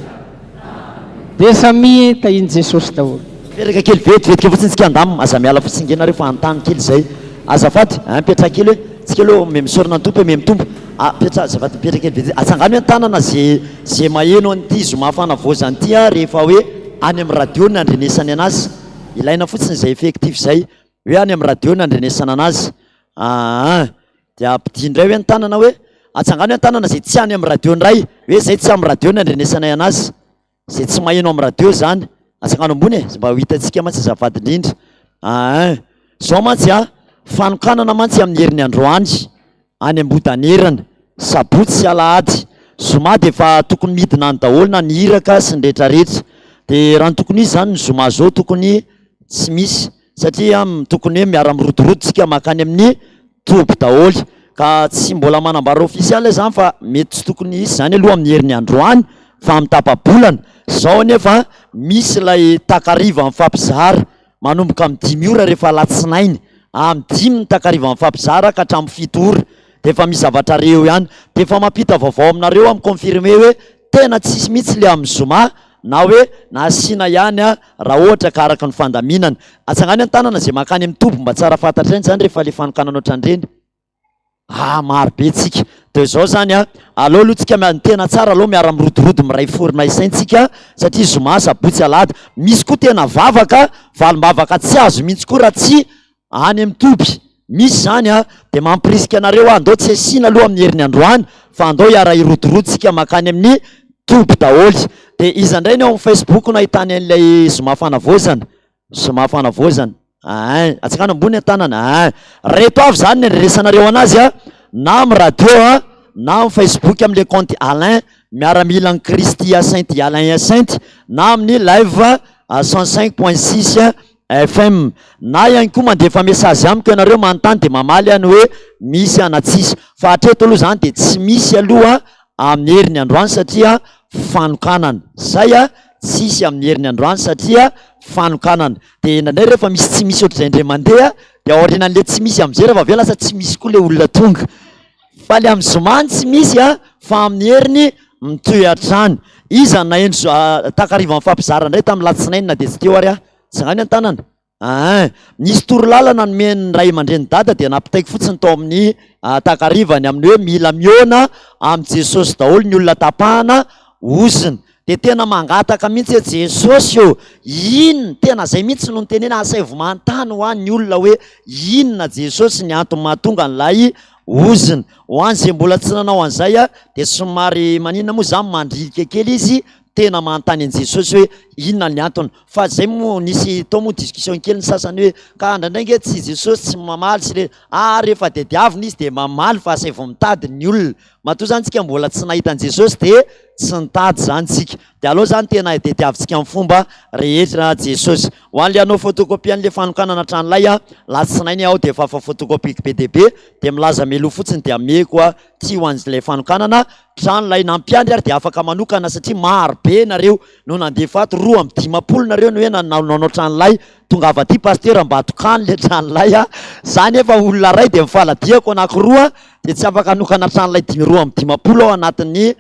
Dia samia tahin'i Jesosy daholo. Mipetraka kely vetivetika fotsiny tsika andam, aza miala fotsiny nge nareo fa hanontany kely zay. Azafady ein mipetraha kely hoe, tsika aloha me misaorana ny Tompo e me mitombo a mipetraha azafady mipetraka kely vetivety atsangano hoe ny tanana ze ze maheno an'ity zoma fanavaozana ity a rehefa hoe any amin'ny radio no andrenesany anazy, ilaina fotsiny izay effectif izay hoe any amin'ny radio no andrenesana anazy aa dia ampidio indray hoe ny tanana hoe atsangano hoe ny tanana izay tsy any amin'ny radio indray hoe izay tsy amin'ny radio no andrenesanay anazy. Izay tsy maheno amin'ny radio izany, atsangano ambony e, mba ho hitantsika mantsy azafady indrindra. Aa, izao mantsy a, fanokanana mantsy amin'ny heriny androany any Ambohidanerana, sabotsy sy alahady, zoma dia efa tokony midina any daholo na ny iraka sy ny rehetrarehetra. Dia raha ny tokony hisy izany ny zoma izao tokony tsy misy satria tokony hoe miara-mirodorodo tsika mankany amin'ny toby daholo ka tsy mbola manambara ofisialy aho zany fa mety tsy tokony hisy zany aloha amin'ny heriny androany fa amin'ny tapa-bolana zao anefa misy ilay takariva mifampizara manomboka amin'ny dimy ora rehefa alatsinainy amin'ny dimy ny takariva mifampizara ka hatramin'ny fito ora dia efa misy zavatra re eo ihany dia efa mampita vaovao aminareo aho mi-confirmer hoe tena tsisy mihitsy le amin'ny zoma na hoe nasiana ihany raha ohatra ka araka ny fandaminana. Atsangano ny tanana izay mankany amin'ny toby mba tsara fantatra ihany izany rehefa le fanokanana ohatran'ireny. Ah maro be tsika. Dia izao izany an, aleo aloha tsika ny tena tsara aloha miara mirodorodo miray forona isaintsika satria zoma, sabotsy, alahady. Misy koa tena vavaka, valim-bavaka tsy azo mihitsy koa raha tsy Any amin'ny toby misy izany an, dia mampirisika anareo aho, andao tsy asiana aloha amin'ny heriny androany fa andao hiara-hirodorodo tsika mankany amin'ny toby daholo. Dia iza indray ny ao amin'ny Facebook no ahitany an'ilay zoma fanavaozana? Zoma fanavaozana. Ein, atsangano ambony ny tanana. Ein. Reto avy izany ny andrenesanareo anazy an, na amin'ny radio an, na amin'ny Facebook amin'ilay compte Alain miaramilan'i Kristy Hyacinthe Alain Hyacinthe, na amin'ny live 105.6 FM, na ihany koa mandefa message amiko ianareo manontany dia mamaly aho ny hoe misy na tsisy. Fa hatreto aloha izany dia tsy misy aloha amin'ny heriny androany satria fanokanana. Zay a, tsisy amin'ny heriny androany satria fanokanana. Dia indraindray rehefa misy tsy misy ohatr'izay indray mandeha dia aorianan'ilay tsy misy amin'izay rehefa avy eo lasa tsy misy koa ilay olona tonga. Fa le amin'ny zoma ny tsy misy a, fa amin'ny heriny mitohy hatrany. Iza no naheno takariva mifampizara indray tamin'ny latsinainy na dia tsy teo ary aho? Tsangano ny tanana. Aa, nisy torolalana nomen'ny ray aman-drenin'i Dada dia nampitaiko fotsiny tao amin'ny takariva ny amin'ny hoe mila mihaona amin'i Jesosy daholo ny olona tapahana ozona. Dia tena mangataka mihitsy hoe Jesosy ô, inona, tena izay mihitsy no nitenena, asaivo manontany hoa ny olona hoe inona Jesosy ny antony mahatonga an'ilay ozona. Ho an'izay mbola tsy nanao an'izay dia somary maninona moa izany mandrika kely izy, tena manontany an'i Jesosy hoe inona ny antony. Fa zay moa nisy tao moa discussion kely ny sasany hoe ka indraindray nge tsy Jesosy tsy mamaly sy le ah rehefa tediavina izy de mamaly fa asaivo mitady ny olona. Matoa zany tsika mbola tsy nahita an'i Jesosy de tsy nitady zany tsika. De aleo zany tena tediavintsika amin'ny fomba rehetra Jesosy. Ho an'le hanao photocopie an'le fanokanana tranolay a, latsinainy aho de efa photocopie-ko be dia be de milaza mialoha fotsiny de ameko a ty ho an'ilay fanokanana tranolay. Na mpiandry ary de afaka manokana satria maro be nareo no nandefa ato 52 nareo no hoe nanao tranolay tongava aty pasitera mba tokano le tranolay a za nefa olona ray de mifaladihako anakiroa de tsy afaka hanokana tranolay dimy 52 ao anatin'ny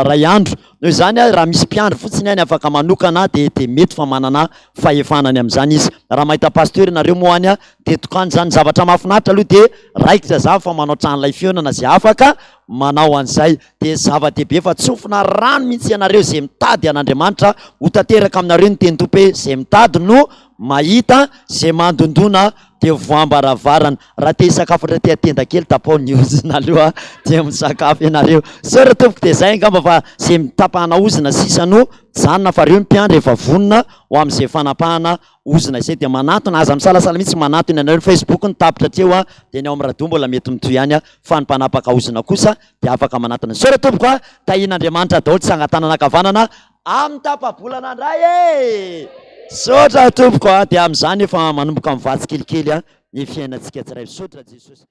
ray andro noho izany a raha misy mpiandry fotsiny any afaka manokana de de mety fa manana fahefana ny amin'izany izy raha mahita pasteur nareo moa any a de tokano zany zavatra mahafinaritra aloha de raikitra za fa manao tranolay fihaonana zay afaka manao an'izay dia zava-dehibe fa tsofina rano mihitsy ianareo izay mitady an'Andriamanitra, ho tanteraka aminareo ny teny Tompo hoe izay mitady no mahita, izay mandondona dia voam-baravarana. Raha te hisakafo ohatra te hatenda kely tapaho ny ozona aloha dia misakafo ianareo. Misaotra tompoko dia izay angamba fa izay mitapahana ozona sisa no mijanona fa reo ny mpiandry efa vonona ho amin'izay fanapahana ozona izay dia manantona, aza misalasala mihitsy manantona ianareo, ny Facebook no tapitra hatreo a, dia ny ao amin'ny radio mbola mety mitohy ihany a, fa ny mpanapaka ozona kosa dia afaka manantona. Misaotra tompoko a, tahian'Andriamanitra daholo tsangan-tanana ankavanana amin'ny tapa-bolana indray e! Misaotra tompoko a, dia amin'izany efa manomboka mivatsy kelikely a ny fiainantsika tsirairay. Misaotra Jesosy.